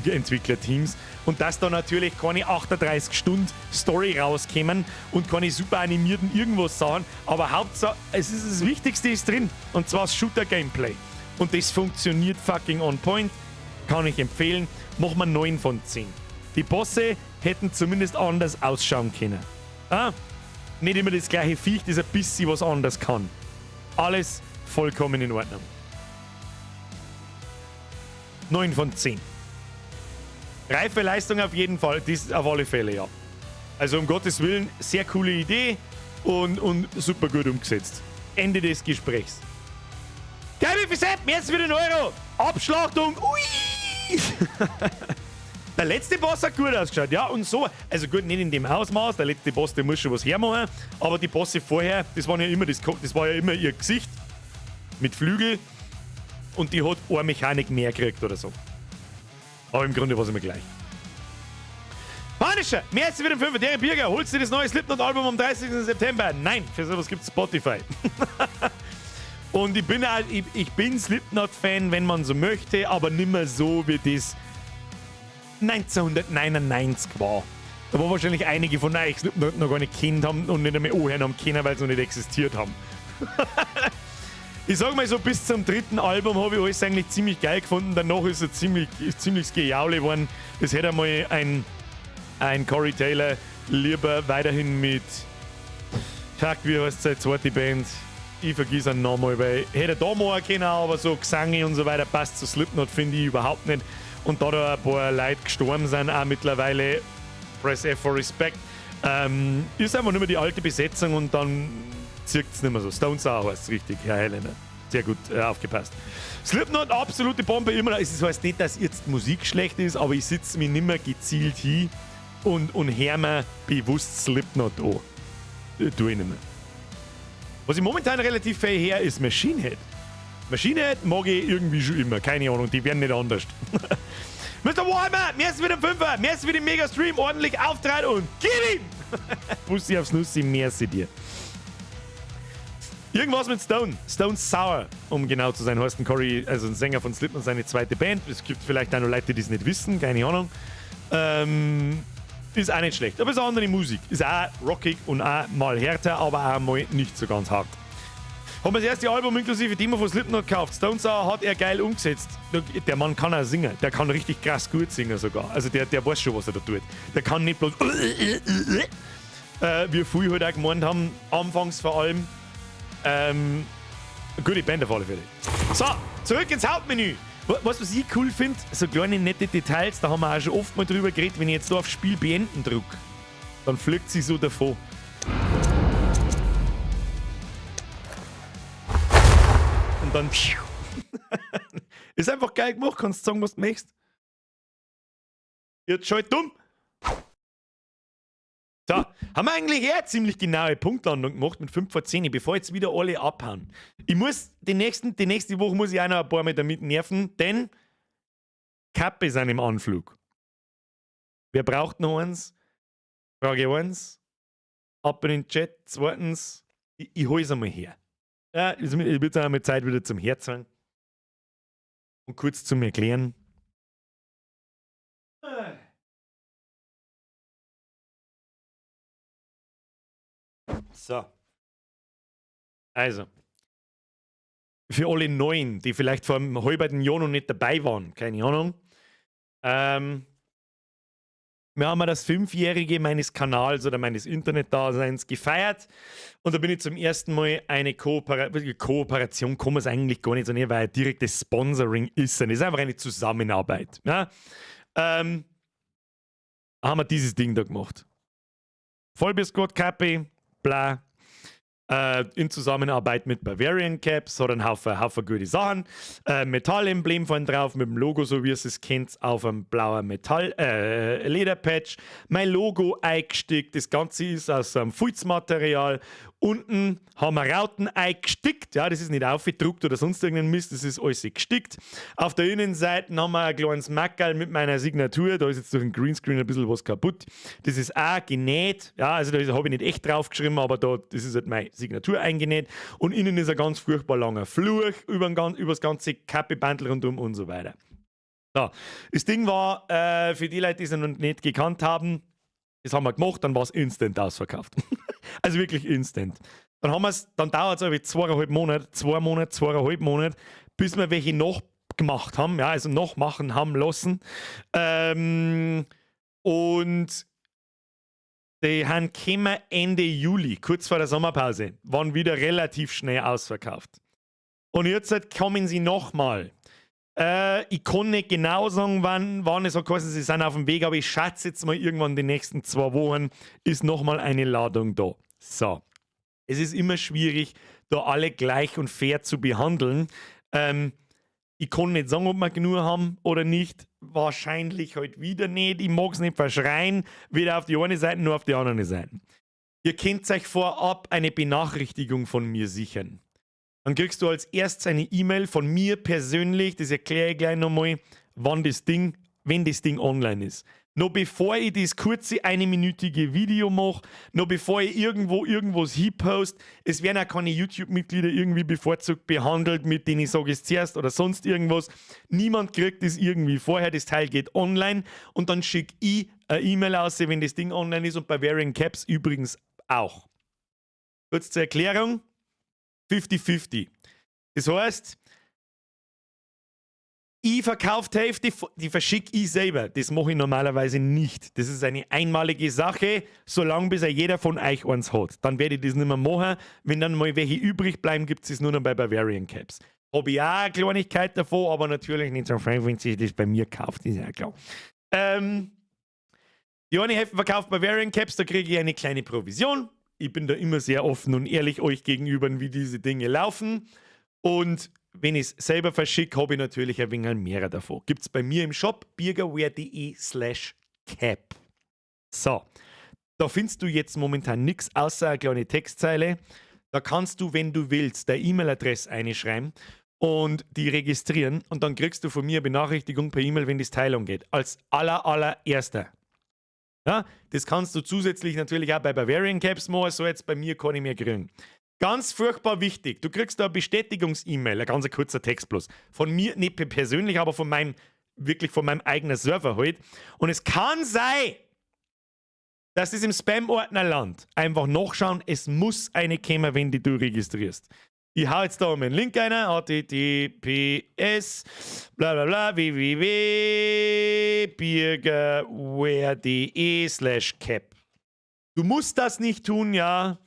Entwicklerteams. Und dass da natürlich keine 38 Stunden Story rauskämen und keine super animierten irgendwas Sachen, aber Hauptsache, es ist das Wichtigste ist drin, und zwar das Shooter-Gameplay. Und das funktioniert fucking on point, kann ich empfehlen. Machen wir 9 von 10. Die Bosse hätten zumindest anders ausschauen können. Ah, nicht immer das gleiche Viech, das ein bisschen was anders kann. Alles vollkommen in Ordnung. 9 von 10. Reife Leistung auf jeden Fall, das auf alle Fälle, ja. Also um Gottes Willen, sehr coole Idee und super gut umgesetzt. Ende des Gesprächs. Geil, wie viel Sepp, mehr als wieder ein Euro. Abschlachtung, ui! Der letzte Boss hat gut ausgeschaut, ja, und so. Also gut, nicht in dem Ausmaß, der letzte Boss, der muss schon was hermachen, aber die Bosse vorher, das waren ja immer das, das war ja immer ihr Gesicht mit Flügel und die hat eine Mechanik mehr gekriegt oder so. Aber im Grunde war es immer gleich. Punisher, mehr als wieder 5. Der Birger, holst du das neue Slipknot-Album am 30. September? Nein, für sowas gibt's Spotify. Und ich bin halt, ich bin Slipknot-Fan, wenn man so möchte, aber nimmer so, wie das 1999 war. Da war wahrscheinlich einige von euch Slipknot noch gar nicht kennt haben und nicht einmal anhören haben können, weil sie noch nicht existiert haben. Ich sag mal so, bis zum dritten Album habe ich alles eigentlich ziemlich geil gefunden. Danach ist es ziemlich Gejaule geworden. Das hätte einmal ein Corey Taylor lieber weiterhin mit, fuck, wie heißt seine zweite Band? Ich vergiss einen Namen, weil hätte da mal können, aber so Gesänge und so weiter passt zu Slipknot, finde ich überhaupt nicht. Und da da ein paar Leute gestorben sind, auch mittlerweile, Press F for Respect, ist einfach nur mehr die alte Besetzung und dann zirkt es nicht mehr so. Stone Sour heißt es richtig, Herr Helena. Sehr gut aufgepasst. Slipknot, absolute Bombe immer. Es heißt nicht, dass jetzt Musik schlecht ist, aber ich sitze mich nicht mehr gezielt hin und hör mir bewusst Slipknot an. Tue ich nicht mehr. Was ich momentan relativ viel her ist Machine Head. Machine Head mag ich irgendwie schon immer. Keine Ahnung, die werden nicht anders. Mr. Warhammer, mir ist wieder Fünfer, mir ist wieder Mega Stream, ordentlich auftrat und gib ihm! Bussi aufs Nussi, merci dir. Irgendwas mit Stone. Stone Sour, um genau zu sein, heißt ein Corey, also ein Sänger von Slipknot, seine zweite Band. Es gibt vielleicht auch noch Leute, die es nicht wissen, keine Ahnung. Ist auch nicht schlecht, aber ist eine andere Musik. Ist auch rockig und auch mal härter, aber auch mal nicht so ganz hart. Haben wir das erste Album inklusive Demo von Slipknot gekauft. Stone Sour hat er geil umgesetzt. Der Mann kann auch singen. Der kann richtig krass gut singen sogar. Also der weiß schon, was er da tut. Der kann nicht bloß wie viele halt auch gemeint haben, anfangs vor allem. Gute Band auf alle Fälle. So, zurück ins Hauptmenü. Weißt du, was ich cool finde? So kleine nette Details, da haben wir auch schon oft mal drüber geredet, wenn ich jetzt da auf Spiel beenden drücke, dann fliegt sie so davon. Und dann. Ist einfach geil gemacht, kannst sagen, was du möchtest. Jetzt schalt dumm. So, haben wir eigentlich eher ziemlich genaue Punktlandung gemacht mit 5 vor 10, bevor jetzt wieder alle abhauen. Ich muss, die nächste Woche muss ich auch noch ein paar Mal damit nerven, denn Kappe sind im Anflug. Wer braucht noch eins? Frage 1. Ab in den Chat. Zweitens, ich hol's einmal her. Ja, es wird auch einmal Zeit wieder zum Herzahlen. Und kurz zum Erklären. So. Also. Für alle Neuen, die vielleicht vor einem halben Jahr noch nicht dabei waren, keine Ahnung. Wir haben ja das 5-Jährige meines Kanals oder meines Internetdaseins gefeiert und da bin ich zum ersten Mal eine Kooperation, kann man es eigentlich gar nicht so nennen, weil ein direktes Sponsoring ist. Es ist einfach eine Zusammenarbeit. Ja? Haben wir dieses Ding da gemacht. Vollbier-Squad Kappe, bla. In Zusammenarbeit mit Bavarian Caps, hat einen Haufen gute Sachen. Metallemblem vorne drauf mit dem Logo, so wie ihr es kennt, auf einem blauen Metall, Lederpatch. Mein Logo eingestickt, das Ganze ist aus einem Filzmaterial. Unten haben wir Rauten eingestickt, ja, das ist nicht aufgedruckt oder sonst irgendein Mist, das ist alles gestickt. Auf der Innenseite haben wir ein kleines Mackerl mit meiner Signatur, da ist jetzt durch den Greenscreen ein bisschen was kaputt. Das ist auch genäht, ja, also da habe ich nicht echt draufgeschrieben, aber da, das ist halt meine Signatur eingenäht. Und innen ist ein ganz furchtbar langer Fluch über das ganze Kappebandel rundum und so weiter. So, das Ding war, für die Leute, die es noch nicht gekannt haben, das haben wir gemacht, dann war es instant ausverkauft. Also wirklich instant. Dann haben wir's, dann dauert es aber 2,5 Monate, 2 Monate, 2,5 Monate, bis wir welche noch gemacht haben, ja, also noch machen haben lassen. Und die haben gekommen Ende Juli, kurz vor der Sommerpause, waren wieder relativ schnell ausverkauft. Und jetzt kommen sie nochmal. Ich kann nicht genau sagen, wann es hat geheißen, sie sind auf dem Weg, aber ich schätze jetzt mal irgendwann die nächsten 2 Wochen ist nochmal eine Ladung da. So. Es ist immer schwierig, da alle gleich und fair zu behandeln. Ich kann nicht sagen, ob wir genug haben oder nicht. Wahrscheinlich heute wieder nicht. Ich mag es nicht verschreien. Weder auf die eine Seite noch auf die andere Seite. Ihr könnt euch vorab eine Benachrichtigung von mir sichern. Dann kriegst du als erstes eine E-Mail von mir persönlich, das erkläre ich gleich nochmal, wann das Ding, wenn das Ding online ist. Noch bevor ich das kurze einminütige Video mache, noch bevor ich irgendwo irgendwas hinpost, es werden auch keine YouTube-Mitglieder irgendwie bevorzugt behandelt, mit denen ich sage es zuerst oder sonst irgendwas. Niemand kriegt das irgendwie vorher, das Teil geht online und dann schicke ich eine E-Mail aus, wenn das Ding online ist und bei Bavarian Caps übrigens auch. Kurz zur Erklärung. 50-50. Das heißt, Ich verkaufe die Hälfte, die verschicke ich selber. Das mache ich normalerweise nicht. Das ist eine einmalige Sache, solange bis er jeder von euch eins hat. Dann werde ich das nicht mehr machen. Wenn dann mal welche übrig bleiben, gibt es es nur noch bei Bavarian Caps. Habe ich auch eine Kleinigkeit davon, aber natürlich nicht so viel, wenn sich das bei mir kauft, ist ja klar. Die eine Hälfte verkauft Bavarian Caps, da kriege ich eine kleine Provision. Ich bin da immer sehr offen und ehrlich euch gegenüber, wie diese Dinge laufen. Und wenn ich es selber verschicke, habe ich natürlich ein wenig mehr davon. Gibt es bei mir im Shop birgerwear.de/cap. So, da findest du jetzt momentan nichts außer eine kleine Textzeile. Da kannst du, wenn du willst, deine E-Mail-Adresse einschreiben und die registrieren und dann kriegst du von mir eine Benachrichtigung per E-Mail, wenn das Teil angeht. Als allererster. Ja, das kannst du zusätzlich natürlich auch bei Bavarian Caps machen, so jetzt bei mir kann ich mehr kriegen. Ganz furchtbar wichtig, du kriegst da eine Bestätigungs-E-Mail, ein ganz kurzer Text bloß. Von mir, nicht persönlich, aber von meinem, wirklich von meinem eigenen Server halt. Und es kann sein, dass es im Spam-Ordner landet. Einfach nachschauen, es muss eine kommen, wenn die du registrierst. Ich hau jetzt da einen Link rein, https bla bla bla www.birgerwear.de/cap. Du musst das nicht tun, ja.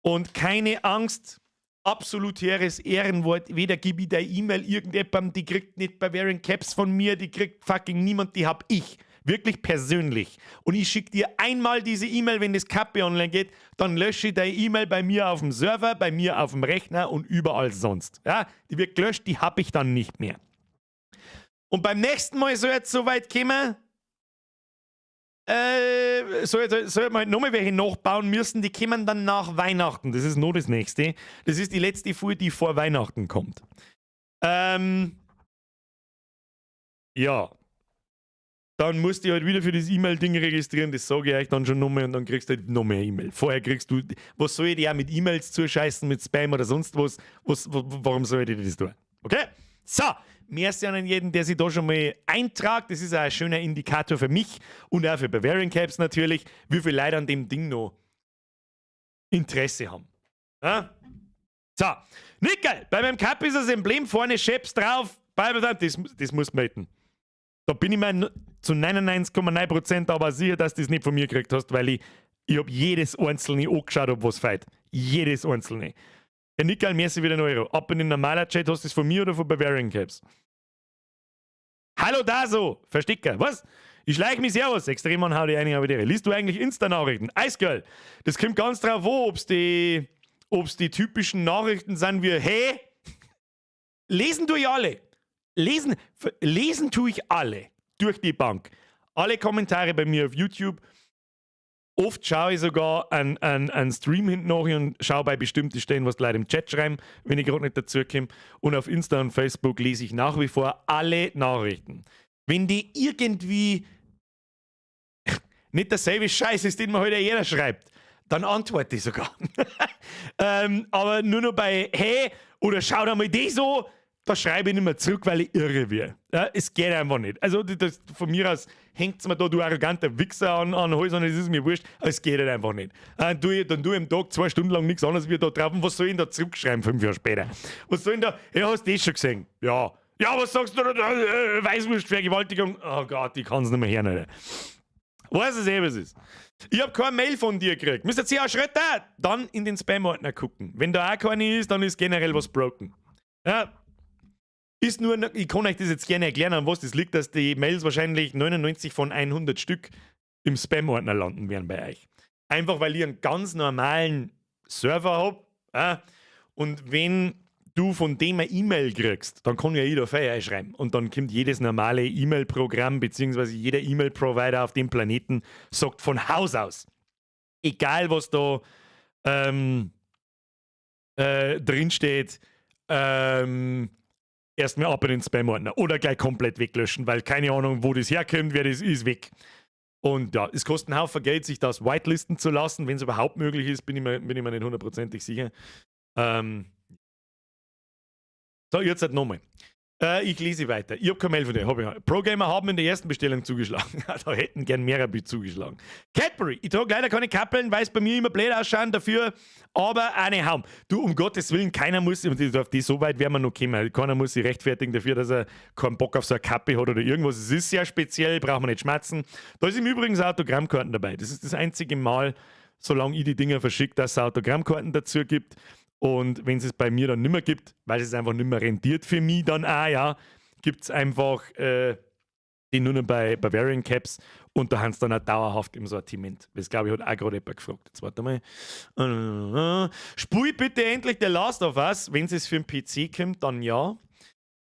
Und keine Angst, absolutäres Ehrenwort, weder gebe ich deine E-Mail irgendjemandem, die kriegt nicht Bavarian Caps von mir, die kriegt fucking niemand, die hab ich. Wirklich persönlich. Und ich schicke dir einmal diese E-Mail, wenn das Kappe online geht, dann lösche ich deine E-Mail bei mir auf dem Server, bei mir auf dem Rechner und überall sonst. Ja, die wird gelöscht, die hab ich dann nicht mehr. Und beim nächsten Mal soll jetzt soweit kommen, soll man halt nochmal welche nachbauen müssen, die kommen dann nach Weihnachten. Das ist nur das nächste. Das ist die letzte Fuhr, die vor Weihnachten kommt. Ja. Dann musst du halt wieder für das E-Mail-Ding registrieren, das sage ich euch dann schon nochmal und dann kriegst du halt noch mehr E-Mail. Vorher kriegst du, was soll ich dir auch mit E-Mails zuscheißen, mit Spam oder sonst was, warum soll ich dir das tun? Okay? So, merci an jeden, der sich da schon mal eintragt. Das ist auch ein schöner Indikator für mich und auch für Bavarian Caps natürlich, wie viele Leute an dem Ding noch Interesse haben. Ja? So, Nickel, bei meinem Cap ist das Emblem vorne Scheps drauf. Das muss melden. Da bin ich mir zu 99,9% aber sicher, dass du das nicht von mir gekriegt hast, weil ich habe jedes einzelne angeschaut, ob was fehlt. Jedes einzelne. Der Nickel, merci wieder 1 Euro. Ab in den normaler Chat, hast du das von mir oder von Bavarian Caps? Hallo Daso, Verstecker, was? Ich schleich mich servus, extrem an, hau die eine, aber die. Liest du eigentlich Insta-Nachrichten? Eisgirl, das kommt ganz drauf an, ob's die typischen Nachrichten sind wie, hey, lesen tue ich alle. Lesen tue ich alle. Durch die Bank. Alle Kommentare bei mir auf YouTube. Oft schaue ich sogar einen Stream hinten nach und schaue bei bestimmten Stellen, was die Leute im Chat schreiben, wenn ich gerade nicht dazu komme. Und auf Insta und Facebook lese ich nach wie vor alle Nachrichten. Wenn die irgendwie nicht derselbe Scheiß ist, den mir heute jeder schreibt, dann antworte ich sogar. Aber nur noch bei hey oder schau dir mal das an, da schreibe ich nicht mehr zurück, weil ich irre werde. Ja, es geht einfach nicht. Also das, von mir aus hängt es mir da, du arroganter Wichser, an Hals und es ist mir wurscht, aber es geht halt einfach nicht. Dann tu ich am Tag 2 Stunden lang nichts anderes wie da drauf. Und was soll ich denn da zurückschreiben 5 Jahre später? Was soll ich denn da? Ja, hast du das schon gesehen? Ja. Ja, was sagst du da? Weißwurst, Vergewaltigung. Oh Gott, ich kann es nicht mehr hören, Alter. Weiß es eh, was es ist. Ich hab keine Mail von dir gekriegt. Mr. C.A. Schröter, dann in den Spam-Ordner gucken. Wenn da auch keine ist, dann ist generell was broken. Ja. Ist nur, ich kann euch das jetzt gerne erklären, an was das liegt, dass die Mails wahrscheinlich 99 von 100 Stück im Spam-Ordner landen werden bei euch. Einfach weil ich einen ganz normalen Server hab. Ja, und wenn du von dem eine E-Mail kriegst, dann kann ja jeder Feier einschreiben. Und dann kommt jedes normale E-Mail-Programm beziehungsweise jeder E-Mail-Provider auf dem Planeten sagt von Haus aus, egal was da drinsteht, erstmal ab in den Spam-Ordner oder gleich komplett weglöschen, weil keine Ahnung, wo das herkommt, wer das ist, weg. Und ja, es kostet einen Haufen Geld, sich das whitelisten zu lassen, wenn es überhaupt möglich ist, bin ich mir nicht hundertprozentig sicher. So, jetzt halt nochmal. Ich lese weiter. Ich habe keine Mail von dir. Hab ich. Pro-Gamer haben in der ersten Bestellung zugeschlagen. Da hätten gern mehrere zugeschlagen. Cadbury. Ich trage leider keine Kappeln, weil es bei mir immer blöd ausschauen dafür, aber eine Haum. Du, um Gottes Willen, keiner muss, und auf die so weit werden wir noch kommen, keiner muss sich rechtfertigen dafür, dass er keinen Bock auf so eine Kappe hat oder irgendwas. Es ist sehr speziell, braucht man nicht schmatzen. Da ist im Übrigen Autogrammkarten dabei. Das ist das einzige Mal, solange ich die Dinger verschicke, dass es Autogrammkarten dazu gibt. Und wenn es bei mir dann nimmer gibt, weil es einfach nimmer rentiert für mich dann auch, ja, gibt es einfach die nur noch bei Bavarian Caps und da haben sie dann auch dauerhaft im Sortiment. Das, glaube ich, hat auch gerade jemand gefragt. Jetzt warte mal. Spui bitte endlich The Last of Us. Wenn es für den PC kommt, dann ja.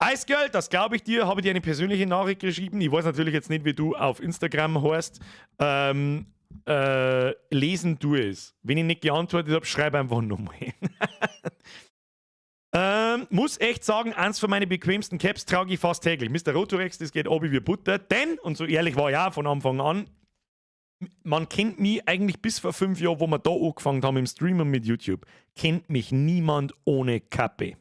Ice Girl, das glaube ich dir, habe ich dir eine persönliche Nachricht geschrieben. Ich weiß natürlich jetzt nicht, wie du auf Instagram heißt. Lesen du es. Wenn ich nicht geantwortet habe, schreib einfach nochmal. Muss echt sagen, eins von meinen bequemsten Caps trage ich fast täglich. Mr. Rotorex, das geht obi wie Butter. Denn, und so ehrlich war ich auch von Anfang an, man kennt mich eigentlich bis vor 5 Jahren, wo wir da angefangen haben im Streamen mit YouTube, kennt mich niemand ohne Kappe.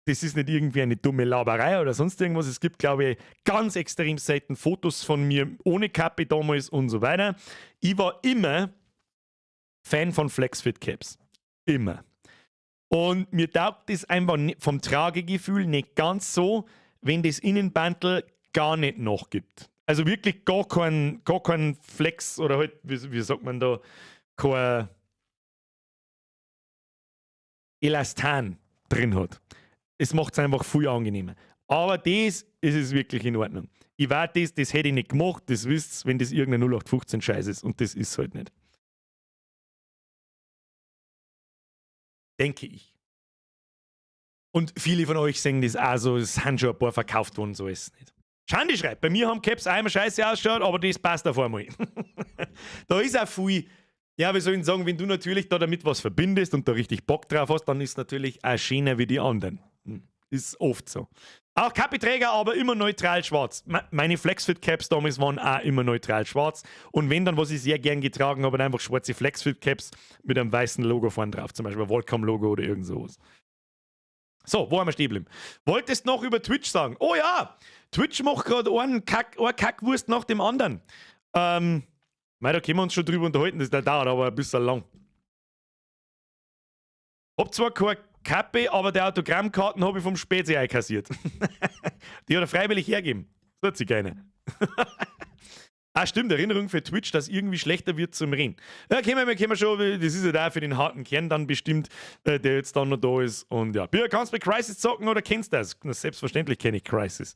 Das ist nicht irgendwie eine dumme Laberei oder sonst irgendwas. Es gibt, glaube ich, ganz extrem selten Fotos von mir ohne Kappe damals und so weiter. Ich war immer Fan von Flexfit Caps. Immer. Und mir taugt das einfach vom Tragegefühl nicht ganz so, wenn das Innenbandel gar nicht nachgibt. Also wirklich gar kein Flex oder halt, wie sagt man da, kein Elastan drin hat. Es macht es einfach viel angenehmer. Aber das ist es wirklich in Ordnung. Ich weiß das, das hätte ich nicht gemacht, das wisst ihr, wenn das irgendein 0815 Scheiß ist. Und das ist halt nicht. Denke ich. Und viele von euch sehen das auch so, es sind schon ein paar verkauft worden, so ist es nicht. Schandi schreibt, bei mir haben Caps einmal scheiße ausgeschaut, aber das passt auf einmal. Da ist auch viel, ja, wie soll ich sagen, wenn du natürlich da damit was verbindest und da richtig Bock drauf hast, dann ist es natürlich auch schöner wie die anderen. Ist oft so. Auch Kappeträger, aber immer neutral schwarz. Meine Flexfit Caps damals waren auch immer neutral schwarz. Und wenn dann, was ich sehr gern getragen habe, einfach schwarze Flexfit Caps mit einem weißen Logo vorne drauf, zum Beispiel Volcom-Logo oder irgend sowas. So, wo haben wir stehen geblieben? Wolltest noch über Twitch sagen? Oh ja, Twitch macht gerade eine Kackwurst nach dem anderen. Mei, da können wir uns schon drüber unterhalten, das dauert aber ein bisschen lang. Hab zwar keine Kappe, aber die Autogrammkarten habe ich vom Spezi einkassiert. Die hat er freiwillig hergegeben. Das hat sich keiner. Ah, stimmt, Erinnerung für Twitch, dass irgendwie schlechter wird zum Reden. Ja, können wir schon, das ist ja da für den harten Kern dann bestimmt, der jetzt dann noch da ist. Und ja, Birger, kannst du bei Crysis zocken oder kennst du das? Na, selbstverständlich kenne ich Crysis.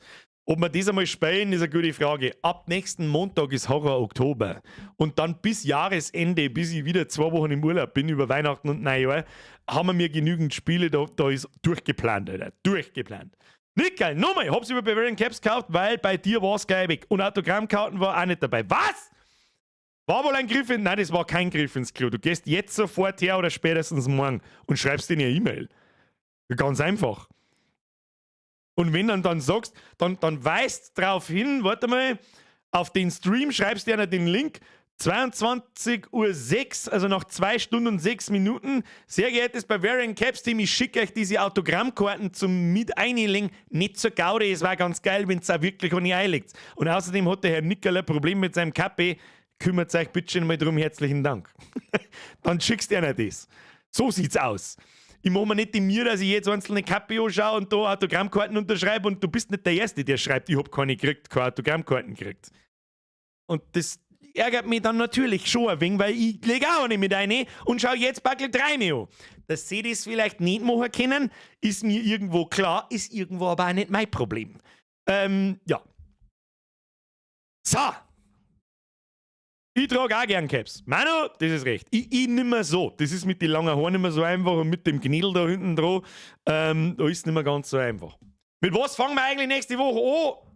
Ob wir das einmal spielen, ist eine gute Frage. Ab nächsten Montag ist Horror Oktober. Und dann bis Jahresende, bis ich wieder 2 Wochen im Urlaub bin, über Weihnachten und Neujahr, haben wir mir genügend Spiele, da ist durchgeplant, Alter. Durchgeplant. Nickel, nochmal, hab's über Bavarian Caps gekauft, weil bei dir war's gleich weg. Und Autogrammkarten war auch nicht dabei. Was? War wohl ein Griff in. Nein, das war kein Griff ins Klo. Du gehst jetzt sofort her oder spätestens morgen und schreibst ihnen eine E-Mail. Ganz einfach. Und wenn dann sagst, dann weist drauf hin, warte mal, auf den Stream schreibst du einer den Link, 22.06 Uhr, also nach 2 Stunden und 6 Minuten. Sehr geehrtes Bavarian Caps Team, ich schicke euch diese Autogrammkarten zum mit einlegen. Nicht zur Gaudi, es war ganz geil, wenn es auch wirklich eine einlegt. Und außerdem hat der Herr Nickerl ein Problem mit seinem Kappe. Kümmert euch bitte schön mal drum, herzlichen Dank. Dann schickst du einer das. So sieht's aus. Ich mache mir nicht die Mühe, dass ich jetzt einzelne Kappe anschaue und da Autogrammkarten unterschreibe, und du bist nicht der Erste, der schreibt, ich hab keine gekriegt, keine Autogrammkarten gekriegt. Und das ärgert mich dann natürlich schon ein wenig, weil ich lege auch nicht mit rein und schau jetzt Backel 3 mir an. Dass sie das vielleicht nicht machen können, ist mir irgendwo klar, ist irgendwo aber auch nicht mein Problem. Ja. So. Ich trage auch gern Caps. Manu, das ist recht. Ich nimmer so. Das ist mit den langen Haaren nicht mehr so einfach und mit dem Knädel da hinten dran, da ist es nicht mehr ganz so einfach. Mit was fangen wir eigentlich nächste Woche an?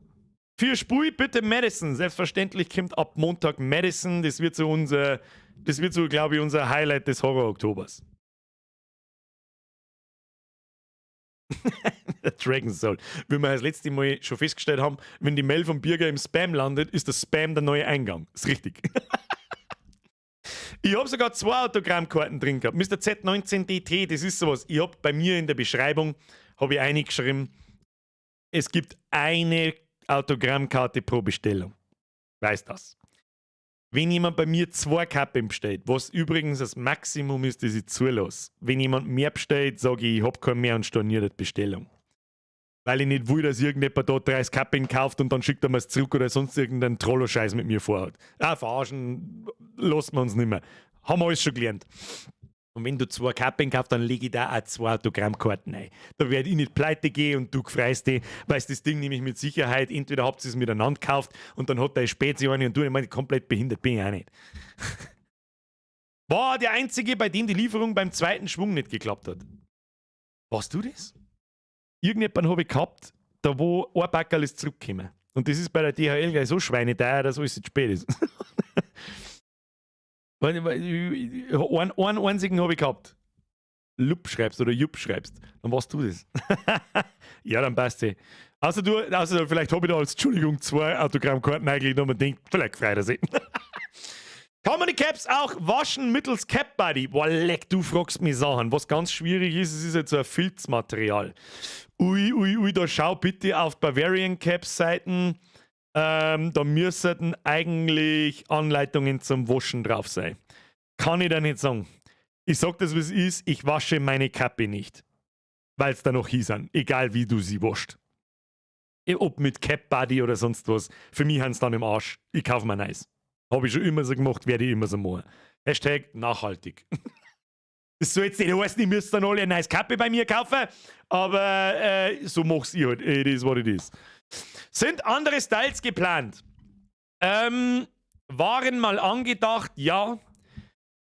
Für Spui bitte Madison. Selbstverständlich kommt ab Montag Madison. Das wird so, glaube ich, unser Highlight des Horror-Oktobers. Dragon Soul. Wie wir das letzte Mal schon festgestellt haben, wenn die Mail vom Birger im Spam landet, ist das Spam der neue Eingang. Ist richtig. Ich habe sogar zwei Autogrammkarten drin gehabt. Mr. Z19DT, das ist sowas. Ich habe bei mir in der Beschreibung habe ich eingeschrieben, Es gibt eine Autogrammkarte pro Bestellung. Weiß das. Wenn jemand bei mir zwei Kappen bestellt, was übrigens das Maximum ist, das ich zulasse. Wenn jemand mehr bestellt, sage ich, ich hab keinen mehr und storniere die Bestellung. Weil ich nicht will, dass irgendjemand da 30 Kappen kauft und dann schickt er mir's zurück oder sonst irgendeinen Trollo-Scheiß mit mir vorhat. Ah, verarschen, lassen wir uns nicht mehr. Haben wir alles schon gelernt. Und wenn du zwei Kappen kaufst, dann lege ich da auch zwei Autogrammkarten ein. Da werde ich nicht pleite gehen und du freust dich, weil das Ding nämlich mit Sicherheit, entweder habt ihr es miteinander gekauft und dann hat der Spezi eine und du, ich meine, komplett behindert bin ich auch nicht. War der Einzige, bei dem die Lieferung beim zweiten Schwung nicht geklappt hat. Warst du das? Irgendjemand habe ich gehabt, da wo ein Packerl ist zurückgekommen. Und das ist bei der DHL gleich so schweineteuer, dass alles zu spät ist. Einen einzigen habe ich gehabt. Lup schreibst oder Jupp schreibst. Dann warst du das. Ja, dann passt eh. Außer du, außer vielleicht habe ich da als Entschuldigung zwei Autogrammkarten eigentlich noch und denkt, vielleicht freut er sich. Kann man die Caps auch waschen mittels Cap Buddy? Boah, leck, du fragst mich Sachen. Was ganz schwierig ist, es ist jetzt so ein Filzmaterial. Ui, ui, ui, da schau bitte auf Bavarian Caps Seiten. Da müssten eigentlich Anleitungen zum Waschen drauf sein. Kann ich da nicht sagen. Ich sag das, wie es ist, ich wasche meine Kappe nicht. Weil es da noch hieß, egal wie du sie waschst. Ob mit Cap Buddy oder sonst was. Für mich haben sie dann im Arsch. Ich kaufe mir nice. Habe ich schon immer so gemacht, werde ich immer so machen. #nachhaltig. Das soll jetzt nicht heißen, ich müsste dann alle eine nice Kappe bei mir kaufen, aber so mach's ich halt. It is what it is. Sind andere Styles geplant? Waren mal angedacht, ja.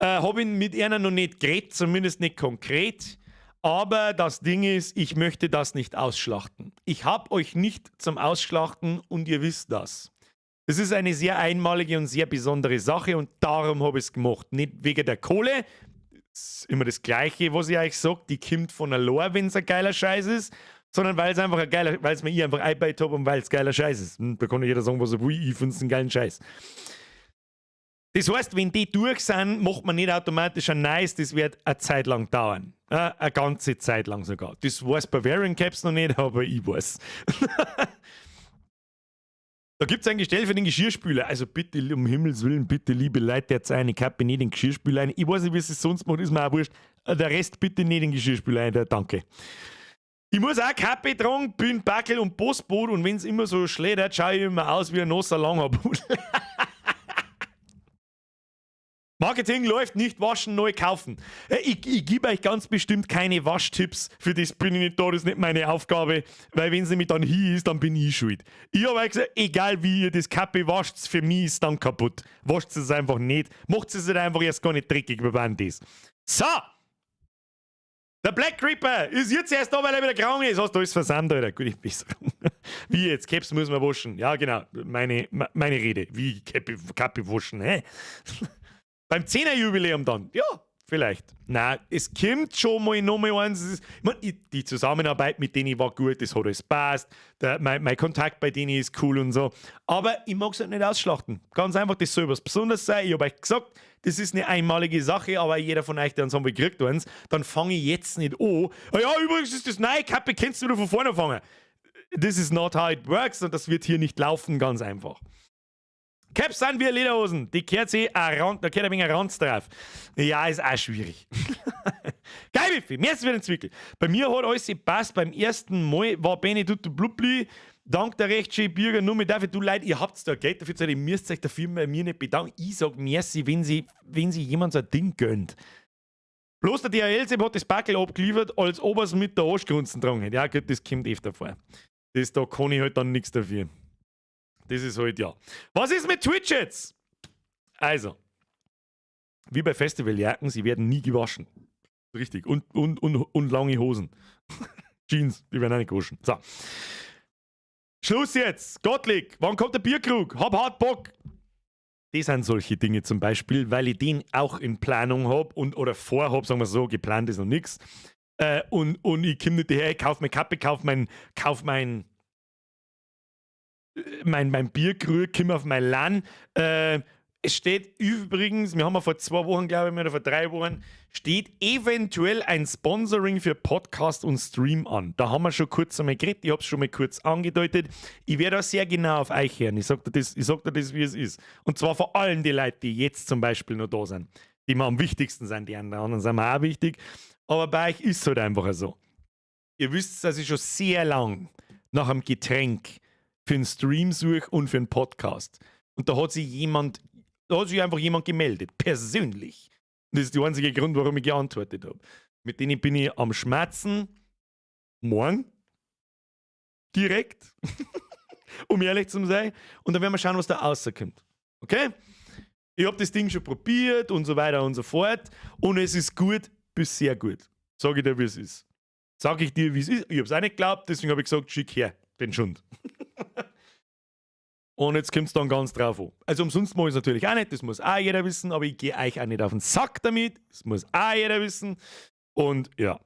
Habe ich mit einer noch nicht geredet, zumindest nicht konkret. Aber das Ding ist, ich möchte das nicht ausschlachten. Ich habe euch nicht zum Ausschlachten und ihr wisst das. Das ist eine sehr einmalige und sehr besondere Sache und darum habe ich es gemacht. Nicht wegen der Kohle, das ist immer das Gleiche, was ich euch sage, die kommt von allein, wenn es ein geiler Scheiß ist, sondern weil es einfach ein geiler, weil es mir ich einfach eingebaut habe und weil es geiler Scheiß ist. Da kann jeder sagen, was er will, ich finde es einen geilen Scheiß. Das heißt, wenn die durch sind, macht man nicht automatisch ein Nice, das wird eine Zeit lang dauern. Eine ganze Zeit lang sogar. Das weiß Bavarian Caps noch nicht, aber ich weiß. Da gibt es ein Gestell für den Geschirrspüler. Also bitte, um Himmels Willen, bitte, liebe Leute, jetzt eine Kappe nicht in den Geschirrspüler ein. Ich weiß nicht, wie es sonst macht, ist mir auch wurscht. Der Rest bitte nicht in den Geschirrspüler ein, danke. Ich muss auch Kappe tragen, bin Backel und Postbote und wenn es immer so schleudert, schaue ich immer aus wie ein nasser Langhaarpudel. Marketing läuft, nicht waschen, neu kaufen. Ich gebe euch ganz bestimmt keine Waschtipps, für das bin ich nicht da, das ist nicht meine Aufgabe, weil wenn es nämlich dann hier ist, dann bin ich schuld. Ich habe euch gesagt, egal wie ihr das Kappe wascht, für mich ist dann kaputt. Wascht es einfach nicht, macht es einfach erst gar nicht dreckig, wir waren das. So! Der Black Creeper ist jetzt erst da, weil er wieder krank ist. Hast du alles versandt, Alter. Gute Besserung. Wie jetzt? Caps muss man waschen. Ja, genau. Meine Rede. Wie Kappe waschen, hä? Beim 10er-Jubiläum dann. Ja, vielleicht. Nein, es kommt schon mal nochmal eins. Ist, ich mein, die Zusammenarbeit mit denen war gut, das hat alles passt. Mein Kontakt bei denen ist cool und so. Aber ich mag es halt nicht ausschlachten. Ganz einfach, das soll was Besonderes sein. Ich habe euch gesagt, das ist eine einmalige Sache, aber jeder von euch, der uns haben gekriegt eins, dann fange ich jetzt nicht an. Ah ja, übrigens ist das neue Kappe, kannst du wieder von vorne fangen. This is not how it works und das wird hier nicht laufen, ganz einfach. Caps sind wie Lederhosen. Die kehrt sich ein Rand, da kehrt ein wenig ein Ranz drauf. Ja, ist auch schwierig. Geil, Wiffi, mir ist wieder ein Zwickel. Bei mir hat alles gepasst. Beim ersten Mal war Benny Tutto Blubli. Dank der recht schön Bürger, nur mit dafür, du Leute, ihr habt da Geld dafür, ihr müsst euch dafür bei mir nicht bedanken. Ich sag merci, wenn sie jemand so ein Ding gönnt. Bloß der DHL hat das Packel abgeliefert, als ob er's mit der Arschgrunzen dran hätte. Ja, gut, das kommt öfter vor. Das, da kann ich halt dann nichts dafür. Das ist halt, ja. Was ist mit Twitch jetzt? Also, wie bei Festivaljacken, sie werden nie gewaschen. Richtig. Und lange Hosen. Jeans, die werden auch nicht gewaschen. So. Schluss jetzt. Gottlieb, wann kommt der Bierkrug? Hab hart Bock. Das sind solche Dinge zum Beispiel, weil ich den auch in Planung hab und oder vorhab, sagen wir so, geplant ist noch nix. Und ich komme nicht daher, ich kauf mir Kappe, kauf mein Bierkrug, komm auf mein LAN, Es steht übrigens, wir haben ja vor 2 Wochen, glaube ich, oder vor 3 Wochen, steht eventuell ein Sponsoring für Podcast und Stream an. Da haben wir schon kurz einmal geredet, ich habe es schon mal kurz angedeutet. Ich werde da sehr genau auf euch hören. Ich sag dir das, ich sag dir das, wie es ist. Und zwar vor allem die Leute, die jetzt zum Beispiel noch da sind, die mir am wichtigsten sind. Die anderen sind mir auch wichtig. Aber bei euch ist es halt einfach so. Ihr wisst, dass ich schon sehr lang nach einem Getränk für einen Stream suche und für einen Podcast. Und da hat sich einfach jemand gemeldet, persönlich. Das ist der einzige Grund, warum ich geantwortet habe. Mit denen bin ich am Schmatzen morgen. Direkt, um ehrlich zu sein. Und dann werden wir schauen, was da rauskommt. Okay? Ich habe das Ding schon probiert und so weiter und so fort. Und es ist gut bis sehr gut. Sag ich dir, wie es ist. Sag ich dir, wie es ist. Ich habe es auch nicht geglaubt, deswegen habe ich gesagt, schick her den Schund. Und jetzt kommt es dann ganz drauf an. Also umsonst mache ich es natürlich auch nicht, das muss auch jeder wissen, aber ich gehe euch auch nicht auf den Sack damit, das muss auch jeder wissen. Und ja.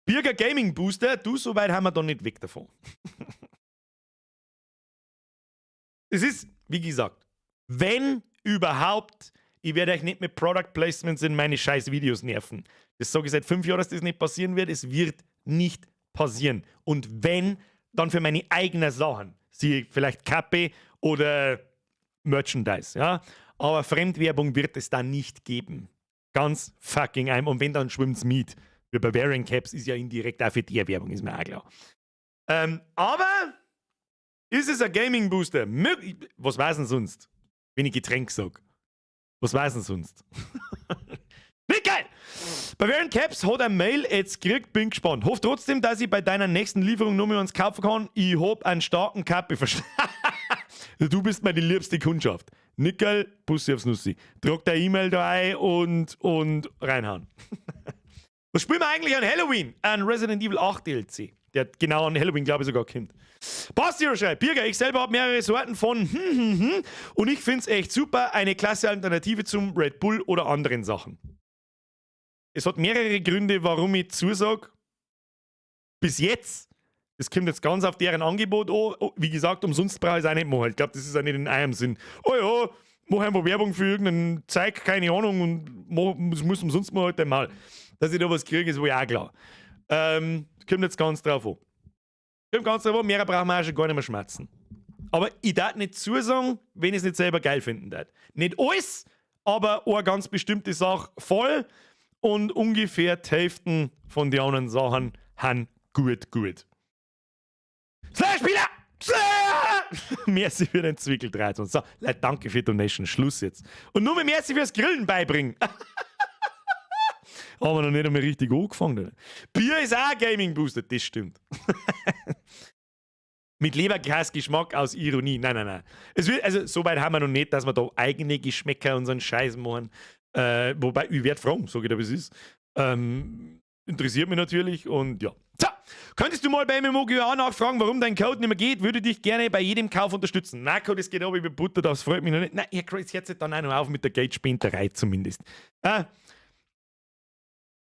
Birger Gaming Booster, du, so weit haben wir da nicht weg davon. Es ist, wie gesagt, wenn überhaupt, ich werde euch nicht mit Product Placements in meine scheiß Videos nerven. Das sage ich seit 5 Jahren, dass das nicht passieren wird. Es wird nicht passieren. Und wenn, dann für meine eigenen Sachen. Siehe vielleicht Kappe oder Merchandise, ja. Aber Fremdwerbung wird es da nicht geben. Ganz fucking ein. Und wenn, dann schwimmt's mit. Wie Bavarian Caps ist ja indirekt auch für die Werbung, ist mir auch klar. Aber ist es ein Gaming Booster? Was weiß denn sonst, wenn ich Getränk sag? Was weiß denn sonst? Nicht geil! Bavarian Caps hat ein Mail jetzt gekriegt, bin gespannt. Hoff trotzdem, dass ich bei deiner nächsten Lieferung nur mehr eins kaufen kann. Ich hab einen starken Kappe. Du bist meine liebste Kundschaft. Nickel, Bussi aufs Nussi. Trag deine E-Mail da ein und reinhauen. Was spielen wir eigentlich an Halloween? An Resident Evil 8 DLC. Der genau an Halloween, glaube ich, sogar kommt. Basti schreibt: Birger, ich selber habe mehrere Sorten von und ich finde es echt super, eine klasse Alternative zum Red Bull oder anderen Sachen. Es hat mehrere Gründe, warum ich zusage. Bis jetzt. Es kommt jetzt ganz auf deren Angebot an. Oh, wie gesagt, umsonst brauche ich es auch nicht machen. Ich glaube, das ist auch nicht in eurem Sinn. Oh ja, mach einfach Werbung für irgendeinen Zeug, keine Ahnung, und mach, es muss umsonst mal halt einmal. Dass ich da was kriege, ist wohl auch klar. Kommt jetzt ganz drauf an. Kommt ganz drauf an, mehr brauchen wir auch schon gar nicht mehr schmatzen. Aber ich darf nicht zusagen, wenn ich es nicht selber geil finden darf. Nicht alles, aber eine ganz bestimmte Sache voll und ungefähr die Hälfte von den anderen Sachen han gut, gut. Slash Spieler! Slash! Merci für den Zwickel 13. So, Leute, danke für die Donation. Schluss jetzt. Und nur mehr merci fürs Grillen beibringen. Haben wir noch nicht einmal richtig angefangen. Oder? Bier ist auch ein Gaming Booster, das stimmt. Mit Leberkäse-Geschmack aus Ironie. Nein, nein, nein. Es wird, also, so weit haben wir noch nicht, dass wir da eigene Geschmäcker und so einen Scheiß machen. Wobei, ich werde fragen, sage ich dir, wie es ist. Interessiert mich natürlich und ja. So, könntest du mal bei MMOGA nachfragen, warum dein Code nicht mehr geht? Würde dich gerne bei jedem Kauf unterstützen. Na, Code, es geht aber über Butter, das freut mich noch nicht. Nein, ja, Chris, jetzt dann auch noch auf mit der Geldspinterei zumindest.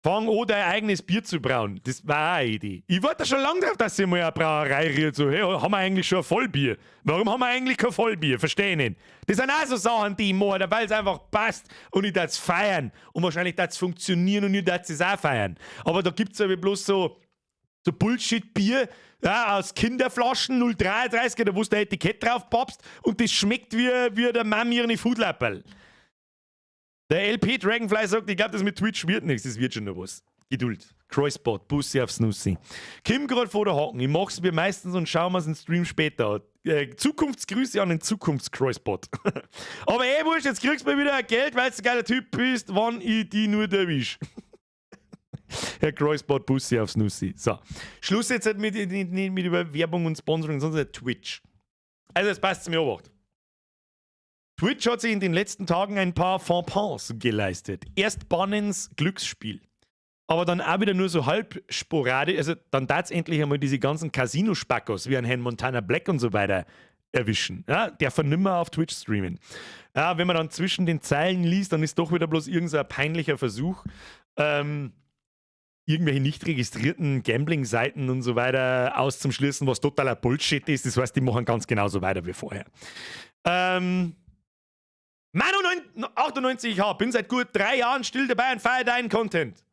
Fang an, dein eigenes Bier zu brauen. Das war auch eine Idee. Ich warte schon lange drauf, dass sie mal eine Brauerei rührt. So, hey, haben wir eigentlich schon ein Vollbier? Warum haben wir eigentlich kein Vollbier? Verstehe ich nicht. Das sind auch so Sachen, die ich mache, weil es einfach passt und ich das feiern. Und wahrscheinlich das funktionieren und ich das auch feiern. Aber da gibt es aber bloß so Bullshit-Bier, ja, aus Kinderflaschen 0,33, da wo du ein Etikett drauf pappst und das schmeckt wie der Mami ihre Foodlappel. Der LP Dragonfly sagt, ich glaube, das mit Twitch wird nichts, das wird schon noch was. Geduld. Crossbot, Bussi aufs Nussi. Kim gerade vor der Haken. Ich mach's mir meistens und schau mir's den Stream später an. Zukunftsgrüße an den Zukunfts-Crossbot. Aber ey, wurscht, jetzt kriegst du mir wieder Geld, weil du ein geiler Typ bist, wann ich die nur erwisch. Herr Crossbot, Bussi aufs Nussi. So. Schluss jetzt halt mit, nicht, nicht mit über Werbung und Sponsoring, sondern Twitch. Also, es passt zu mir Obacht. Twitch hat sich in den letzten Tagen ein paar Fauxpas geleistet. Erst bannen's Glücksspiel. Aber dann auch wieder nur so halb sporadisch. Also dann tat's endlich einmal diese ganzen Casino-Spackos wie ein Herrn Montana Black und so weiter erwischen. Ja, der nimmer auf Twitch streamen. Ja, wenn man dann zwischen den Zeilen liest, dann ist doch wieder bloß irgendein so peinlicher Versuch, irgendwelche nicht registrierten Gambling-Seiten und so weiter auszuschließen, was totaler Bullshit ist. Das heißt, die machen ganz genauso weiter wie vorher. Manu 98H, bin seit gut 3 Jahren still dabei und feiere deinen Content.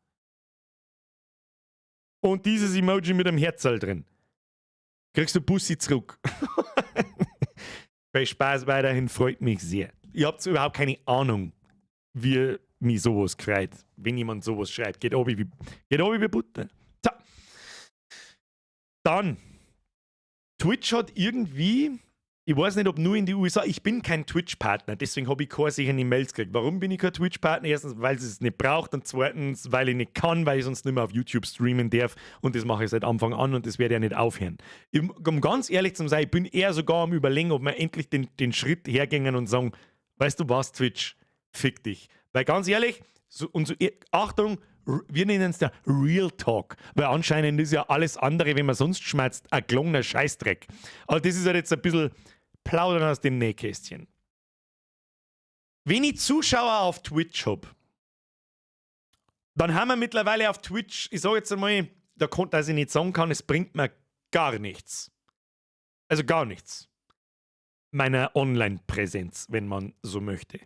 Und dieses Emoji mit einem Herzerl drin. Kriegst du Bussi zurück. Viel Spaß weiterhin, freut mich sehr. Ihr habt überhaupt keine Ahnung, wie mich sowas gefreut, wenn jemand sowas schreibt. Geht obi wie Butter. So. Dann, Twitch hat irgendwie, ich weiß nicht, ob nur in die USA, ich bin kein Twitch-Partner, deswegen habe ich keine sicheren Mails gekriegt. Warum bin ich kein Twitch-Partner? Erstens, weil es nicht braucht, und zweitens, weil ich nicht kann, weil ich sonst nicht mehr auf YouTube streamen darf, und das mache ich seit Anfang an und das werde ich ja nicht aufhören. Um ganz ehrlich zu sein, ich bin eher sogar am Überlegen, ob wir endlich den Schritt hergehen und sagen: Weißt du was, Twitch, fick dich. Weil ganz ehrlich, so, und so, Achtung, wir nennen es ja Real Talk, weil anscheinend ist ja alles andere, wenn man sonst schmatzt, ein gelungener Scheißdreck. Aber das ist halt jetzt ein bisschen Plaudern aus dem Nähkästchen. Wenn ich Zuschauer auf Twitch hab, dann haben wir mittlerweile auf Twitch, ich sage jetzt einmal, da kommt, dass ich nicht sagen kann, es bringt mir gar nichts. Also gar nichts. Meiner Online-Präsenz, wenn man so möchte.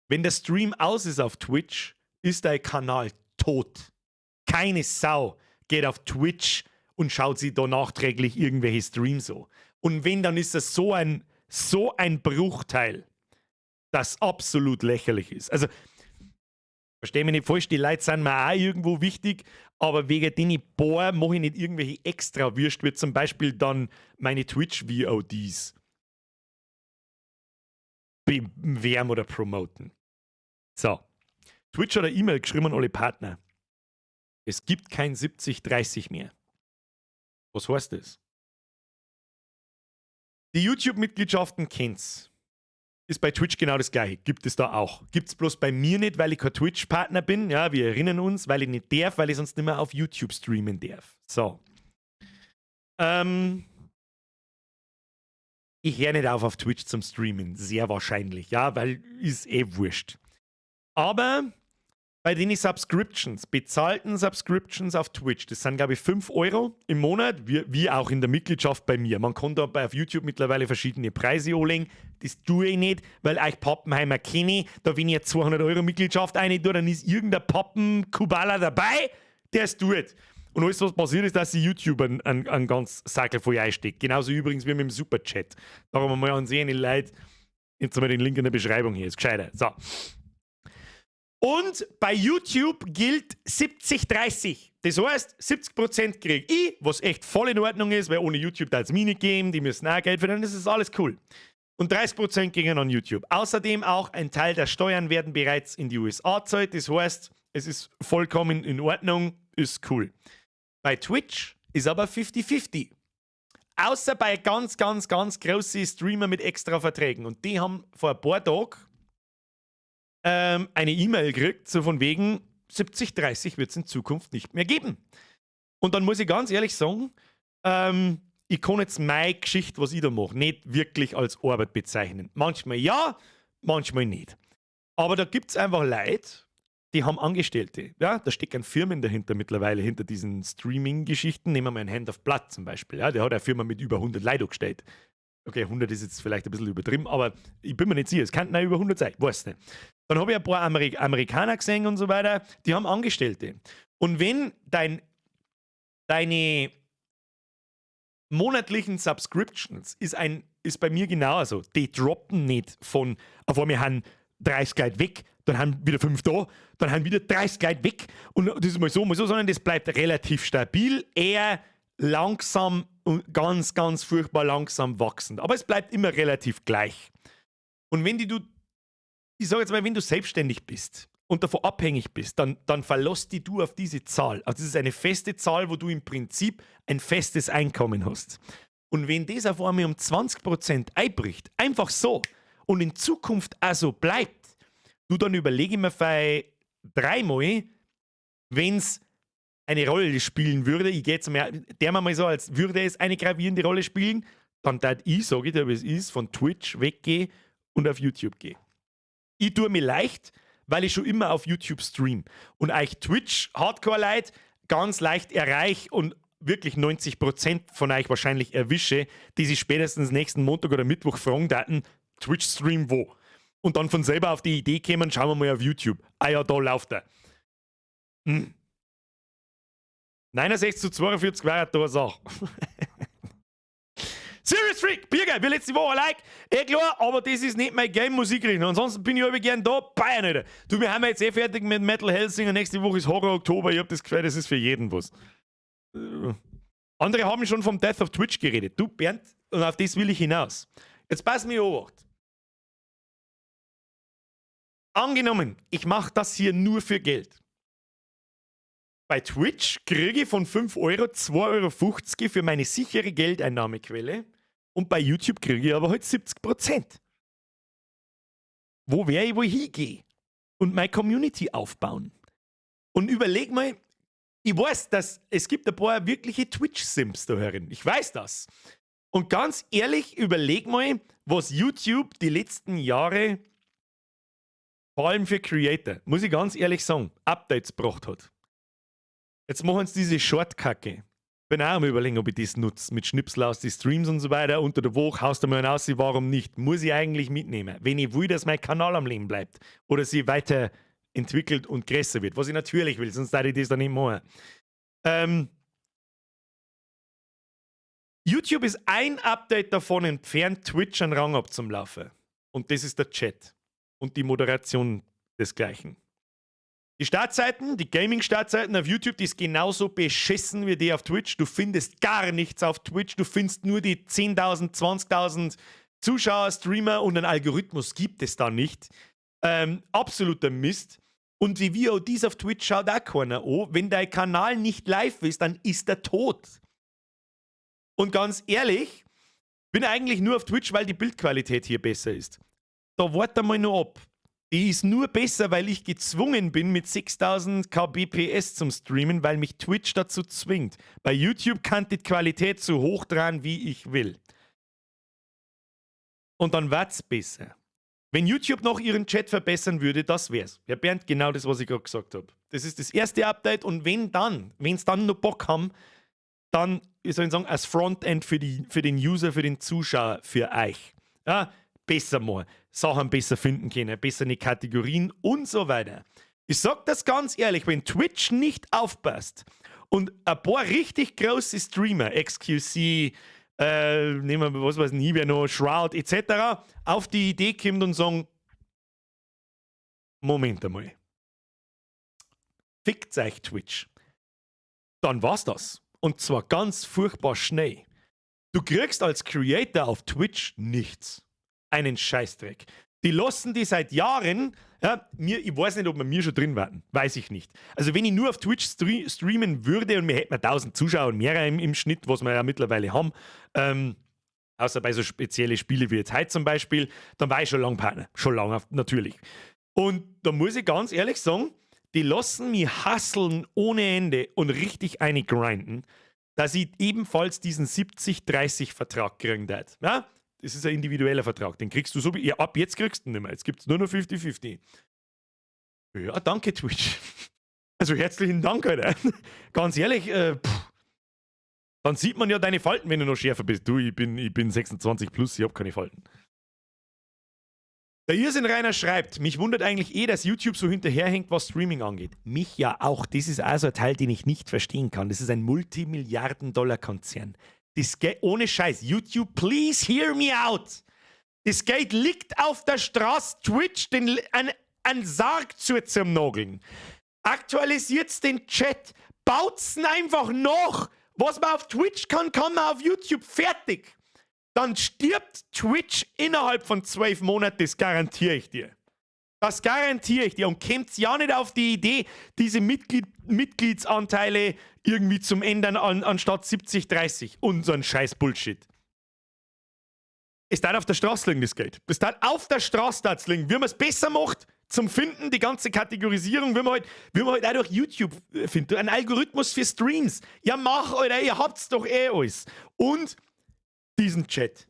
Wenn der Stream aus ist auf Twitch, ist dein Kanal tot. Keine Sau geht auf Twitch und schaut sich da nachträglich irgendwelche Streams so. Und wenn, dann ist das so ein Bruchteil, das absolut lächerlich ist. Also, versteh mich nicht falsch, die Leute sind mir auch irgendwo wichtig, aber wegen denen paar mache ich nicht irgendwelche extra Würst, wie zum Beispiel dann meine Twitch-VODs bewerben oder promoten. So. Twitch hat eine E-Mail geschrieben an alle Partner. Es gibt kein 70-30 mehr. Was heißt das? Die YouTube-Mitgliedschaften kennt's. Ist bei Twitch genau das Gleiche. Gibt es da auch. Gibt es bloß bei mir nicht, weil ich kein Twitch-Partner bin. Ja, wir erinnern uns, weil ich nicht darf, weil ich sonst nicht mehr auf YouTube streamen darf. So. Ich höre nicht auf Twitch zum Streamen. Sehr wahrscheinlich, ja, weil ist eh wurscht. Aber bei den Subscriptions, bezahlten Subscriptions auf Twitch, das sind, glaube ich, 5 € im Monat, wie auch in der Mitgliedschaft bei mir. Man kann da auf YouTube mittlerweile verschiedene Preise anlegen. Das tue ich nicht, weil euch Pappenheimer kenne ich. Da, wenn ich 200 € Mitgliedschaft eine tue, dann ist irgendein Pappenkubala dabei, der es tut. Und alles, was passiert, ist, dass sich YouTube ein ganz Sackel voll einsteckt. Genauso übrigens wie mit dem Superchat. Darum mal an sehen, die Leute, jetzt haben wir den Link in der Beschreibung hier, ist gescheiter. So. Und bei YouTube gilt 70-30. Das heißt, 70% kriege ich, was echt voll in Ordnung ist, weil ohne YouTube da es mir nicht geben, die müssen auch Geld verdienen, das ist alles cool. Und 30% gehen an YouTube. Außerdem auch ein Teil der Steuern werden bereits in die USA gezahlt. Das heißt, es ist vollkommen in Ordnung, ist cool. Bei Twitch ist aber 50-50. Außer bei ganz, ganz, ganz großen Streamer mit extra Verträgen. Und die haben vor ein paar Tagen eine E-Mail gekriegt, so von wegen 70-30 wird es in Zukunft nicht mehr geben. Und dann muss ich ganz ehrlich sagen, ich kann jetzt meine Geschichte, was ich da mache, nicht wirklich als Arbeit bezeichnen. Manchmal ja, manchmal nicht. Aber da gibt es einfach Leute, die haben Angestellte. Ja, da stecken Firmen dahinter mittlerweile, hinter diesen Streaming-Geschichten. Nehmen wir mal einen Hand of Blood zum Beispiel. Ja, der hat eine Firma mit über 100 Leuten gestellt. Okay, 100 ist jetzt vielleicht ein bisschen übertrieben, aber ich bin mir nicht sicher. Es könnten auch über 100 sein, weiß nicht. Dann habe ich ein paar Amerikaner gesehen und so weiter, die haben Angestellte. Und wenn deine monatlichen Subscriptions ist bei mir genauso. Die droppen nicht von, auf einmal haben 30 Leute weg, dann haben wieder 5 da, dann haben wieder 30 Leute weg. Und das ist mal so, sondern das bleibt relativ stabil, eher langsam und ganz, ganz furchtbar langsam wachsend. Aber es bleibt immer relativ gleich. Und wenn die du, ich sage jetzt mal, wenn du selbstständig bist und davon abhängig bist, dann verlässt dich du auf diese Zahl. Also das ist eine feste Zahl, wo du im Prinzip ein festes Einkommen hast. Und wenn das auf einmal um 20% einbricht, einfach so, und in Zukunft also bleibt, du, dann überlege ich mir fei dreimal, wenn es eine Rolle spielen würde, ich gehe jetzt mal, der mal so, als würde es eine gravierende Rolle spielen, dann tät ich, sage ich dir, wie es ist, von Twitch weggehen und auf YouTube gehen. Ich tue mir leicht, weil ich schon immer auf YouTube stream und euch Twitch Hardcore-Leute ganz leicht erreiche und wirklich 90% von euch wahrscheinlich erwische, die sich spätestens nächsten Montag oder Mittwoch fragen täten: Twitch-Stream wo? Und dann von selber auf die Idee kommen, schauen wir mal auf YouTube. Ah ja, da läuft er. 69:42 war da eine Sache. Serious Freak, Birger, wie letzte Woche like. Eh klar, aber das ist nicht mein Game Musikrichtung. Ansonsten bin ich aber gern da. Bayern, Alter. Du, wir haben jetzt eh fertig mit Metal Hellsinger. Nächste Woche ist Horror Oktober. Ich hab das Gefühl, das ist für jeden was. Andere haben schon vom Death of Twitch geredet. Du, Bernd, und auf das will ich hinaus. Jetzt pass mir Obacht. Angenommen, ich mache das hier nur für Geld. Bei Twitch kriege ich von 5 Euro 2,50 Euro für meine sichere Geldeinnahmequelle und bei YouTube kriege ich aber halt 70%. Wo werde ich wohl hingehen und meine Community aufbauen? Und überleg mal, ich weiß, dass es gibt ein paar wirkliche Twitch-Simps da herin. Ich weiß das. Und ganz ehrlich, überleg mal, was YouTube die letzten Jahre, vor allem für Creator, muss ich ganz ehrlich sagen, Updates gebracht hat. Jetzt machen sie diese Short-Kacke. Bin auch am Überlegen, ob ich das nutze. Mit Schnipsel aus die Streams und so weiter. Unter der Woche haust du mal einen aus, warum nicht? Muss ich eigentlich mitnehmen, wenn ich will, dass mein Kanal am Leben bleibt oder sie weiterentwickelt und größer wird. Was ich natürlich will, sonst würde ich das dann nicht machen. YouTube ist ein Update davon entfernt, Twitch einen Rang abzulaufen. Und das ist der Chat und die Moderation desgleichen. Die Startseiten, die Gaming-Startseiten auf YouTube, die ist genauso beschissen wie die auf Twitch. Du findest gar nichts auf Twitch. Du findest nur die 10.000, 20.000 Zuschauer, Streamer und einen Algorithmus gibt es da nicht. Absoluter Mist. Und die VODs auf Twitch schaut auch keiner an. Wenn dein Kanal nicht live ist, dann ist er tot. Und ganz ehrlich, bin eigentlich nur auf Twitch, weil die Bildqualität hier besser ist. Da warte mal noch ab. Die ist nur besser, weil ich gezwungen bin, mit 6000 kbps zum Streamen, weil mich Twitch dazu zwingt. Bei YouTube kann die Qualität so hoch dran, wie ich will. Und dann wird's besser. Wenn YouTube noch ihren Chat verbessern würde, das wär's. Ja, Bernd, genau das, was ich gerade gesagt habe. Das ist das erste Update und wenn's dann noch Bock haben, dann, wie soll ich sagen, als Frontend für den User, für den Zuschauer, für euch. Ja, besser machen, Sachen besser finden können, besser in die Kategorien und so weiter. Ich sag das ganz ehrlich, wenn Twitch nicht aufpasst und ein paar richtig große Streamer, XQC, nehmen wir, was weiß ich, wer noch, Shroud etc., auf die Idee kommt und sagen: Moment einmal, fickt euch, Twitch. Dann war's das. Und zwar ganz furchtbar schnell. Du kriegst als Creator auf Twitch nichts. Einen Scheißdreck. Die lassen die seit Jahren, ja, mir, ich weiß nicht, ob wir mir schon drin waren, weiß ich nicht. Also wenn ich nur auf Twitch streamen würde und wir hätten 1000 Zuschauer und mehrere im Schnitt, was wir ja mittlerweile haben, außer bei so spezielle Spiele wie jetzt heute zum Beispiel, dann war ich schon lange Partner. Schon lange, natürlich. Und da muss ich ganz ehrlich sagen, die lassen mich hustlen ohne Ende und richtig eine grinden, dass ich ebenfalls diesen 70-30-Vertrag kriegen darf. Ja? Das ist ein individueller Vertrag. Den kriegst du so, ja, ab jetzt kriegst du ihn nicht mehr. Jetzt gibt es nur noch 50-50. Ja, danke, Twitch. Also herzlichen Dank, Alter. Ganz ehrlich, pff. Dann sieht man ja deine Falten, wenn du noch schärfer bist. Du, ich bin 26 plus, ich hab keine Falten. Der Irrsinn Rainer schreibt: Mich wundert eigentlich eh, dass YouTube so hinterherhängt, was Streaming angeht. Mich ja auch. Das ist also ein Teil, den ich nicht verstehen kann. Das ist ein Multimilliarden-Dollar-Konzern. Das Geld, ohne Scheiß. YouTube, please hear me out. Das Geld liegt auf der Straße, Twitch einen Sarg zu zum Nageln. Aktualisiert den Chat. Baut's einfach nach. Was man auf Twitch kann, kann man auf YouTube. Fertig. Dann stirbt Twitch innerhalb von 12 Monaten, das garantiere ich dir. Das garantiere ich dir. Und kommt ja nicht auf die Idee, diese Mitgliedsanteile irgendwie zum ändern, anstatt 70-30 und so ein scheiß Bullshit. Es darf auf der Straße liegen, das Geld. Das darf auf der Straße liegen. Wie man es besser macht, zum Finden, die ganze Kategorisierung, wie man halt auch durch YouTube findet. Ein Algorithmus für Streams. Ja, mach, Alter, ihr habt's doch eh alles. Und diesen Chat.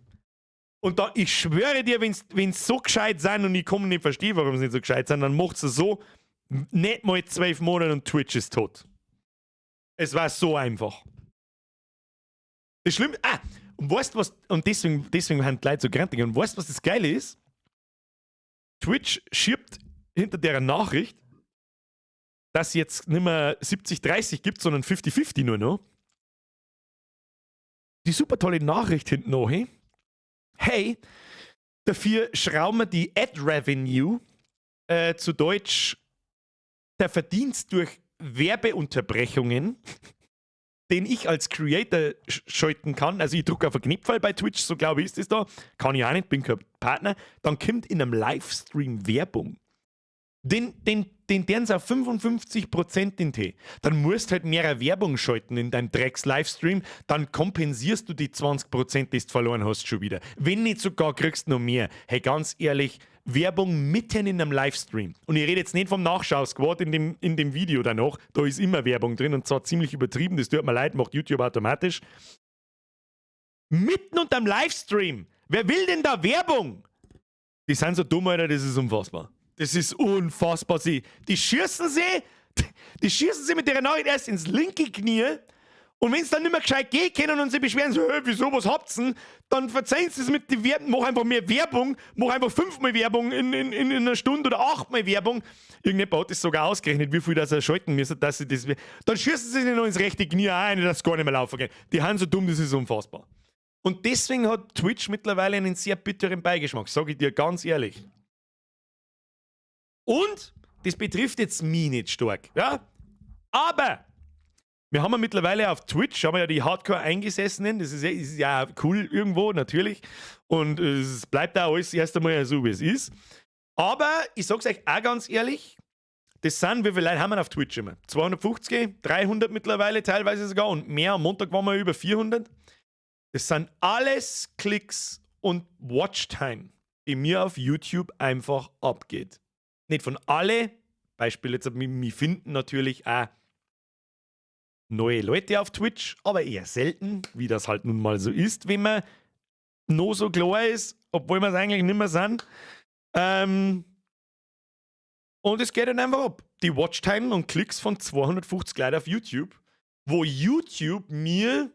Und da, ich schwöre dir, wenn's so gescheit sind und ich komme nicht verstehen, warum sie nicht so gescheit sind, dann macht's es so, nicht mal 12 Monate und Twitch ist tot. Es war so einfach. Das Schlimme, ah, und weißt was, und deswegen haben die Leute so grantig, und weißt was das Geile ist? Twitch schiebt hinter der Nachricht, dass jetzt nicht mehr 70-30 gibt, sondern 50-50 nur noch. Die super tolle Nachricht hinten noch, hey? Hey, dafür schrauben wir die Ad Revenue, zu Deutsch der Verdienst durch Werbeunterbrechungen, den ich als Creator schalten kann. Also ich drücke auf einen Knopf bei Twitch, so glaube ich ist das da. Kann ich auch nicht, bin kein Partner. Dann kommt in einem Livestream Werbung. Den deren auf 55% in Tee. Dann musst halt mehr Werbung schalten in deinem Drecks-Livestream, dann kompensierst du die 20%, die du verloren hast, schon wieder. Wenn nicht sogar, kriegst du noch mehr. Hey, ganz ehrlich, Werbung mitten in einem Livestream. Und ich rede jetzt nicht vom Nachschau-Squad in dem Video danach, da ist immer Werbung drin und zwar ziemlich übertrieben, das tut mir leid, macht YouTube automatisch. Mitten unterm Livestream! Wer will denn da Werbung? Die sind so dumm, Alter, das ist unfassbar. Das ist unfassbar. Die schießen sie mit der Nachricht erst ins linke Knie und wenn es dann nicht mehr gescheit gehen können und sie beschweren so, hey, wieso, was habt's denn? Dann verzeihen sie es mit den Werben, mach einfach mehr Werbung, mach einfach fünfmal Werbung in einer Stunde oder achtmal Werbung. Irgendjemand hat das sogar ausgerechnet, wie viel das er schalten müssen, dass sie das. Dann schießen sie sich noch ins rechte Knie ein, dass es gar nicht mehr laufen kann. Die haben so dumm, das ist unfassbar. Und deswegen hat Twitch mittlerweile einen sehr bitteren Beigeschmack, sage ich dir ganz ehrlich. Und das betrifft jetzt mich nicht stark, ja? Aber wir haben ja mittlerweile auf Twitch, haben wir ja die Hardcore Eingesessenen, das ist ja cool irgendwo, natürlich. Und es bleibt auch alles erst einmal so, wie es ist. Aber ich sag's euch auch ganz ehrlich, das sind, wie viele Leute haben wir auf Twitch immer? 250, 300 mittlerweile teilweise sogar und mehr. Am Montag waren wir über 400. Das sind alles Klicks und Watchtime, die mir auf YouTube einfach abgeht. Nicht von alle, Beispiel jetzt, mich finden natürlich auch neue Leute auf Twitch, aber eher selten, wie das halt nun mal so ist, wenn man noch so klar ist, obwohl wir es eigentlich nicht mehr sind. Und es geht dann einfach ab. Die Watchtime und Klicks von 250 Leuten auf YouTube, wo YouTube mir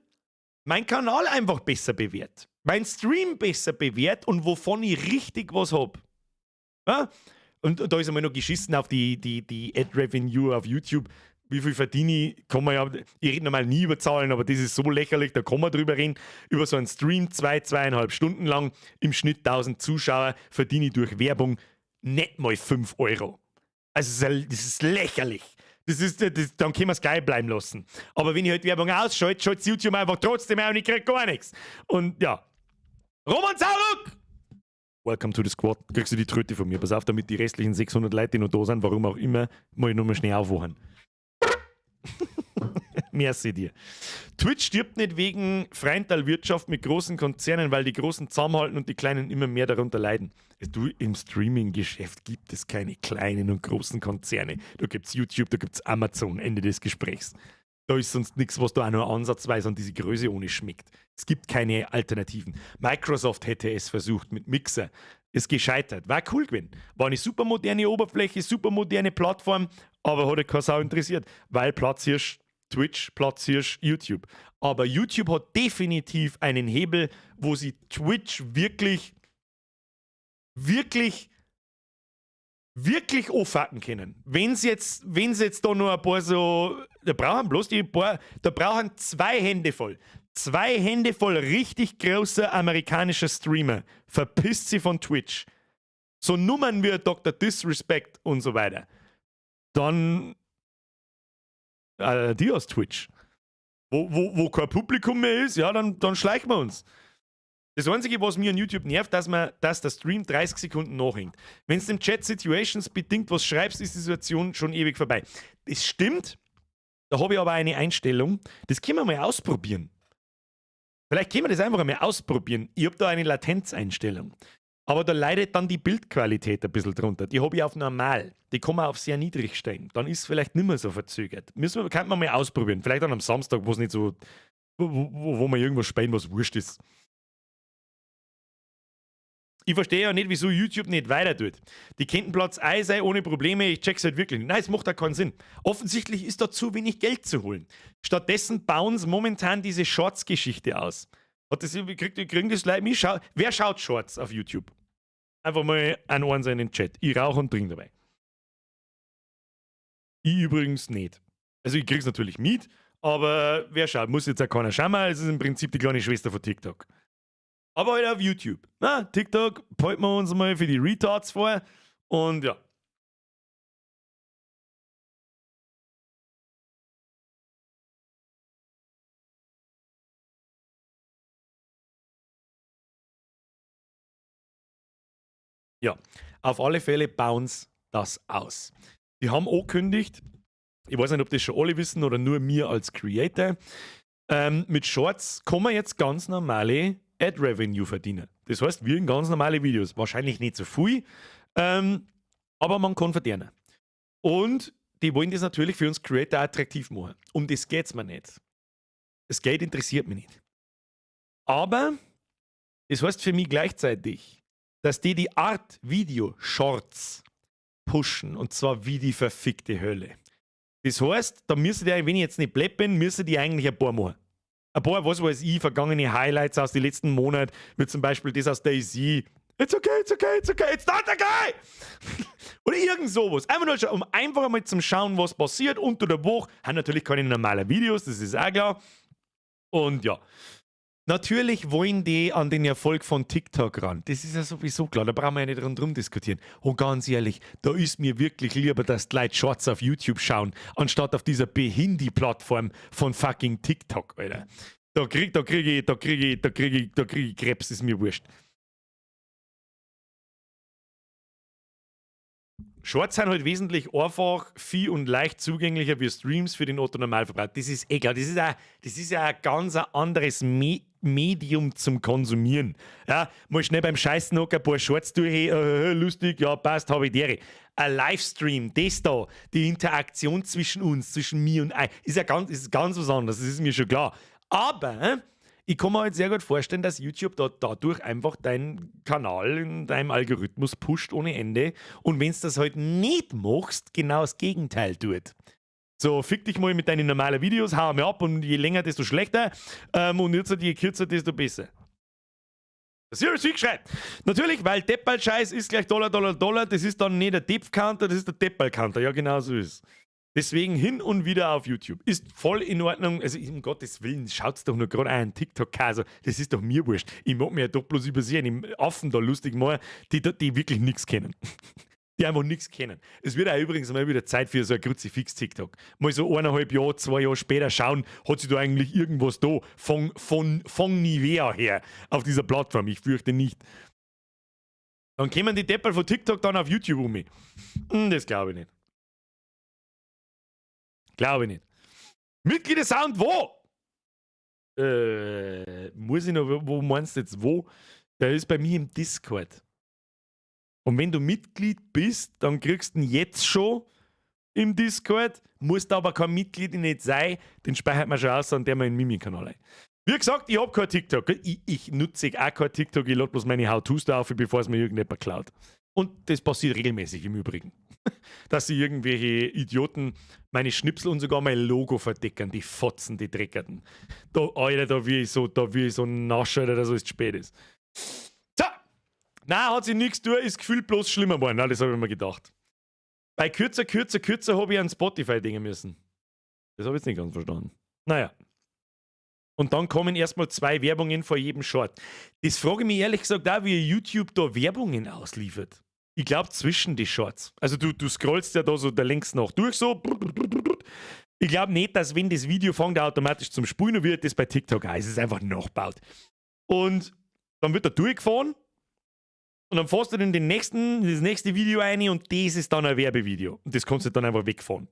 mein Kanal einfach besser bewährt, mein Stream besser bewährt und wovon ich richtig was hab. Ja? Und da ist einmal noch geschissen auf die Ad Revenue auf YouTube. Wie viel verdiene ich, kann man ja, ich rede normal nie über Zahlen, aber das ist so lächerlich, da kann man drüber reden. Über so einen Stream, 2, 2,5 Stunden lang, im Schnitt 1000 Zuschauer, verdiene ich durch Werbung nicht mal 5 Euro. Also das ist lächerlich. Das ist, dann können wir es gleich bleiben lassen. Aber wenn ich halt Werbung ausschalte, schaltet YouTube einfach trotzdem ein und ich krieg gar nichts. Und ja. Roman Zaruk! Welcome to the squad. Kriegst du die Tröte von mir. Pass auf, damit die restlichen 600 Leute, die noch da sind, warum auch immer, mal nur mal schnell aufwachen. Merci dir. Twitch stirbt nicht wegen Freundalwirtschaft mit großen Konzernen, weil die Großen zusammenhalten und die Kleinen immer mehr darunter leiden. Du, im Streaming-Geschäft gibt es keine kleinen und großen Konzerne. Da gibt es YouTube, da gibt es Amazon. Ende des Gesprächs. Da ist sonst nichts, was da auch nur ansatzweise an diese Größe ohne schmeckt. Es gibt keine Alternativen. Microsoft hätte es versucht mit Mixer. Ist gescheitert. War cool gewesen. War eine super moderne Oberfläche, super moderne Plattform, aber hat keine Sau interessiert, weil Platzhirsch Twitch, Platzhirsch YouTube. Aber YouTube hat definitiv einen Hebel, wo sie Twitch wirklich, wirklich, wirklich anfucken können. Wenn sie jetzt da nur ein paar so, da brauchen bloß die paar, da brauchen zwei Hände voll. Zwei Hände voll richtig großer amerikanischer Streamer. Verpisst sie von Twitch. So Nummern wie Dr. Disrespect und so weiter. Dann adios Twitch. Wo kein Publikum mehr ist, ja, dann schleichen wir uns. Das Einzige, was mir an YouTube nervt, dass der Stream 30 Sekunden nachhängt. Wenn du im Chat situationsbedingt was schreibst, ist die Situation schon ewig vorbei. Das stimmt. Da habe ich aber eine Einstellung. Das können wir mal ausprobieren. Vielleicht können wir das einfach einmal ausprobieren. Ich habe da eine Latenzeinstellung. Aber da leidet dann die Bildqualität ein bisschen drunter. Die habe ich auf normal. Die kann man auf sehr niedrig stellen. Dann ist es vielleicht nicht mehr so verzögert. Kann man mal ausprobieren. Vielleicht dann am Samstag, wo es nicht so, wo wir irgendwas spielen, was wurscht ist. Ich verstehe ja nicht, wieso YouTube nicht weiter tut. Die könnten Platz 1 sein ohne Probleme, ich check's halt wirklich nicht. Nein, es macht da keinen Sinn. Offensichtlich ist da zu wenig Geld zu holen. Stattdessen bauen sie momentan diese Shorts-Geschichte aus. Hat das, kriegen das Leute mich? Wer schaut Shorts auf YouTube? Einfach mal ein Eins in den Chat. Ich rauche und trinke dabei. Ich übrigens nicht. Also ich krieg's natürlich mit, aber wer schaut, muss jetzt auch keiner schauen. Es ist im Prinzip die kleine Schwester von TikTok. Aber halt auf YouTube. Na, TikTok behalten wir uns mal für die Retards vor. Und ja. Ja, auf alle Fälle bauen sie das aus. Die haben angekündigt, ich weiß nicht, ob das schon alle wissen oder nur mir als Creator, mit Shorts kann man jetzt ganz normale Ad-Revenue verdienen. Das heißt, wir in ganz normale Videos. Wahrscheinlich nicht so viel, aber man kann verdienen. Und die wollen das natürlich für uns Creator attraktiv machen. Um das geht's mir nicht. Das Geld interessiert mich nicht. Aber das heißt für mich gleichzeitig, dass die die Art Video-Shorts pushen. Und zwar wie die verfickte Hölle. Das heißt, da müsste die, wenn ich jetzt nicht blöd bin, müsste die eigentlich ein paar machen. Ein paar, was weiß ich, vergangene Highlights aus den letzten Monaten, wie zum Beispiel das aus DayZ. It's okay, it's okay, it's okay, it's not okay! Oder irgend sowas. Einfach nur, um einfach einmal zum Schauen, was passiert unter der Woche. Haben natürlich keine normalen Videos, das ist auch klar. Und ja. Natürlich wollen die an den Erfolg von TikTok ran. Das ist ja sowieso klar, da brauchen wir ja nicht rundherum diskutieren. Und ganz ehrlich, da ist mir wirklich lieber, dass die Leute Shorts auf YouTube schauen, anstatt auf dieser Behindi-Plattform von fucking TikTok, Alter. Da krieg, da krieg ich, da krieg ich, da krieg ich, da krieg ich Krebs, ist mir wurscht. Shorts sind halt wesentlich einfach, viel und leicht zugänglicher wie Streams für den Otto-Normalverbraucher. Das ist eh klar. Das ist ja ein ganz anderes Medium zum Konsumieren. Ja, mal schnell beim Scheißen noch ein paar Shorts durch, lustig, ja, passt, hab ich dere. Ein Livestream, das da, die Interaktion zwischen uns, zwischen mir und euch, ist ganz was anderes, das ist mir schon klar. Aber ich kann mir halt sehr gut vorstellen, dass YouTube da dadurch einfach deinen Kanal in deinem Algorithmus pusht ohne Ende. Und wenn du das halt nicht machst, genau das Gegenteil tut. So, fick dich mal mit deinen normalen Videos, hau mir ab und je länger, desto schlechter. Und jetzt, je kürzer, desto besser. Serious Week schreibt. Natürlich, weil Deppal-Scheiß ist gleich Dollar, Dollar, Dollar. Das ist dann nicht der Depth-Counter, das ist der Deppal-Counter. Ja, genau so ist es. Deswegen hin und wieder auf YouTube. Ist voll in Ordnung. Also, um Gottes Willen, schaut's doch nur gerade einen TikTok. Also, das ist doch mir wurscht. Ich mag mir ja doch bloß übersehen. Im Affen da lustig mal, die wirklich nichts kennen. Die einfach nichts kennen. Es wird auch übrigens mal wieder Zeit für so ein Kruzifix-TikTok. Mal so eineinhalb Jahre, 2 Jahre später schauen, hat sich da eigentlich irgendwas da von Nivea her auf dieser Plattform. Ich fürchte nicht. Dann kommen die Deppel von TikTok dann auf YouTube um mich. Das glaube ich nicht. Glaube ich nicht. Mitglieder Sound wo? Muss ich noch, wo meinst du jetzt wo? Der ist bei mir im Discord. Und wenn du Mitglied bist, dann kriegst du ihn jetzt schon im Discord, musst aber kein Mitglied nicht sein, den speichert man schon aus und der mal in Mimi-Kanal ein. Wie gesagt, ich hab kein TikTok. Ich nutze auch kein TikTok, ich lade bloß meine How-Tos da auf, bevor es mir irgendjemand klaut. Und das passiert regelmäßig im Übrigen. Dass sie irgendwelche Idioten meine Schnipsel und sogar mein Logo verdecken, die Fotzen, die Dreckerten. Da, Alter, da will ich so naschen, Alter, dass es spät ist. So! Nein, hat sich nichts tun, ist gefühlt bloß schlimmer geworden. Nein, das hab ich mir gedacht. Bei kürzer, kürzer, kürzer hab ich an Spotify dingen müssen. Das hab ich jetzt nicht ganz verstanden. Naja. Und dann kommen erstmal 2 Werbungen vor jedem Short. Das frage ich mich ehrlich gesagt auch, wie YouTube da Werbungen ausliefert. Ich glaub, zwischen die Shorts. Also du scrollst ja da so da links noch durch, so. Ich glaub nicht, dass wenn das Video fängt, automatisch zum Spulen wird, das bei TikTok auch. Es ist einfach nachgebaut. Und dann wird da durchgefahren und dann fährst du in das nächste Video rein und das ist dann ein Werbevideo. Und das kannst du dann einfach wegfahren.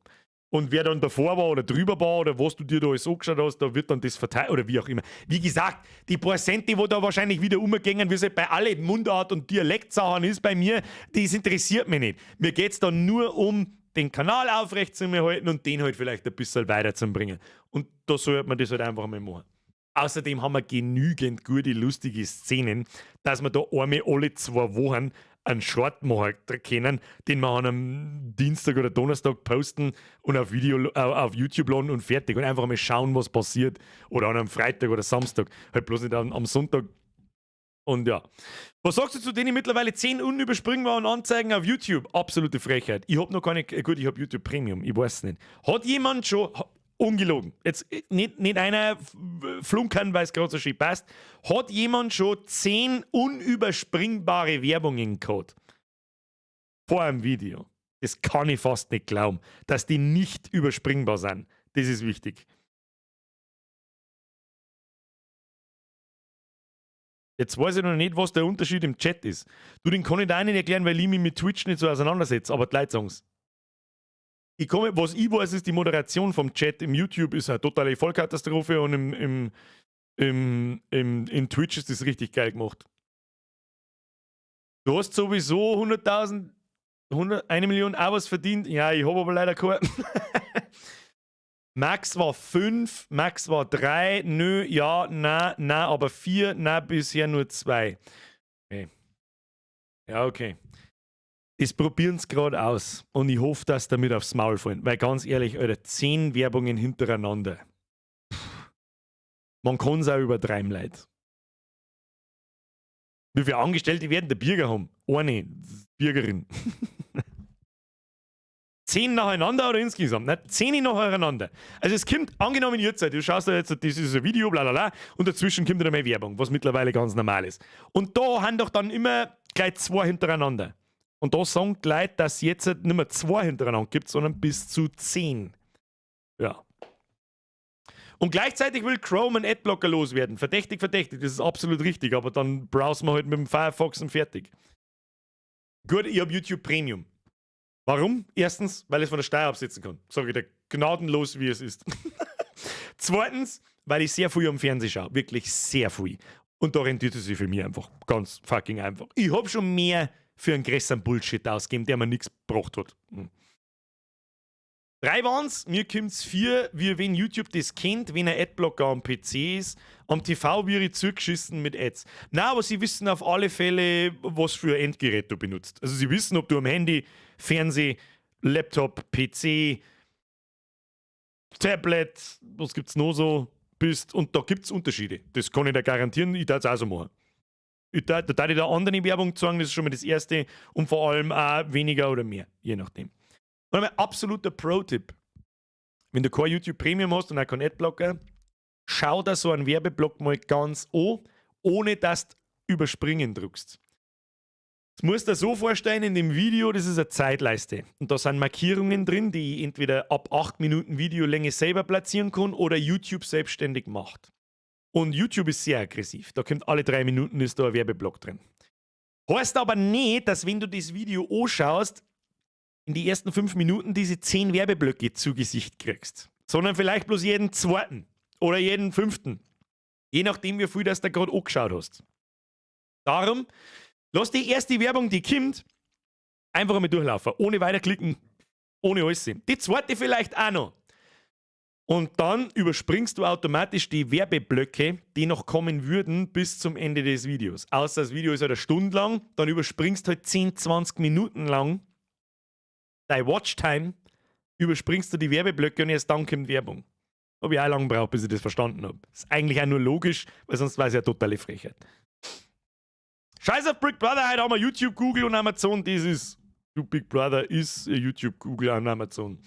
Und wer dann davor war oder drüber war oder was du dir da alles angeschaut hast, da wird dann das verteilt oder wie auch immer. Wie gesagt, die paar Cent, die wo da wahrscheinlich wieder umgängen, wie es halt bei allen Mundart- und Dialektsachen ist bei mir, das interessiert mich nicht. Mir geht's dann nur um, den Kanal aufrecht zu halten und den halt vielleicht ein bisschen weiterzubringen. Und da sollte man das halt einfach mal machen. Außerdem haben wir genügend gute, lustige Szenen, dass wir da einmal alle 2 Wochen einen Short machen können, den wir an einem Dienstag oder Donnerstag posten und auf YouTube laden und fertig. Und einfach mal schauen, was passiert. Oder an einem Freitag oder Samstag. Halt bloß nicht am Sonntag. Und ja. Was sagst du zu denen mittlerweile 10 unüberspringbaren Anzeigen auf YouTube? Absolute Frechheit. Ich hab noch keine, gut, ich hab YouTube Premium, ich weiß es nicht. Hat jemand schon, ungelogen, jetzt nicht einer flunkern, weil es gerade so schön passt, hat jemand schon 10 unüberspringbare Werbungen gehabt? Vor einem Video. Das kann ich fast nicht glauben, dass die nicht überspringbar sind. Das ist wichtig. Jetzt weiß ich noch nicht, was der Unterschied im Chat ist. Du, den kann ich da auch nicht erklären, weil ich mich mit Twitch nicht so auseinandersetze, aber die Leute sagen's. Ich komme, was ich weiß, ist, die Moderation vom Chat im YouTube ist eine totale Vollkatastrophe und in Twitch ist das richtig geil gemacht. Du hast sowieso 100.000, 100, 1 Million Abos verdient. Ja, ich habe aber leider keine. Max war 5, Max war 3, nö, ja, na, na, aber 4, na, bisher nur 2. Okay. Ja, okay. Das probieren sie gerade aus und ich hoffe, dass damit aufs Maul fallen. Weil ganz ehrlich, Alter, 10 Werbungen hintereinander. Puh. Man kann es auch übertreiben, Leute. Wie viele Angestellte werden der Bürger haben? Eine Bürgerin. 10 nacheinander oder insgesamt? Ne? 10 nacheinander. Also es kommt, angenommen jetzt, du schaust da jetzt, das ist ein Video, bla bla bla, und dazwischen kommt dann mal Werbung, was mittlerweile ganz normal ist. Und da haben doch dann immer gleich 2 hintereinander. Und da sagen die Leute, dass es jetzt nicht mehr 2 hintereinander gibt, sondern bis zu 10. Ja. Und gleichzeitig will Chrome einen Adblocker loswerden. Verdächtig, verdächtig, das ist absolut richtig, aber dann browsen wir halt mit dem Firefox und fertig. Gut, ich hab YouTube Premium. Warum? Erstens, weil ich es von der Steuer absetzen kann. Sag ich dir gnadenlos, wie es ist. Zweitens, weil ich sehr viel am Fernsehen schaue. Wirklich sehr viel. Und da rentiert es sich für mich einfach. Ganz fucking einfach. Ich hab schon mehr für einen größeren Bullshit ausgegeben, der mir nichts gebracht hat. 3 waren's, mir kommt's 4, wie wenn YouTube das kennt, wenn ein Adblocker am PC ist. Am TV wird ich zugeschissen mit Ads. Na, aber sie wissen auf alle Fälle, was für ein Endgerät du benutzt. Also sie wissen, ob du am Handy, Fernseh, Laptop, PC, Tablet, was gibt's noch so, bist. Und da gibt's Unterschiede. Das kann ich dir garantieren, ich darf es auch so machen. Da darf ich der anderen Werbung zeigen, das ist schon mal das Erste. Und vor allem auch weniger oder mehr, je nachdem. Und ein absoluter Pro-Tipp. Wenn du kein YouTube Premium hast und auch keinen Adblocker, schau da so einen Werbeblock mal ganz an, ohne dass du überspringen drückst. Das musst du dir so vorstellen, in dem Video, das ist eine Zeitleiste. Und da sind Markierungen drin, die ich entweder ab 8 Minuten Videolänge selber platzieren kann oder YouTube selbstständig macht. Und YouTube ist sehr aggressiv. Da kommt alle 3 Minuten ist da ein Werbeblock drin. Heißt aber nicht, dass wenn du das Video anschaust, in die ersten 5 Minuten diese 10 Werbeblöcke zu Gesicht kriegst. Sondern vielleicht bloß jeden zweiten oder jeden 5. Je nachdem, wie viel das du gerade angeschaut hast. Darum, lass die erste Werbung, die kommt, einfach einmal durchlaufen. Ohne weiterklicken, ohne alles sehen. Die zweite vielleicht auch noch. Und dann überspringst du automatisch die Werbeblöcke, die noch kommen würden, bis zum Ende des Videos. Außer das Video ist halt eine Stunde lang, dann überspringst du halt 10, 20 Minuten lang dein Watchtime, überspringst du die Werbeblöcke und erst dann kommt Werbung. Hab ich auch lange gebraucht, bis ich das verstanden hab. Ist eigentlich auch nur logisch, weil sonst war es ja totale Frechheit. Scheiß auf Big Brother, heute haben wir YouTube, Google und Amazon. Das ist, du Big Brother ist YouTube, Google und Amazon.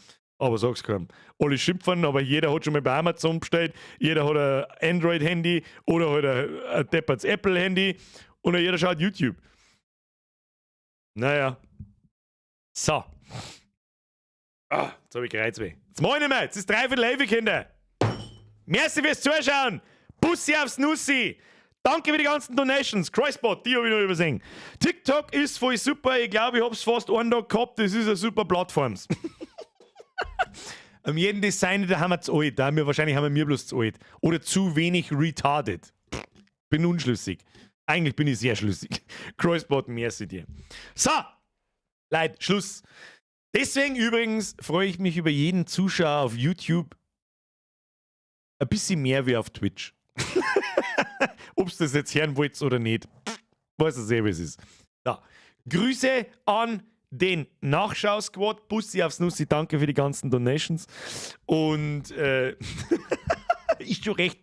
Aber sag's keinem. Alle schimpfen, aber jeder hat schon mal bei Amazon bestellt, jeder hat ein Android-Handy oder halt ein depperts Apple-Handy und jeder schaut YouTube. Naja. So. Ah, jetzt hab ich Kreuzweh. Jetzt mach ich nicht mehr. Jetzt ist 10:45, Kinder. Merci fürs Zuschauen. Bussi aufs Nussi. Danke für die ganzen Donations. Crossbot, die hab ich noch übersehen. TikTok ist voll super. Ich glaube, ich hab's fast einen Tag gehabt. Das ist eine super Plattform. Am jeden Designer, da haben wir zu alt. Da haben wir, wahrscheinlich haben wir bloß zu alt. Oder zu wenig retarded. Bin unschlüssig. Eigentlich bin ich sehr schlüssig. Crossbot, merci dir. So, Leute, Schluss. Deswegen übrigens freue ich mich über jeden Zuschauer auf YouTube ein bisschen mehr wie auf Twitch. Ob's das jetzt hören wollt oder nicht, weiß ich sehr, wie es ist. So. Grüße an den Nachschau-Squad. Bussi aufs Nussi, danke für die ganzen Donations. Und ist schon recht.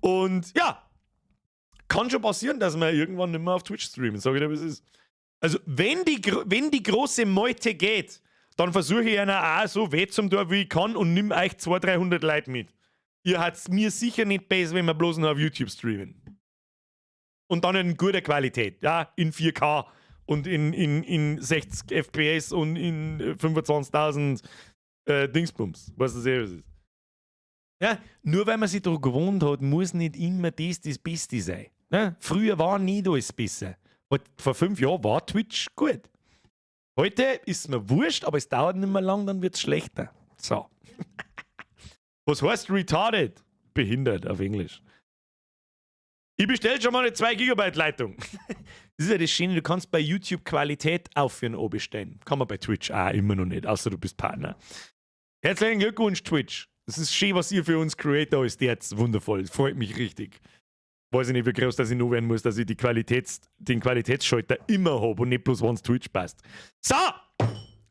Und ja, kann schon passieren, dass wir irgendwann nicht mehr auf Twitch streamen. Sag ich dir, wie es ist. Also, wenn die große Meute geht, dann versuche ich einer auch so weh zum tun, wie ich kann und nimm euch 200, 300 Leute mit. Ihr habt's mir sicher nicht besser, wenn wir bloß noch auf YouTube streamen. Und dann in guter Qualität, ja, in 4K und in 60 FPS und in 25.000 Dingsbums. Weißt du, was es ist? Ja, nur weil man sich daran gewohnt hat, muss nicht immer das das Beste sein. Ne? Früher war nicht alles besser. Vor 5 Jahren war Twitch gut. Heute ist mir wurscht, aber es dauert nicht mehr lang, dann wird es schlechter. So. Was heißt retarded? Behindert auf Englisch. Ich bestelle schon mal eine 2 GB Leitung. Das ist ja das Schöne, du kannst bei YouTube Qualität aufführen und bestellen. Kann man bei Twitch auch immer noch nicht, außer du bist Partner. Herzlichen Glückwunsch, Twitch. Das ist schön, was ihr für uns Creator ist jetzt. Wundervoll. Freut mich richtig. Weiß ich nicht, wie groß das ich noch werden muss, dass ich den Qualitätsschalter immer habe und nicht bloß, wenn es Twitch passt. So!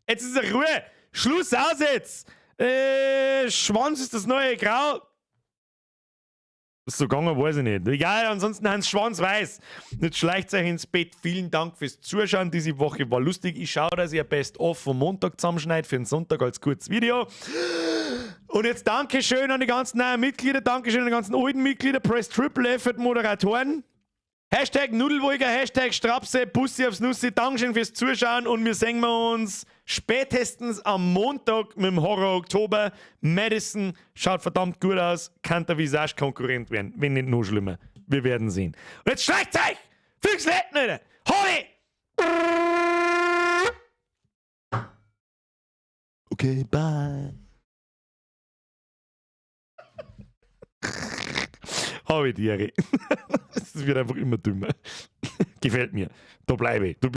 Jetzt ist Ruhe! Schluss aus jetzt! Schwanz ist das neue Grau. Ist so gegangen, weiß ich nicht. Egal, ansonsten Hans Schwanz weiß. Jetzt schleicht euch ins Bett. Vielen Dank fürs Zuschauen. Diese Woche war lustig. Ich schaue, dass ich ein Best-of vom Montag zusammenschneide für den Sonntag als kurzes Video. Und jetzt Dankeschön an die ganzen neuen Mitglieder, Dankeschön an die ganzen alten Mitglieder, Press Triple F für die Moderatoren. #Nudelwolker, #Strapse, Bussi aufs Nussi, Dankeschön fürs Zuschauen und wir sehen wir uns spätestens am Montag mit dem Horror Oktober. Madison schaut verdammt gut aus, kann der Visage Konkurrent werden, wenn nicht noch schlimmer. Wir werden sehen. Und jetzt schleicht euch! Füchs Letten, Alter! Hoi! Okay, bye. Habe die Ehre. Es wird einfach immer dümmer. Gefällt mir. Da bleibe ich. Du